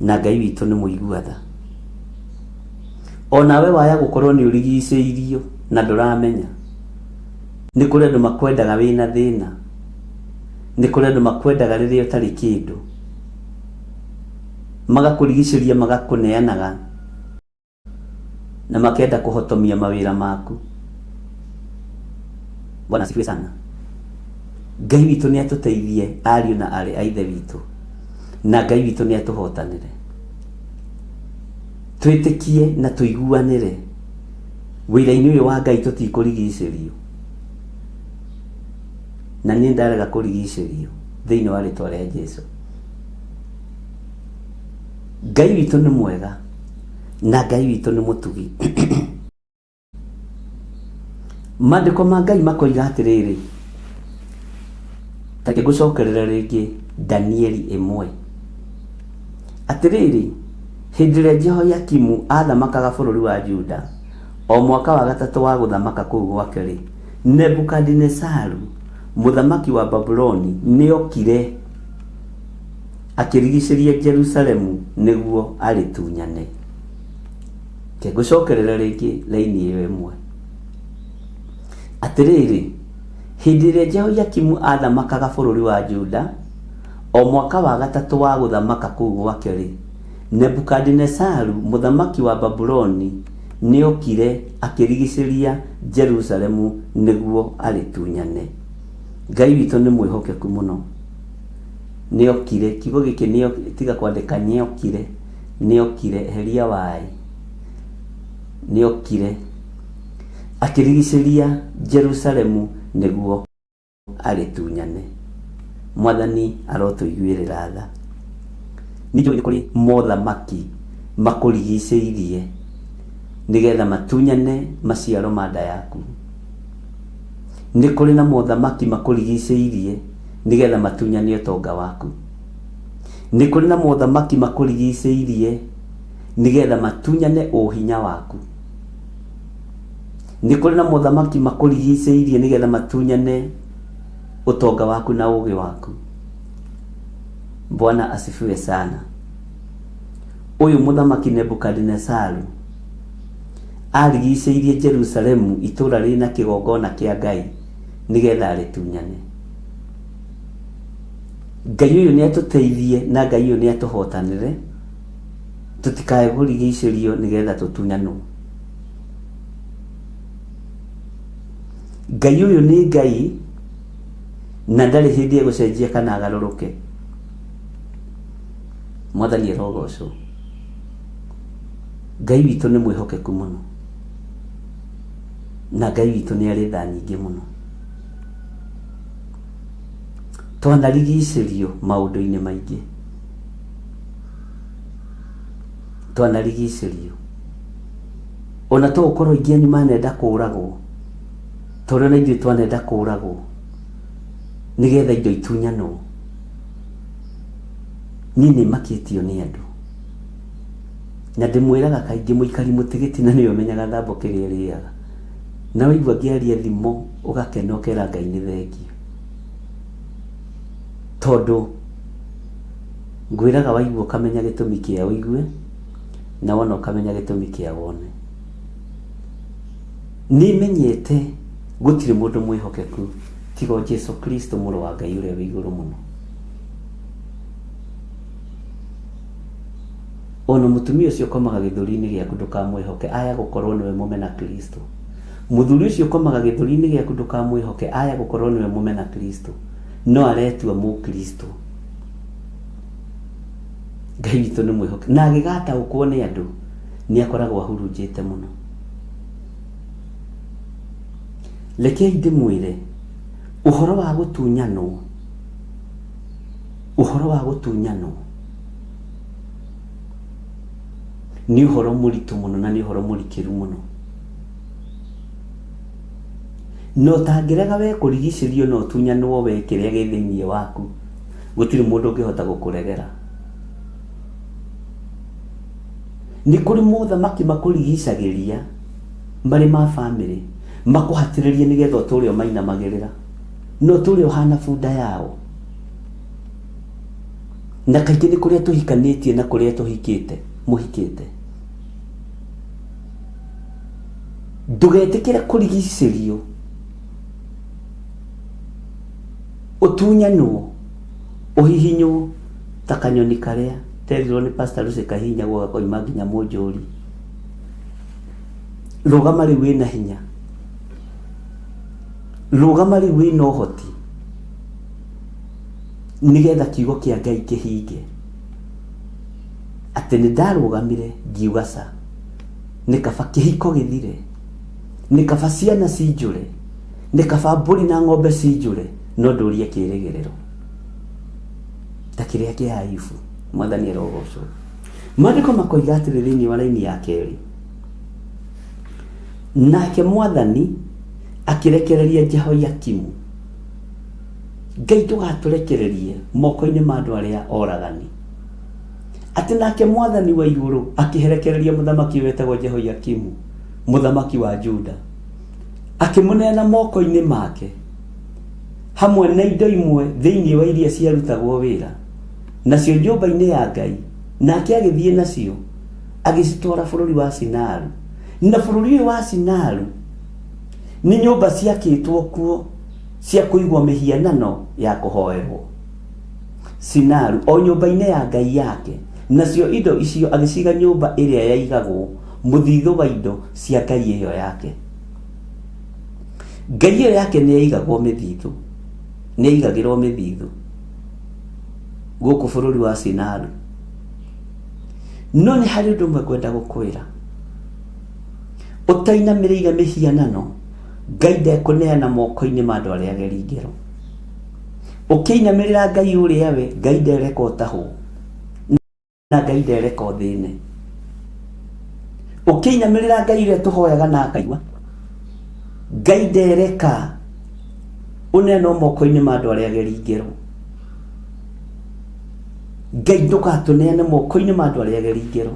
na Ngai witũ nĩ mũigua tha. Onawe waya gũkorwo nĩ ũrigicĩirio na ndũramenya, nĩ kũrĩ andũ makwendaga wĩna thĩna, nĩ kũrĩ andũ makwendaga rĩrĩa ũtarĩ kĩndũ, magakũrigicĩria, magakũneanaga na makenda kũhotomia mawĩra maku. Bwana asifiwe sana. Ngai witũ nĩ atũteithie ariũ na arĩ a ithe witũ, na Ngai witũ nĩ atũhotanĩre. Twĩtĩkie na tũiguanĩre wĩra-inĩ ũyũ wa Ngai, tũtikũrigicĩrio, na niĩ ndarega kũrigicĩrio thĩinĩ wa rĩtwa rĩa Jesu. Ngai witũ nĩ mwega na Ngai witũ nĩ mũtugi. Maandĩko ma Ngai makoiga atĩrĩrĩ, ta reke ngũcokerere rĩngĩ Danieli 1. Atĩrĩrĩ, hĩndĩ ĩrĩa Jehoiakimu aathamakaga bũrũri wa Juda, o mwaka wa gatatũ wa gũthamaka kũu gwake-rĩ, Nebukadinezaru mũthamaki wa Babuloni nĩokire akĩrigicĩria Jerusalemu nĩguo arĩtunyane. Reke ngũcokerere rĩngĩ raini ĩyo ĩmwe. Atĩrĩrĩ, hĩndĩ ĩrĩa Jehoiakimu aathamakaga bũrũri wa Juda, o mwaka wa gatatũ wa gũthamaka kũu gwake-rĩ, Nebukadinezaru mũthamaki wa Babuloni Nĩokire akĩrigicĩria Jerusalemu nĩguo arĩtunyane. Ngai witũ nĩ mwĩhokeku mũno. Nĩokire, kiugo gĩkĩ nĩo, tiga kwandĩka nĩokire, nĩokire, eheria waĩ. Nĩokire akĩrigicĩria Jerusalemu nĩguo arĩtunyane. Mwathani arotũiguĩrĩra tha. Nĩ njũĩ nĩ kũrĩ mothamaki makũrigicĩirie nĩgetha matunyane maciaro ma nda yaku. Nĩ kũrĩ na mothamaki makũrigicĩirie nĩgetha matunyane ũtonga waku. Nĩ kũrĩ na mothamaki makũrigicĩirie nĩgetha matunyane ũhinya waku. Nĩ kũrĩ na mothamaki makũrigicĩirie nĩgetha matunyane ũtonga waku na ũgĩ waku. Bwana asifiwe sana. Ũyũ mũthamaki Nebukadinesaru arigicĩirie Jerusalemu itũra rĩna kĩgongona kĩa Ngai nĩgetha arĩtunyane. Ngai ũyũ nĩ atũteithie na Ngai ũyũ nĩ atũhotanĩre tũtikae kũrigicĩrio nĩgetha tũtunyanwo. Ngai ũyũ nĩ Ngai na ndarĩ hĩndĩ egũcenjia kana agarũrũke. Mwathani arogocwo. Ngai witũ nĩ mwĩhokeku mũno na Ngai witũ nĩ arĩ tha nyingĩ mũno. Twanarigicĩrio maũndũ-inĩ maingĩ, twanarigicĩrio ona to ũkorwo aingĩ anyu manenda kũragwo ta ũrĩa ona ithuĩ twanenda kũragwo nĩgetha indo itunyanwo. Niĩ nĩ makĩtio nĩ andũ na ndĩmwĩraga kaingĩ mũikari mũtĩ gĩtina nĩwe ũmenyaga thambo kĩrĩa ĩrĩaga. Na waigua ngĩaria thimo ũgakena ũkera Ngai nĩ thengiũ. Tondũ ngwĩraga waigua ũkamenya gĩtũmi kĩa ũigue na wona ũkamenya gĩtũmi kĩa wone. Nĩ menyete gũtirĩ mũndũ mwĩhokeku tiga o Jesu Kristo mũrũ wa Ngai ũrĩa wĩ igũrũ mũno. Ona mũtumia ũcio ũkomaga gĩthũri-inĩ gĩaku ndũkamwĩhoke aya gũkorwo nĩwe mũmena Kristo. Mũthuri ũcio ũkomaga gĩthũri-inĩ gĩaku ndũkamwĩhoke aya gũkorwo nĩwe mũmena Kristo. No aretua mũkristo. Ngai witũ nĩ mwĩhoke na agĩgataũkwo nĩ andũ nĩ akoragwo ahurunjĩte mũno. Rekei ndĩmwĩre ũhoro wa gũtunyanwo, ũhoro wa gũtunyanwo nĩ ũhoro mũritũ mũno na nĩ ũhoro mũrikĩru mũno. Na ũtangĩrega we kũrigicĩrio na ũtunyanwo we kĩrĩa gĩ thĩinĩ waku, gũtirĩ mũndũ ũngĩhota gũkũregera. Nĩ kũrĩ mothamaki makũrigicagĩria marĩ ma bamĩrĩ, makũhatĩrĩrie nĩgetha ũtũre ũmainamagĩrĩra, na ũtũre ũhana bunda yao. Na kaingĩ nĩ kũrĩa tũhikanĩtie na kũrĩa tũhikĩte, mũhikĩte. Ndũgetĩkĩre kũrigicĩrio, ũtunyanwo, ũhihinywo ta kanyoni karĩa terirwo nĩ Pastor Lucy kahihinyagwo gakoima nginya mũnjũri. Rũgama rĩu wĩna hinya, rũgama rĩu wĩna ũhoti nĩgetha kiugo kĩa Ngai kĩhinge atĩ nĩ ndarũgamire ngiuga ca, nĩ kaba kĩhiko gĩthire, nĩ kaba ciana cinjũre, nĩ kaba mbũri na ng'ombe cinjũre, no ndũrie kĩrĩgĩrĩro ta kĩrĩa kĩa Ayubu. Mwathani arogocwo. Maandĩko makoiga atĩrĩ thĩinĩ wa raini ya kerĩ, nake Mwathani akĩrekereria Jehoiakimu. Ngai ndũgatũrekererie moko-inĩ ma andũ arĩa oragani. Atĩ nake Mwathani wa igũrũ akĩherekereria mũthamaki wetagwo Jehoiakimu, mũthamaki wa Juda, akĩmũneana moko-inĩ make hamwe na indo imwe thĩinĩ wa iria ciarutagwo wĩra nacio nyũmba-inĩ ya Ngai, nake agĩthiĩ nacio agĩcitwara bũrũri wa Sinaru. Na bũrũri ũyũ wa Sinaru nĩ nyũmba ciakĩtwo kuo cia kũigwo mĩhianano ya kũhoerwo. Sinaru, o nyũmba-inĩ ya ngai yake, nacio indo icio agĩciga nyũmba ĩrĩa yaigagwo Mũthithũ wa indo cia ngai ĩyo yake. Ngai ĩyo yake nĩ yaigagwo mĩthithũ, nĩ yaigagĩrwo mĩthithũ gũkũ bũrũri wa Sinaru. No nĩ harĩ ũndũ ũmwe ngwenda gũkwĩra, ũtainamĩrĩire mĩhianano, Ngai ndekũneana moko-inĩ ma andũ arĩa ageri ngero. Ũkĩinamĩrĩra Ngai ũrĩa we, Ngai ndereka ũtahwo. Na Ngai ndereka ũthĩne. Ũkĩinamĩrĩra Ngai ũrĩa tũhoyaga na akaigua, Ngai ndereka ũneanwo moko-inĩ ma andũ arĩa ageri ngero. Ngai ndũgatũneane moko-inĩ ma andũ arĩa ageri ngero.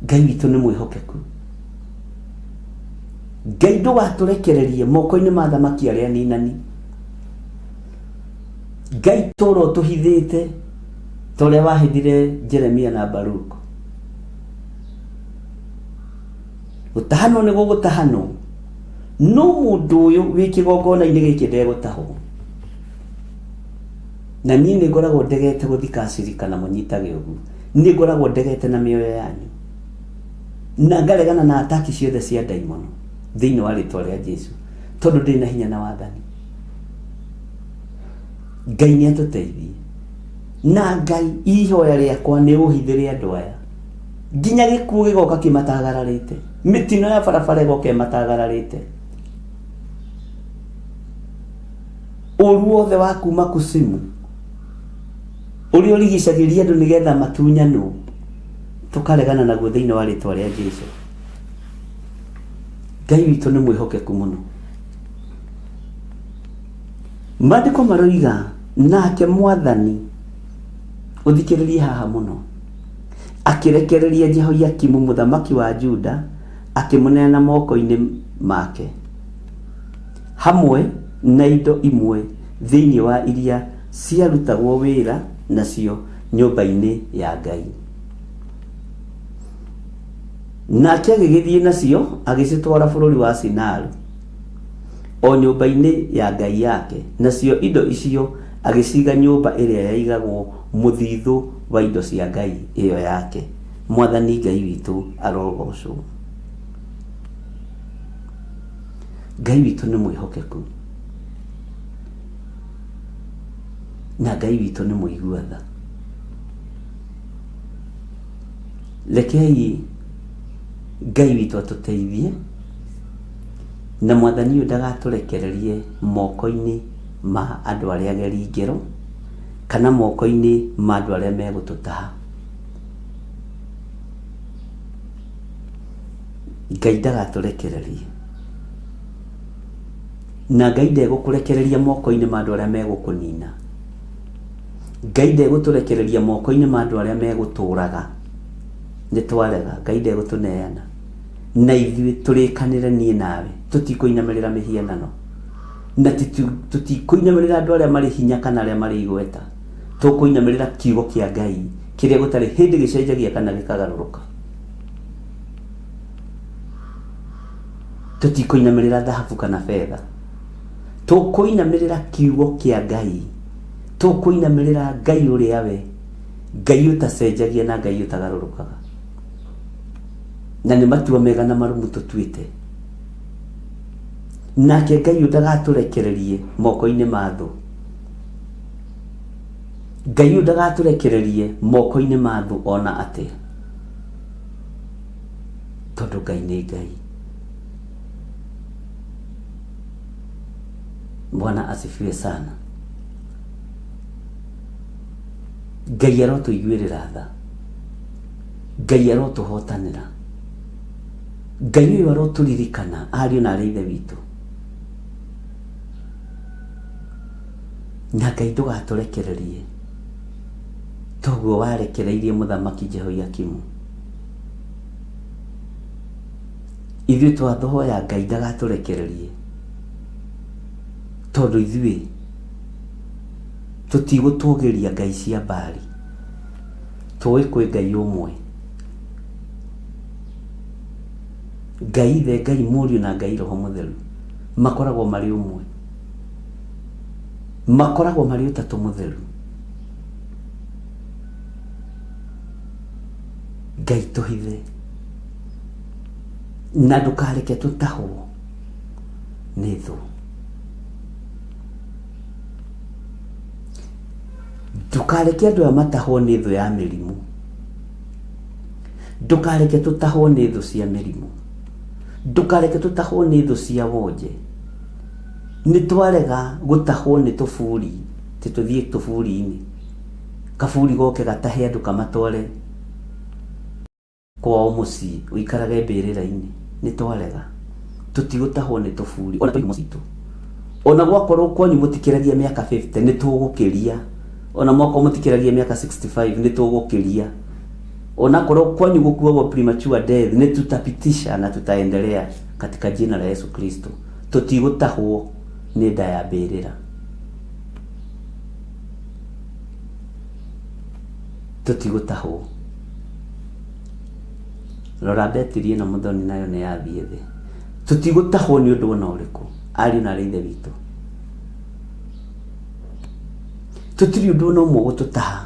Ngai witũ nĩ mwĩhokeku. Ngai ndũgatũrekererie moko-inĩ ma athamaki arĩa aninani. Ngai tũra ũtũhithĩte ta ũrĩa wahithire Jeremia na Baruku. Gũtahanwo nĩ gũgũtahanwo, no mũndũ ũyũ wĩ kĩgongona-inĩ gĩkĩ ndegũtahwo. Na niĩ nĩ ngoragwo ndegete gũthika acirika na mũnyitage ũguo. Nĩ ngoragwo ndegete na mĩoyo yanyu. Na ngaregana na ataki ciothe cia ndaimono thĩinĩ wa rĩtwa rĩa Jesu, tondũ ndĩ na hinya na wathani. Ngai nĩ atũteithie. Na Ngai, ihoya rĩakwa nĩ ũhithĩre andũ aya nginya gĩkuũ gĩgoka kĩmatagararĩte, mĩtino ya barabara ĩgoka ĩmatagararĩte, ũru wothe wa kuma kusimu ũrĩa ũrigicagĩria andũ nĩgetha matunyanwo, tũkaregana naguo thĩinĩ wa rĩtwa rĩa Jesu. Ngai witũ nĩ mwĩhokeku mũno. Maandĩko maroiga nake Mwathani, ũthikĩrĩrie haha mũno, akĩrekereria Jehoiakimu mũthamaki wa Juda, akĩmũneana moko-inĩ make, hamwe na indo imwe thĩinĩ wa iria ciarutagwo wĩra nacio nyũmba-inĩ ya Ngai. Nake agĩgĩthiĩ nacio agĩcitwara bũrũri wa Sinaru, o nyũmba-inĩ ya ngai yake, nacio indo icio agĩciiga nyũmba ĩrĩa yaigagwo mũthithũ wa indo cia ngai ĩyo yake. Mwathani Ngai witũ arogoocwo. Ngai witũ nĩ mwĩhokeku, na Ngai witũ nĩ mũigua tha. Rekei Ngai witũ atũteithie, na Mwathani ũyũ ndagatũrekererie moko-inĩ ma andũ arĩa ageri ngero, kana moko-inĩ ma andũ arĩa megũtũtaha. Ngai ndagatũrekererie. Na Ngai ndegũkũrekereria moko-inĩ ma andũ arĩa megũkũnina. Ngai ndegũtũrekereria moko-inĩ ma andũ arĩa megũtũraga. Nĩ twarega, Ngai ndegũtũneana. Na ithuĩ tũrĩkanĩre niĩ nawe, tũtikũinamĩrĩra mĩhianano. Na tũtikũinamĩrĩra andũ arĩa marĩ hinya kana arĩa marĩ igweta. Tũkũinamĩrĩra kiugo kĩa Ngai kĩrĩa gũtarĩ hĩndĩ gĩcenjagia kana gĩkagarũrũka. Tũtikũinamĩrĩra thahabu kana betha. Tũkũinamĩrĩra kiugo kĩa Ngai. Tũkũinamĩrĩra Ngai ũrĩa we, Ngai ũtacenjagia na Ngai ũtagarũrũkaga. Na nĩ matua mega na marũmu tũtuĩte. Nake Ngai ũyũ ndagatũrekererie moko-inĩ ma thũ. Ngai ũyũ ndagatũrekererie moko-inĩ ma thũ ona atĩa. Tondũ Ngai nĩ Ngai. Bwana asifiwe sana. Ngai arotũiguĩrĩra tha. Ngai arotũhotanĩra. Ngai ũyũ arotũririkana ariũ na arĩ ithe witũ. Na Ngai ndũgatũrekererie toguo warekereirie mũthamaki Jehoiakimu. Ithuĩ twathoya Ngai ndagatũrekererie tondũ ithuĩ tũtigũtũgĩria ngai cia Baali. Tũĩ kwĩ Ngai ũmwe. Ngai Ithe, Ngai Mũriũ na Ngai Roho Mũtheru makoragwo marĩ ũmwe. Makoragwo marĩ ũtatũ mũtheru. Ngai tũhithe na ndũkareke tũtahwo nĩ thũ. Ndũkareke andũ aya matahwo nĩ thũ ya mĩrimũ. Ndũkareke tũtahwo nĩ thũ cia mĩrimũ. Ndũkareke tũtahwo nĩ thũ cia wonje. Nĩ twarega gũtahwo nĩ tũburi, atĩ tũthiĩ tũburi-inĩ. Kaburi goke gatahe andũ kamatware kwao mũciĩ ũikarage mbĩrĩra-inĩ. Nĩ twarega. Tũtigũtahwo nĩ tũburi ona twa ihumo citũ. Ona gwakorwo kwanyu mũtikĩragia mĩaka 50 nĩ tũgũkĩria. Ona mwakorwo mũtikĩragia mĩaka 65 nĩ tũgũkĩria. Ona korwo kwanyu gũkuagwo premature death nĩ tutapitisha na tutaendelea katika jina la Yesu Kristo. Tũtigũtahwo nĩ nda ya mbĩrĩra. Tũtigũtahwo. Rora betiri ĩno mũthoni nayo nĩ yathiĩ thĩ. Tũtigũtahwo nĩ ũndũ ona ũrĩkũ, ariũ na aarĩ a Ithe witũ. Tũtirĩ ũndũ ona ũmwe ũgũtũtaha,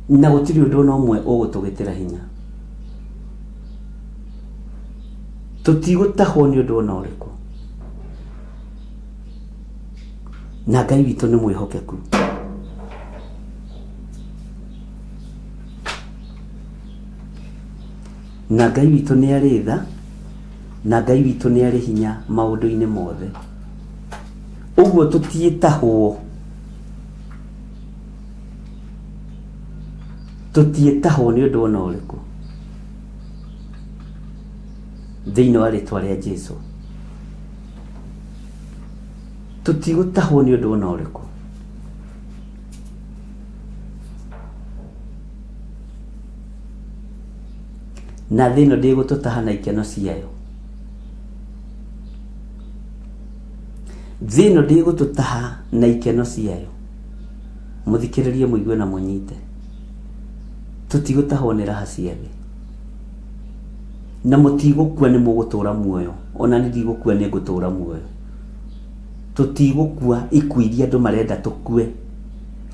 na gũtirĩ ũndũ ona ũmwe ũgũtũgĩtĩra hinya. Tũtigũtahwo nĩ ũndũ ona ũrĩkũ. Na Ngai witũ nĩ mwĩhokeku. Na Ngai witũ nĩ arĩ tha, na Ngai witũ nĩ arĩ hinya maũndũ-inĩ mothe. Ũguo tũtiĩtahwo, tũtiĩtahwo nĩ ũndũ ona ũrĩkũ thĩinĩ wa rĩtwa rĩa Jesu. Tũtigũtahwo nĩ ũndũ ona ũrĩkũ. Na thĩ ĩno ndĩgũtũtaha na ikeno ciayo. Thĩ ĩno ndĩgũtũtaha na ikeno ciayo. Mũthikĩrĩrie mũigue na mũnyite. Tũtigũtahwo nĩ raha cia thĩ. Na mũtigũkua nĩ mũgũtũra muoyo. Ona niĩ ndigũkua nĩ ngũtũra muoyo. Tũtigũkua ikuũ iria andũ marenda tũkue.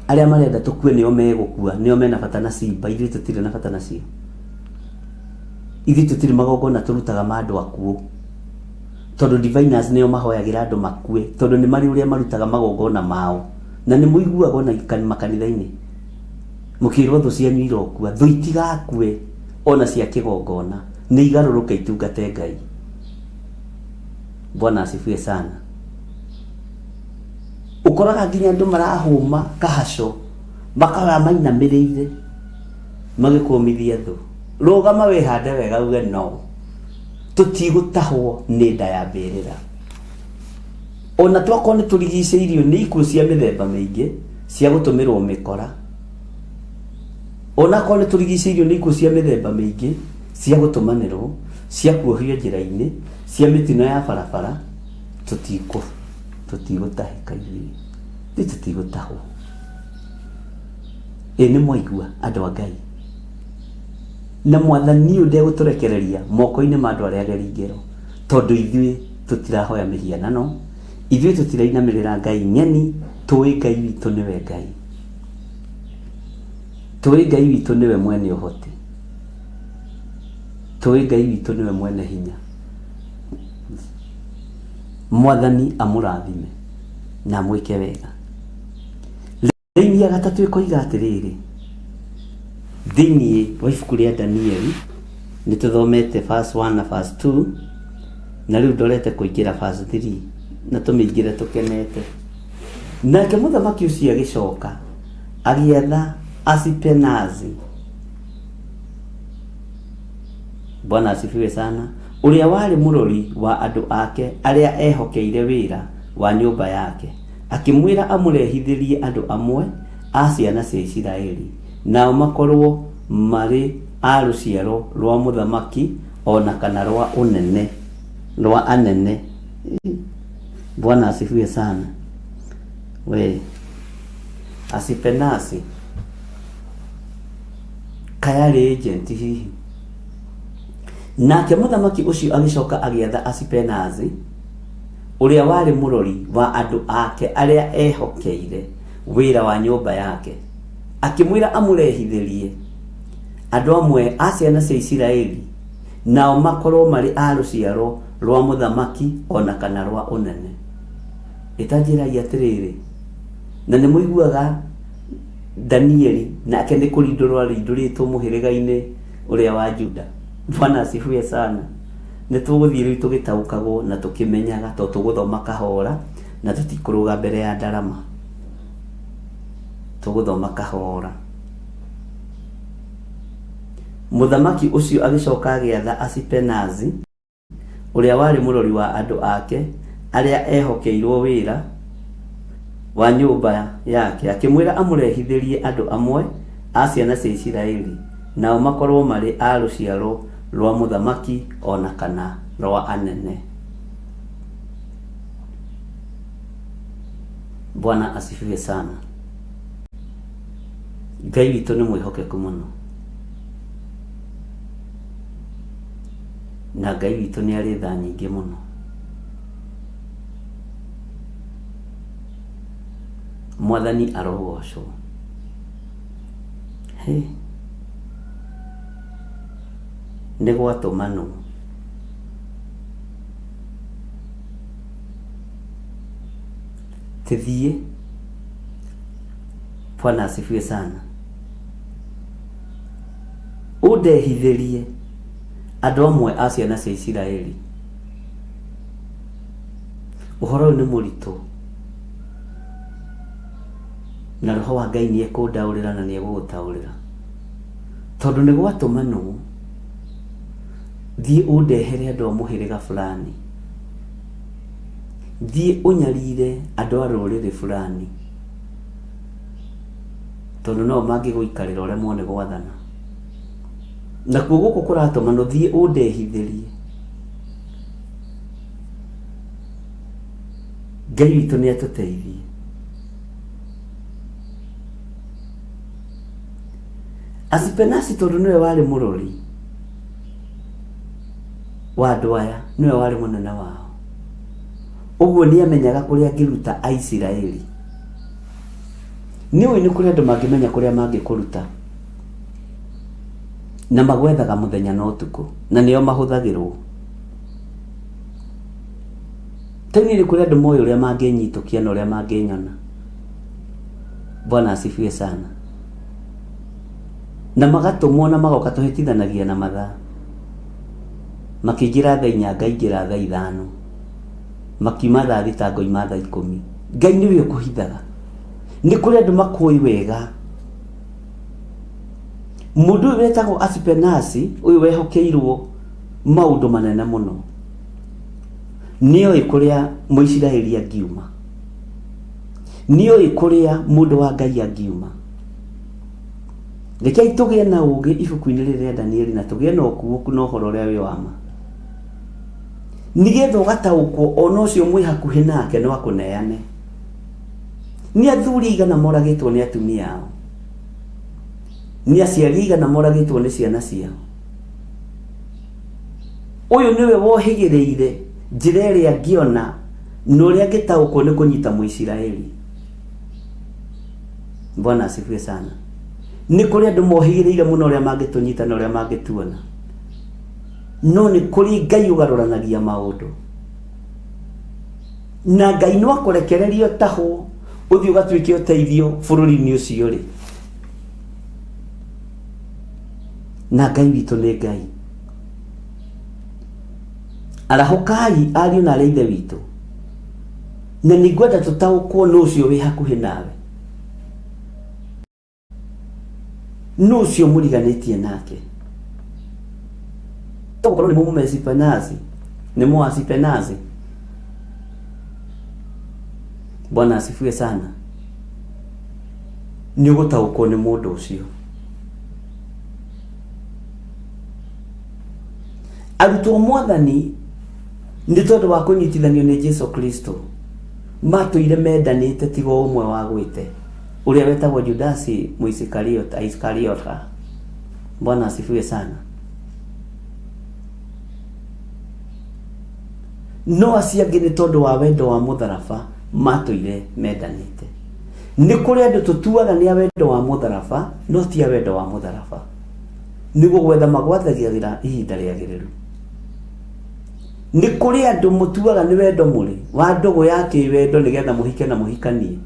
Arĩa marenda tũkue nĩo megũkua, nĩo mena bata na ciimba, ithuĩ tũtirĩ na bata nacio. Ithuĩ tũtirĩ magongona tũrutaga ma andũ akuũ. Tondũ diviners nĩo mahoyagĩra andũ makue, tondũ nĩ marĩ ũrĩa marutaga magongona mao. Na nĩ mũiguaga ona makanitha-inĩ mũkĩrwo thũ cianyu irokua, thũ itigakue ona cia kĩgongona, nĩ igarũrũke itungate Ngai. Bwana asifiwe sana. Ũkoraga nginya andũ marahũma kahaco makara mainamĩrĩire magĩkũmithia thũ. Rũgama wĩhande wega uge no. Tũtigũtahwo nĩ nda ya mbĩrĩra. Ona twakorwo nĩ tũrigicĩirio nĩ ikuũ cia mĩthemba mĩingĩ cia gũtũmĩrwo mĩkora. Ona akorwo nĩ tũrigicĩirio nĩ ikuũ cia mĩthemba mĩingĩ cia gũtũmanĩrwo, cia kuohio njĩra-inĩ, cia mĩtino ya barabara, tũtikũ tũtigũtahĩka ithuĩ. Ithuĩ tũtigũtahwo. Ĩ nĩ mwaigua andũ a Ngai? Na mwathani ũyũ ndegũtũrekereria moko-inĩ ma andũ arĩa ageri ngero, tondũ ithuĩ tũtirahoya mĩhianano, ithuĩ tũtirainamĩrĩra ngai ng'eni, tũĩ Ngai witũ nĩwe Ngai. Tũĩ Ngai witũ nĩwe mwene ũhoti. Tũĩ Ngai witũ nĩwe mwene hinya. Mwathani amũrathime na amwĩke wega. Raini ya gatatũ ĩkoiga atĩrĩrĩ, thĩinĩ wa ibuku rĩa Danieli nĩ tũthomete verse 1 na verse 2 na rĩu ndorete kũingĩra verse 3 na tũmĩingĩre tũkenete. Nake mũthamaki ũcio agĩcoka agĩatha Asipenazi, Bwana asifiwe sana, ũrĩa warĩ mũrori wa andũ ake arĩa ehokeire wĩra wa nyũmba yake, akĩmwĩra amũrehithĩrie andũ amwe a ciana cia Isiraeli, nao makorwo marĩ a rũciaro rwa mũthamaki o na kana rwa ũnene, rwa anene. Bwana asifiwe sana. We Asipenasi kayarĩ agent hihi. Nake mũthamaki ũcio agĩcoka agĩatha Asipenazi ũrĩa warĩ mũrori wa andũ ake arĩa ehokeire wĩra wa nyũmba yake, akĩmwĩra amũrehithĩrie Andũ amwe a ciana cia Isiraeli, nao makorwo marĩ a rũciaro rwa mũthamaki o na kana rwa ũnene. Ĩtanjĩrai atĩrĩrĩ, na nĩ mũiguaga Danieli nake nĩ kũrindũrwo arindũrĩtwo mũhĩrĩga-inĩ ũrĩa wa Juda. Bwana asifiwe sana. Nĩ tũgũthiĩ rĩu tũgĩtaũkagwo na tũkĩmenyaga tondũ tũgũthoma kahora na tũtikũrũga mbere ya ndarama. Tũgũthoma kahora. Mũthamaki ũcio agĩcoka agĩatha Asipenazi, ũrĩa warĩ mũrori wa andũ ake arĩa ehokeirwo wĩra wa nyũmba yake, akĩmwĩra amũrehithĩrie andũ amwe a ciana cia Isiraeli, nao makorwo marĩ a rũciaro rwa mũthamaki o na kana rwa anene. Bwana asifiwe sana. Ngai witũ nĩ mwĩhokeku mũno. Na Ngai witũ nĩ arĩ tha nyingĩ mũno. Mwathani arogocwo. Hĩ. Nĩ gwatũmanwo. Tũthiĩ. Bwana asifiwe sana. Ũndehithĩrie andũ amwe a ciana cia Isiraeli. Ũhoro ũyũ nĩ mũritũ na roho wa Ngai nĩ ekũndaũrĩra na nĩ egũgũtaũrĩra tondũ nĩ gwatũmanwo thiĩ ũndehere andũ a mũhĩrĩga fulani, thiĩ ũnyarire andũ a rũrĩrĩ fulani tondũ no mangĩgũikarĩra ũremwo nĩ gwathana. Nakuo gũkũ kũratũmanwo thiĩ ũndehithĩrie. Ngai witũ nĩ atũteithie. Asipenasi tondũ nĩwe warĩ mũrori wa andũ aya, nĩwe warĩ mũnene wao. Ũguo nĩ amenyaga kũrĩa angĩruta Aisiraeli. Nĩ ũĩ nĩ kũrĩ andũ mangĩmenya kũrĩa mangĩkũruta na magwethaga mũthenya na ũtukũ na nĩo mahũthagĩrwo. Rĩu niĩ nĩ kũrĩ andũ moĩ ũrĩa mangĩnyitũkia na ũrĩa mangĩnyona. Bwana asifiwe sana. Na magatũmwo na magoka tũhĩtithanagia na mathaa. Makĩingĩra thaa inya ngaingĩra thaa ithano. Makiuma thaa thita ngoima thaa ikũmi. Ngai nĩwe ũkũhithaga. Nĩ kũrĩ andũ makũĩ wega. Mũndũ ũyũ wetagwo Asipenasi, ũyũ wehokeirwo maũndũ manene mũno, nĩoĩ kũrĩa Mũisiraeli angiuma. Nĩoĩ kũrĩa mũndũ wa Ngai angiuma. Rekei tũgĩe na ũũgĩ ibuku-inĩ rĩrĩ rĩa Danieli na tũgĩe na ũkuũku na ũhoro ũrĩa wĩ wa ma. Nĩgetha ũgataũkwo ona ũcio mwĩ hakuhĩ nake no akũneane. Nĩ athuri aigana moragĩtwo nĩ atumia ao? Nĩ aciari aigana moragĩtwo nĩ ciana ciao? Ũyũ nĩwe wohĩgĩrĩire njĩra ĩrĩa angĩona na ũrĩa angĩtaũkwo nĩ kũnyita Mũisiraeli. Bwana asifiwe sana. Nĩ kũrĩ andũ mohĩgĩrĩire mũno ũrĩa mangĩtũnyita na ũrĩa mangĩtuona. No nĩ kũrĩ Ngai ũgarũranagia maũndũ. Na Ngai no akũrekererie ũtahwo ũthiĩ ũgatuĩke ũteithio bũrũri-inĩ ũcio rĩ. Na Ngai witũ nĩ Ngai. Arahũkai ariũ na arĩ ithe witũ. Na nĩ ngwenda tũtaũkwo nũ ũcio wĩ hakuhĩ nawe. Nũ ũcio mũriganĩtie nake? Togũkorwo nĩ mũmesipenazi, nĩ mũasipenazi. Bwana asifiwe sana. Nĩ ũgũtaũkwo nĩ mũndũ ũcio. Arutwo mwathani nĩ tondũ wa kũnyitithanio nĩ Jesu Kristo matũire mendanĩte tiga o ũmwe wagwĩte ũrĩa wetagwo Judasi Mũisikariota Iskariota. Bwana asifiwe sana. No acio angĩ nĩ tondũ wa wendo wa mũtharaba matũire mendanĩte. Nĩ kũrĩ andũ tũtuaga nĩ a wendo wa mũtharaba no ti a wendo wa mũtharaba. Nĩ gũgwetha magwathagĩra ihinda rĩagĩrĩru. Nĩ kũrĩ andũ mũtuaga nĩ wendo mũrĩ wa ndũgũ ya kĩwendo nĩgetha mũhike na mũhikanie.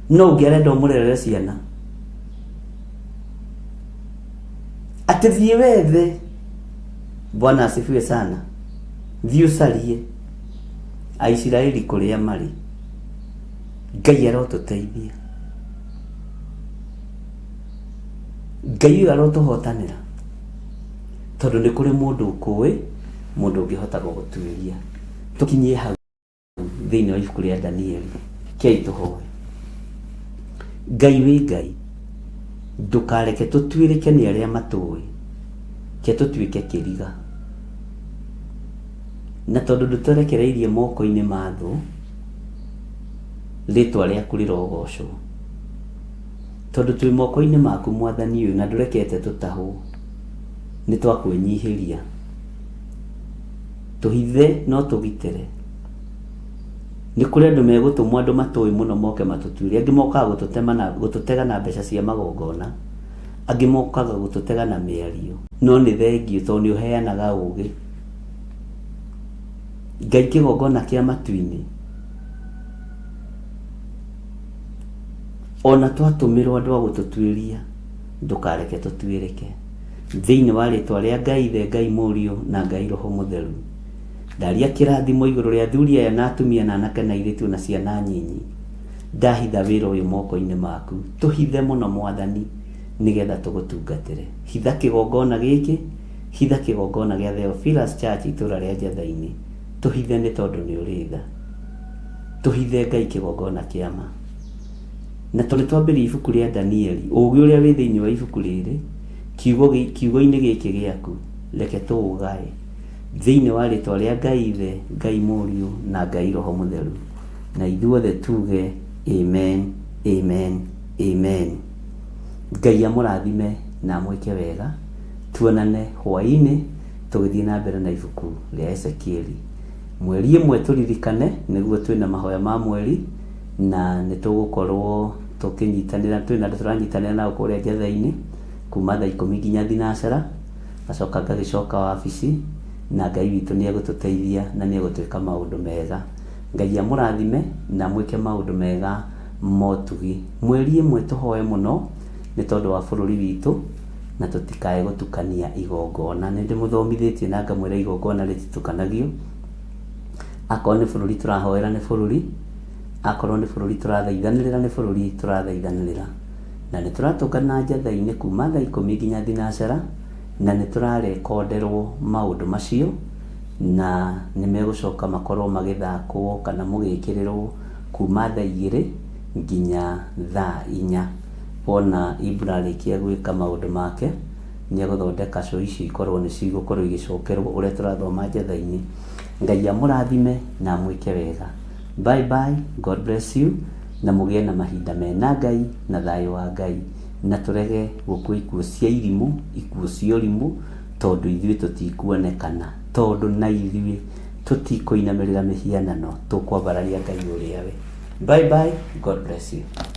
No ũngĩ arenda ũmũrerere ciana. Atĩ thiĩ wethe. Bwana asifiwe sana. Thiĩ ũcarie Aisiraeli kũrĩa marĩ. Ngai arotũteithia. Ngai ũyũ arotũhotanĩra. Tondũ nĩ kũrĩ mũndũ ũkũĩ, mũndũ ũngĩhota gũgũtuĩria. Tũkinyie hau thĩinĩ wa ibuku rĩa Danieli. Kei tũhoe. Ngai wĩ Ngai, ndũkareke tũtuĩrĩke nĩ arĩa matũĩ, ke tũtuĩke kĩriga. Na tondũ ndũtũrekereirie moko-inĩ ma thũ, rĩtwa rĩaku rĩrogocwo. Tondũ twĩ moko-inĩ maku Mwathani ũyũ na ndũrekete tũtahwo, nĩ twakwĩnyihĩria. Tũhithe na ũtũgitĩre. Nĩ kũrĩ andũ megũtũmwo andũ matũĩ mũno moke matũtuĩrie. Angĩ mokaga gũtũtema na gũtũtega na mbeca cia magongona, angĩ mokaga gũtũtega na mĩario. No nĩ thengiũ tondũ nĩ ũheanaga ũgĩ. Ngai kĩgongona kĩa matu-inĩ, ona twatũmĩrwo andũ a gũtũtuĩria, ndũkareke tũtuĩrĩke. Thĩinĩ wa rĩtwa rĩa Ngai Ithe, Ngai Mũriũ, na Ngai Roho Mũtheru. Ndaria kĩrathimo igũrũ rĩa athuri aya na atumia na anake na airĩtu na ciana nyinyi. Ndahitha wĩra ũyũ moko-inĩ maku. Tũhithe mũno Mwathani nĩgetha tũgũtungatĩre. Hitha kĩgongona gĩkĩ, hitha kĩgongona gĩa Theophilus Church itũra rĩa Njatha-inĩ. Tũhithe nĩ tondũ nĩ ũrĩ tha. Tũhithe Ngai kĩgongona kĩa ma. Na tondũ twambĩrĩria ibuku rĩa Danieli, ũũgĩ ũrĩa wĩ thĩinĩ wa ibuku rĩrĩ, kiugo kiugo-inĩ gĩkĩ gĩaku, reke tũũgae. Thĩinĩ wa rĩtwa rĩa Ngai Ithe, Ngai Mũriũ, na Ngai Roho Mũtheru. Na ithuothe tuge amen, amen, amen. Ngai amũrathime na amwĩke wega. Tuonane hwaĩ-inĩ tũgĩthiĩ na mbere na ibuku rĩa Ezekieli. Mweri ĩmwe tũririkane nĩguo twĩna mahoya ma mweri na nĩ tũgũkorwo tũkĩnyitanĩra, twĩna andũ tũranyitanĩra nao kũrĩa Njetha-inĩ kuma thaa ikũmi nginya thinacara, ngacoka ngagĩcoka wabici na Ngai witũ nĩ egũtũteithia na nĩ egũtwĩka maũndũ mega. Ngai amũrathime na amwĩke maũndũ mega motugi. Mweri ĩmwe tũhoe mũno nĩ tondũ wa bũrũri witũ na tũtikae gũtukania igongona. Nĩ ndĩmũthomithĩtie na ngamwĩra igongona rĩtitukanagio. Akorwo nĩ bũrũri tũrahoera nĩ bũrũri, akorwo nĩ bũrũri tũrathaithanĩrĩra nĩ bũrũri tũrathaithanĩrĩra. Na nĩ tũratũngana njatha-inĩ kuma thaa ikũmi nginya thinacara, na nĩ tũrarekonderwo maũndũ macio, na nĩ megũcoka makorwo magĩthakwo kana mũgĩkĩrĩrwo kuma thaa igĩrĩ nginya thaa inya. Wona Ibra arĩkia gwĩka maũndũ make, nĩ egũthondeka show icio ikorwo nĩ cigũkorwo igĩcokerwo ũrĩa tũrathoma njatha-inĩ. Ngai amũrathime na amwĩke wega. Bye bye, God bless you, na mũgĩe na mahinda mena Ngai na thayũ wa Ngai, na tũrege gũkua ikuũ cia irimũ, ikuũ cia ũrimũ, tondũ ithuĩ tũtikuonekana, tondũ na ithuĩ tũtikũinamĩrĩra mĩhianano, tũkwambararia Ngai ũrĩa we. Bye bye, God bless you.